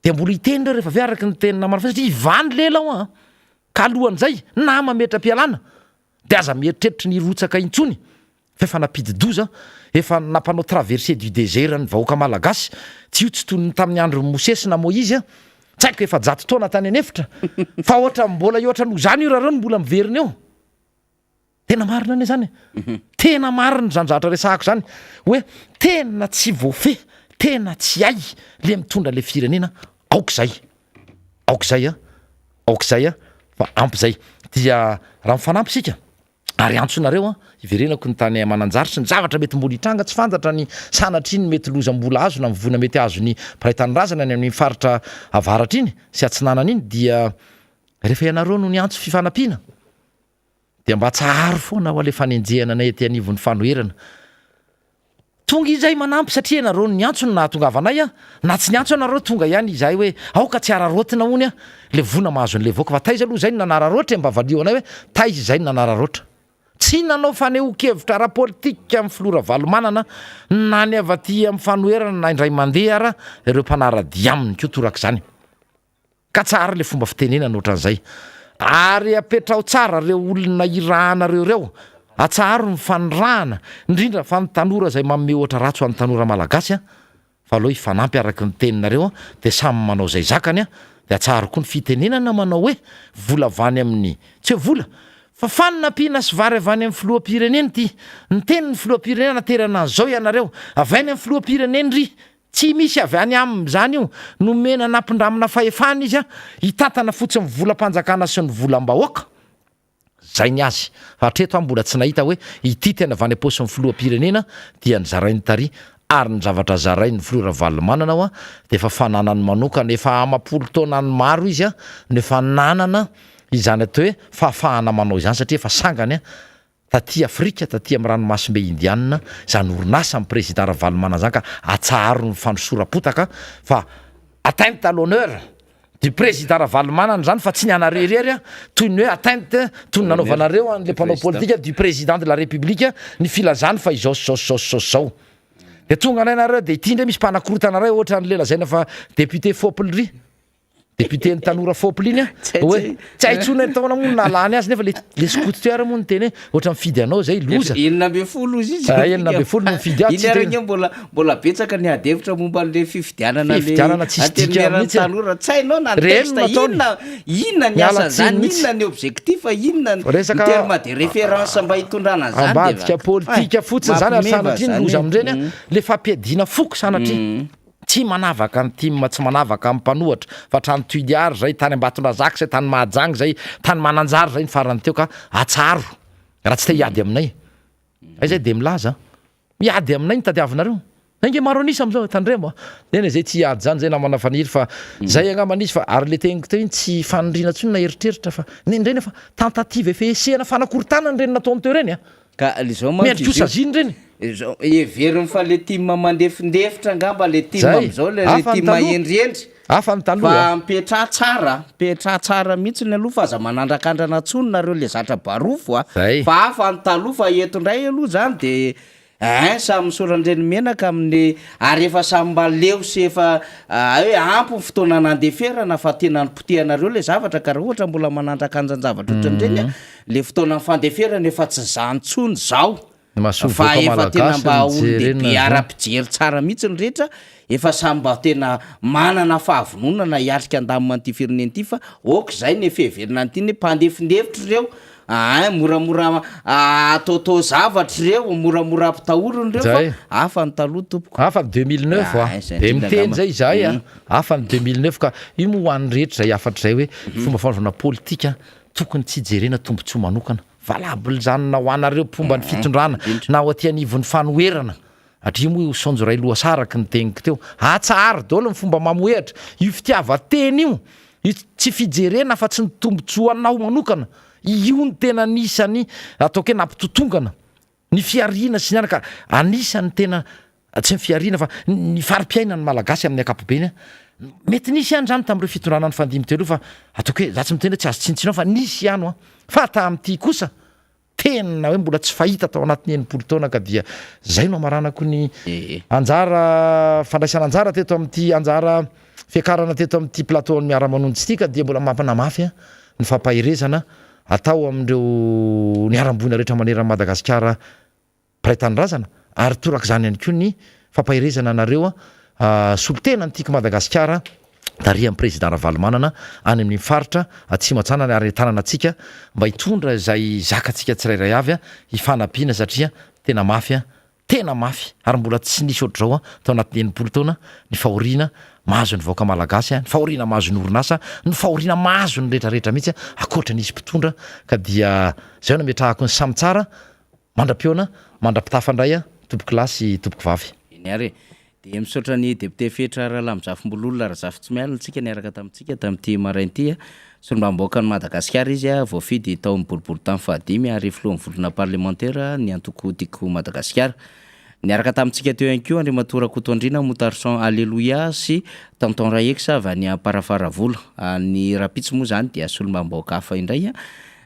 Dia mbola hiteny ireo rehefa avy eo araka ny tenin'i namana Feno satria hivaha ny lela ao an! Ka alohan'izay na mametra-pialana dia aza mieritreritra ny hirotsaka intsony fa efa nampidi-doza, efa nampanao traversée du désert ny vahoaka malagasy, tsy io tsy toy ny tamin'ny andron'i Mosesy na Moizy an, tsy haiko 400 taona tany an'efitra, fa ohatran'ny mbola hihoatra noho izany io raha ireo no mbola miverina eo. Tena marina anie izany e. Tena marina izany zavatra resahako izany, hoe tena tsy voafehy, tena tsy hay le mitondra le firenena, aoka izay, aoka izay an, aoka izay an, fa ampy izay. Dia raha mifanampy isika, Ary antsonareo an, hiverenako ny tany Mananjary sy ny zavatra mety mbola hitranga, tsy fantatra ny sanatria ny mety loza mbola azo na ny voina mety azon'ny mpiray tanindrazana any amin'iny faritra avaratra iny sy atsinanana iny dia rehefa ianareo no niantso fifanampiana dia mba tsaharo foana hoa le fanenjehana anay aty anivon'ny fanoherana. Tonga izahay manampy satria ianareo no niantso no nahatongavanay an, na tsy niantso ianareo tonga ihany izahay hoe aoka tsy araraotina hono an, le voina mahazo an'le vahoaka fa taiza aloha izay no nanararaotra e mba valio anay hoe taiza izay no nanararaotra. Tsy nanao fanehoan-kevitra ara-politika amin'ny filoha Ravalomanana na ny avy aty amin'ny fanoherana na indray mandeha ara ireo mpanara-dia aminy koa torak'izany. Ka tsara le fomba fitenenana ohatran'izay. Ary apetraho tsara reo olona irahanareo reo, atsaharo ny fanirahana, indrindra fa ny tanora izay manome ohatra ratsy ho an'ny tanora malagasy an, fa aleo hifanampy araky ny teninareo an, de samy manao izay zakany an, de atsaharo koa ny fitenenana manao hoe vola avy any amin'ny, tsy hoe vola, fa fanampiana sy vary avy any amin'ny filoham-pirenena ity, niteny ny filoham-pirenena naterana an'izao ianareo, avy any amin'ny filoham-pirenena ry, Tsy misy avy any aminy izany io, nomena nampindramina fahefana izy hitantana fotsiny volam-panjakana sy ny volam-bahoaka, zay ny azy, fa hatreto aho mbola tsy nahita hoe ity tena avy any am-paosin'ny filoham-pirenena dia ny zarain'ny tary ary ny zavatra zarain'ny filoha Ravalomanana hoa dia efa fananany manokana, efa amam-polo taonany maro izy no efa nanana izany atao hoe fahafahana manao izany satria efa sangany taty Afrika, taty amin'ny ranomasimbe Indiana, izany orinasa ny Président Ravalomanana izany ka atsaharo ny fanosoram-potaka fa atteinte à l'honneur. Du président Ravalomanana izany fa tsy ny anareo irery an, toy ny hoe atteinte toy ny nanaovanareo an'ilay mpanao politika du président de la république ny filazany fa izao sy izao sy izao sy izao sy izao. Dia tonga indray nareo dia ity indray misy mpanakorontana iray ohatran'ilay lazaina fa député fopl ry. Député ny tanora fopl iny an, hoe tsy hay intsony hoe taona moa no nahalany azy nefa le le skoto teo ary moa niteny hoe ohatra mifidy anao zay loza. 16 izy izy. Ah, 16 no mifidy azy. Iny ary ange mbola mbola betsaka ny ady hevitra momba an'le fifidianana le Fifidianana tsisy dikany antenimieran'ny mihitsy e. tanora. Tsy hainao na ny Reny texte no nataony. inona inona ny Miala asan'izany, tsiny mihitsy. inona ny objectif, inona ny Resaka terme de référence mba hitondrana an'izany dia ambadika va- politika fotsiny zany ary Mampimeva sanatria ny zany loza e. amin'ireny an, le fampiadiana foko sanatria. Tsy manavaka ny tim, tsy manavaka ny mpanohatra fa hatrany Tuliary zay, tany Ambatondrazaka zay, tany Mahajanga zay, tany Mananjary zay ny farany teo ka atsaharo raha tsy te hiady aminay. Zay zay de milaza an. Miady aminay ny tadiavinareo. Zay nge maro an'isa amizao e, tandremo a. Nena zay tsy hiady zany zay namana Faniry fa zay angamba nisy fa ary le teniko teo iny tsy faniriana tsony na eritreritra fa nendreny fa tentative fehesehana fanakorontanana ireny nataony teo ireny a. Ka izao manko Mendrika ho izy io, saziana ireny. izao heveriny fa le tim mandefindefitra angamba le tim Zay, amizao le hafa ny tim taloha. hendrihendry. Hafa ny taloha Fa a. mipetraha tsara, mipetraha tsara mihitsiny aloha fa aza manandrakandrana tsony nareo le zatra barofo a. Zay. Fa hafa ny taloha fa eto ndray aloha zany de Ein samy misoran-dreny menaka amin'ny ary efa samy mba leo sy efa hoe ampy ny fotoana nandeferana fa tena nopotehanareo le zavatra ka raha ohatra mbola manandrakanjan-javatra ohatran'ireny an, le fotoanan'ny fandeferana efa tsy zany tsony zao Ny masoivoho fa efa tena malagasy mba no olon-dehibe jerena zao. ara-pijery tsara mihitsy ny rehetra, efa samy mba tena manana fahavononana hiatrika handamina an'ity firenena ity fa ok izay ny fiheverana an'ity ny mpandefindefitra ireo Ain, moramora ataotao zavatra ireo, moramora ampitahorina ireo fa Zay. hafa ny taloha tompoko. Hafa ny 2009 a. Ah, izay Dia indrindra miteny angamba. zay izahay a. Hafa ny 2009 ka io moa ho an'ny rehetra izay hafatra izay hoe fomba fanaovana politika tokony tsy hijerena tombontsoa manokana. Valable izany na ho anareo mpomba ny fitondrana na ho aty anivon'ny fanoherana. Hatria moa io saonjo iray lohasaha araka ny teniko teo. Atsaharo daholo ny fomba mamohehatra. Io fitiavan-tena io, io tsy fijerena afa-tsy ny tombontsoanao manokana, io no tena anisan'ny ataoko hoe nampitotongana ny fihariana sy ny anaka. Anisan'ny tena, tsy ny fihariana fa ny fari-piainan'ny Malagasy amin'ny ankapobeny. Mety nisy ihany izany tamin'ireo fitondrana nifandimby teo aloha fa ataoko hoe, za tsy miteny hoe tsy azo tsinontsinoavina fa nisy ihany hoa. Fa tamin'ity kosa, Tena hoe mbola tsy fahita tao anatin'ny 60 taona ka dia zay no amaranako ny anjara fandraisana anjara teto amin'ity anjara fiakarana teto amin'ity plateau an'ny Miara-manonja ity ka dia mbola mampanamafy ny fampaherezana atao amin'ireo niharam-boina rehetra manerana an'i Madagasikara mpiray tanindrazana ary torak'izany ihany koa ny fampaherezana anareo solontena ny Tiako Madagasikara tarihan'ny Président Ravalomanana any amin'iny faritra Atsimo Atsinanana ary entanana antsika mba hitondra izay zakantsika tsirairay avy hifanampiana satria tena mafy tena mafy ary mbola tsy nisy ohatr'izao tao anatin'ny 60 taona ny fahoriana mahazo ny vahoaka malagasy, ny fahoriana mahazo ny orinasa, ny fahoriana mahazo ny rehetra rehetra mihitsy ankoatra ny izy mpitondra ka dia izay no ametrahako ny samy tsara Mandra-pihaona, mandra-pitafa indray an, tompokolahy sy tompokovavy. Eny ary e. Dia misaotra ny Député Fetra Ralamizafimbolola Razafintsimialona tsika niaraka tamintsika tamin'ity maraina ity. Solombavambahoakan'i Madagasikara izy, voafidy tao amin'ny boriborintany fahadimy ary filohan'ny vondrona parlemantera ny antoko Tiako Madagasikara. Niaraka tamintsika teo ihany koa Andriamatoa Rakotoandriana Moutarson Alléluia sy Tonton Raex avy any Amparafaravola. Ny rahampitso moa izany dia solombavambahoaka hafa indray.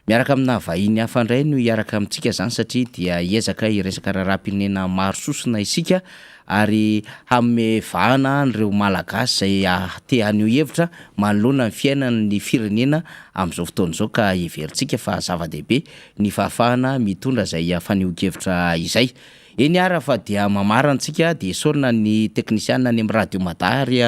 Miaraka amina vahiny hafa indray no hiaraka amintsika izany satria dia hiezaka hiresaka raharaham-pirenena maro sosona isika ary hanome vahana an'ireo Malagasy izay te haneho hevitra manoloana ny fiainan'ny firenena amin'izao fotoana izao ka heverintsika fa zava-dehibe ny fahafahana mitondra izay fanehoan-kevitra izay. Eny ara fa dia mamarana antsika dia esorina ny teknisiana any amin'ny radio mada ary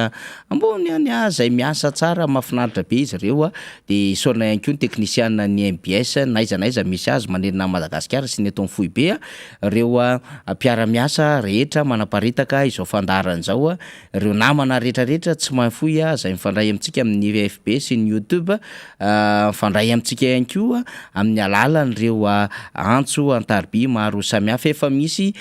ambony any izay miasa tsara mahafinaritra be izy ireo dia esorina ihany koa ny teknisiana ny mbs n'aiza n'aiza misy azy manerana an'i Madagasikara sy ny eto amin'ny foibe ireo mpiara-miasa rehetra manaparitaka izao fandaharana izao ireo namana rehetra rehetra tsy mahafoy izay mifandray amintsika amin'ny FB sy ny YouTube, mifandray amintsika ihany koa amin'ny alalan'ireo antso an-tariby maro samihafa. Efa misy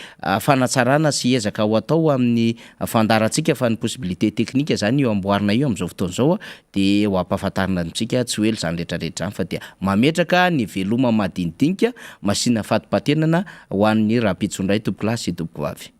fanatsarana sy ezaka ho atao amin'ny fandaharantsika fa ny possibilité technique izany io amboarina io amin'izao fotoana izao dia ho ampahafantarina amintsika tsy ho ela izany rehetra rehetra izany fa dia mametraka ny veloma madinidinika masina fatipatenana ho an'ny rahampitso indray tompokolahy sy tompokovavy.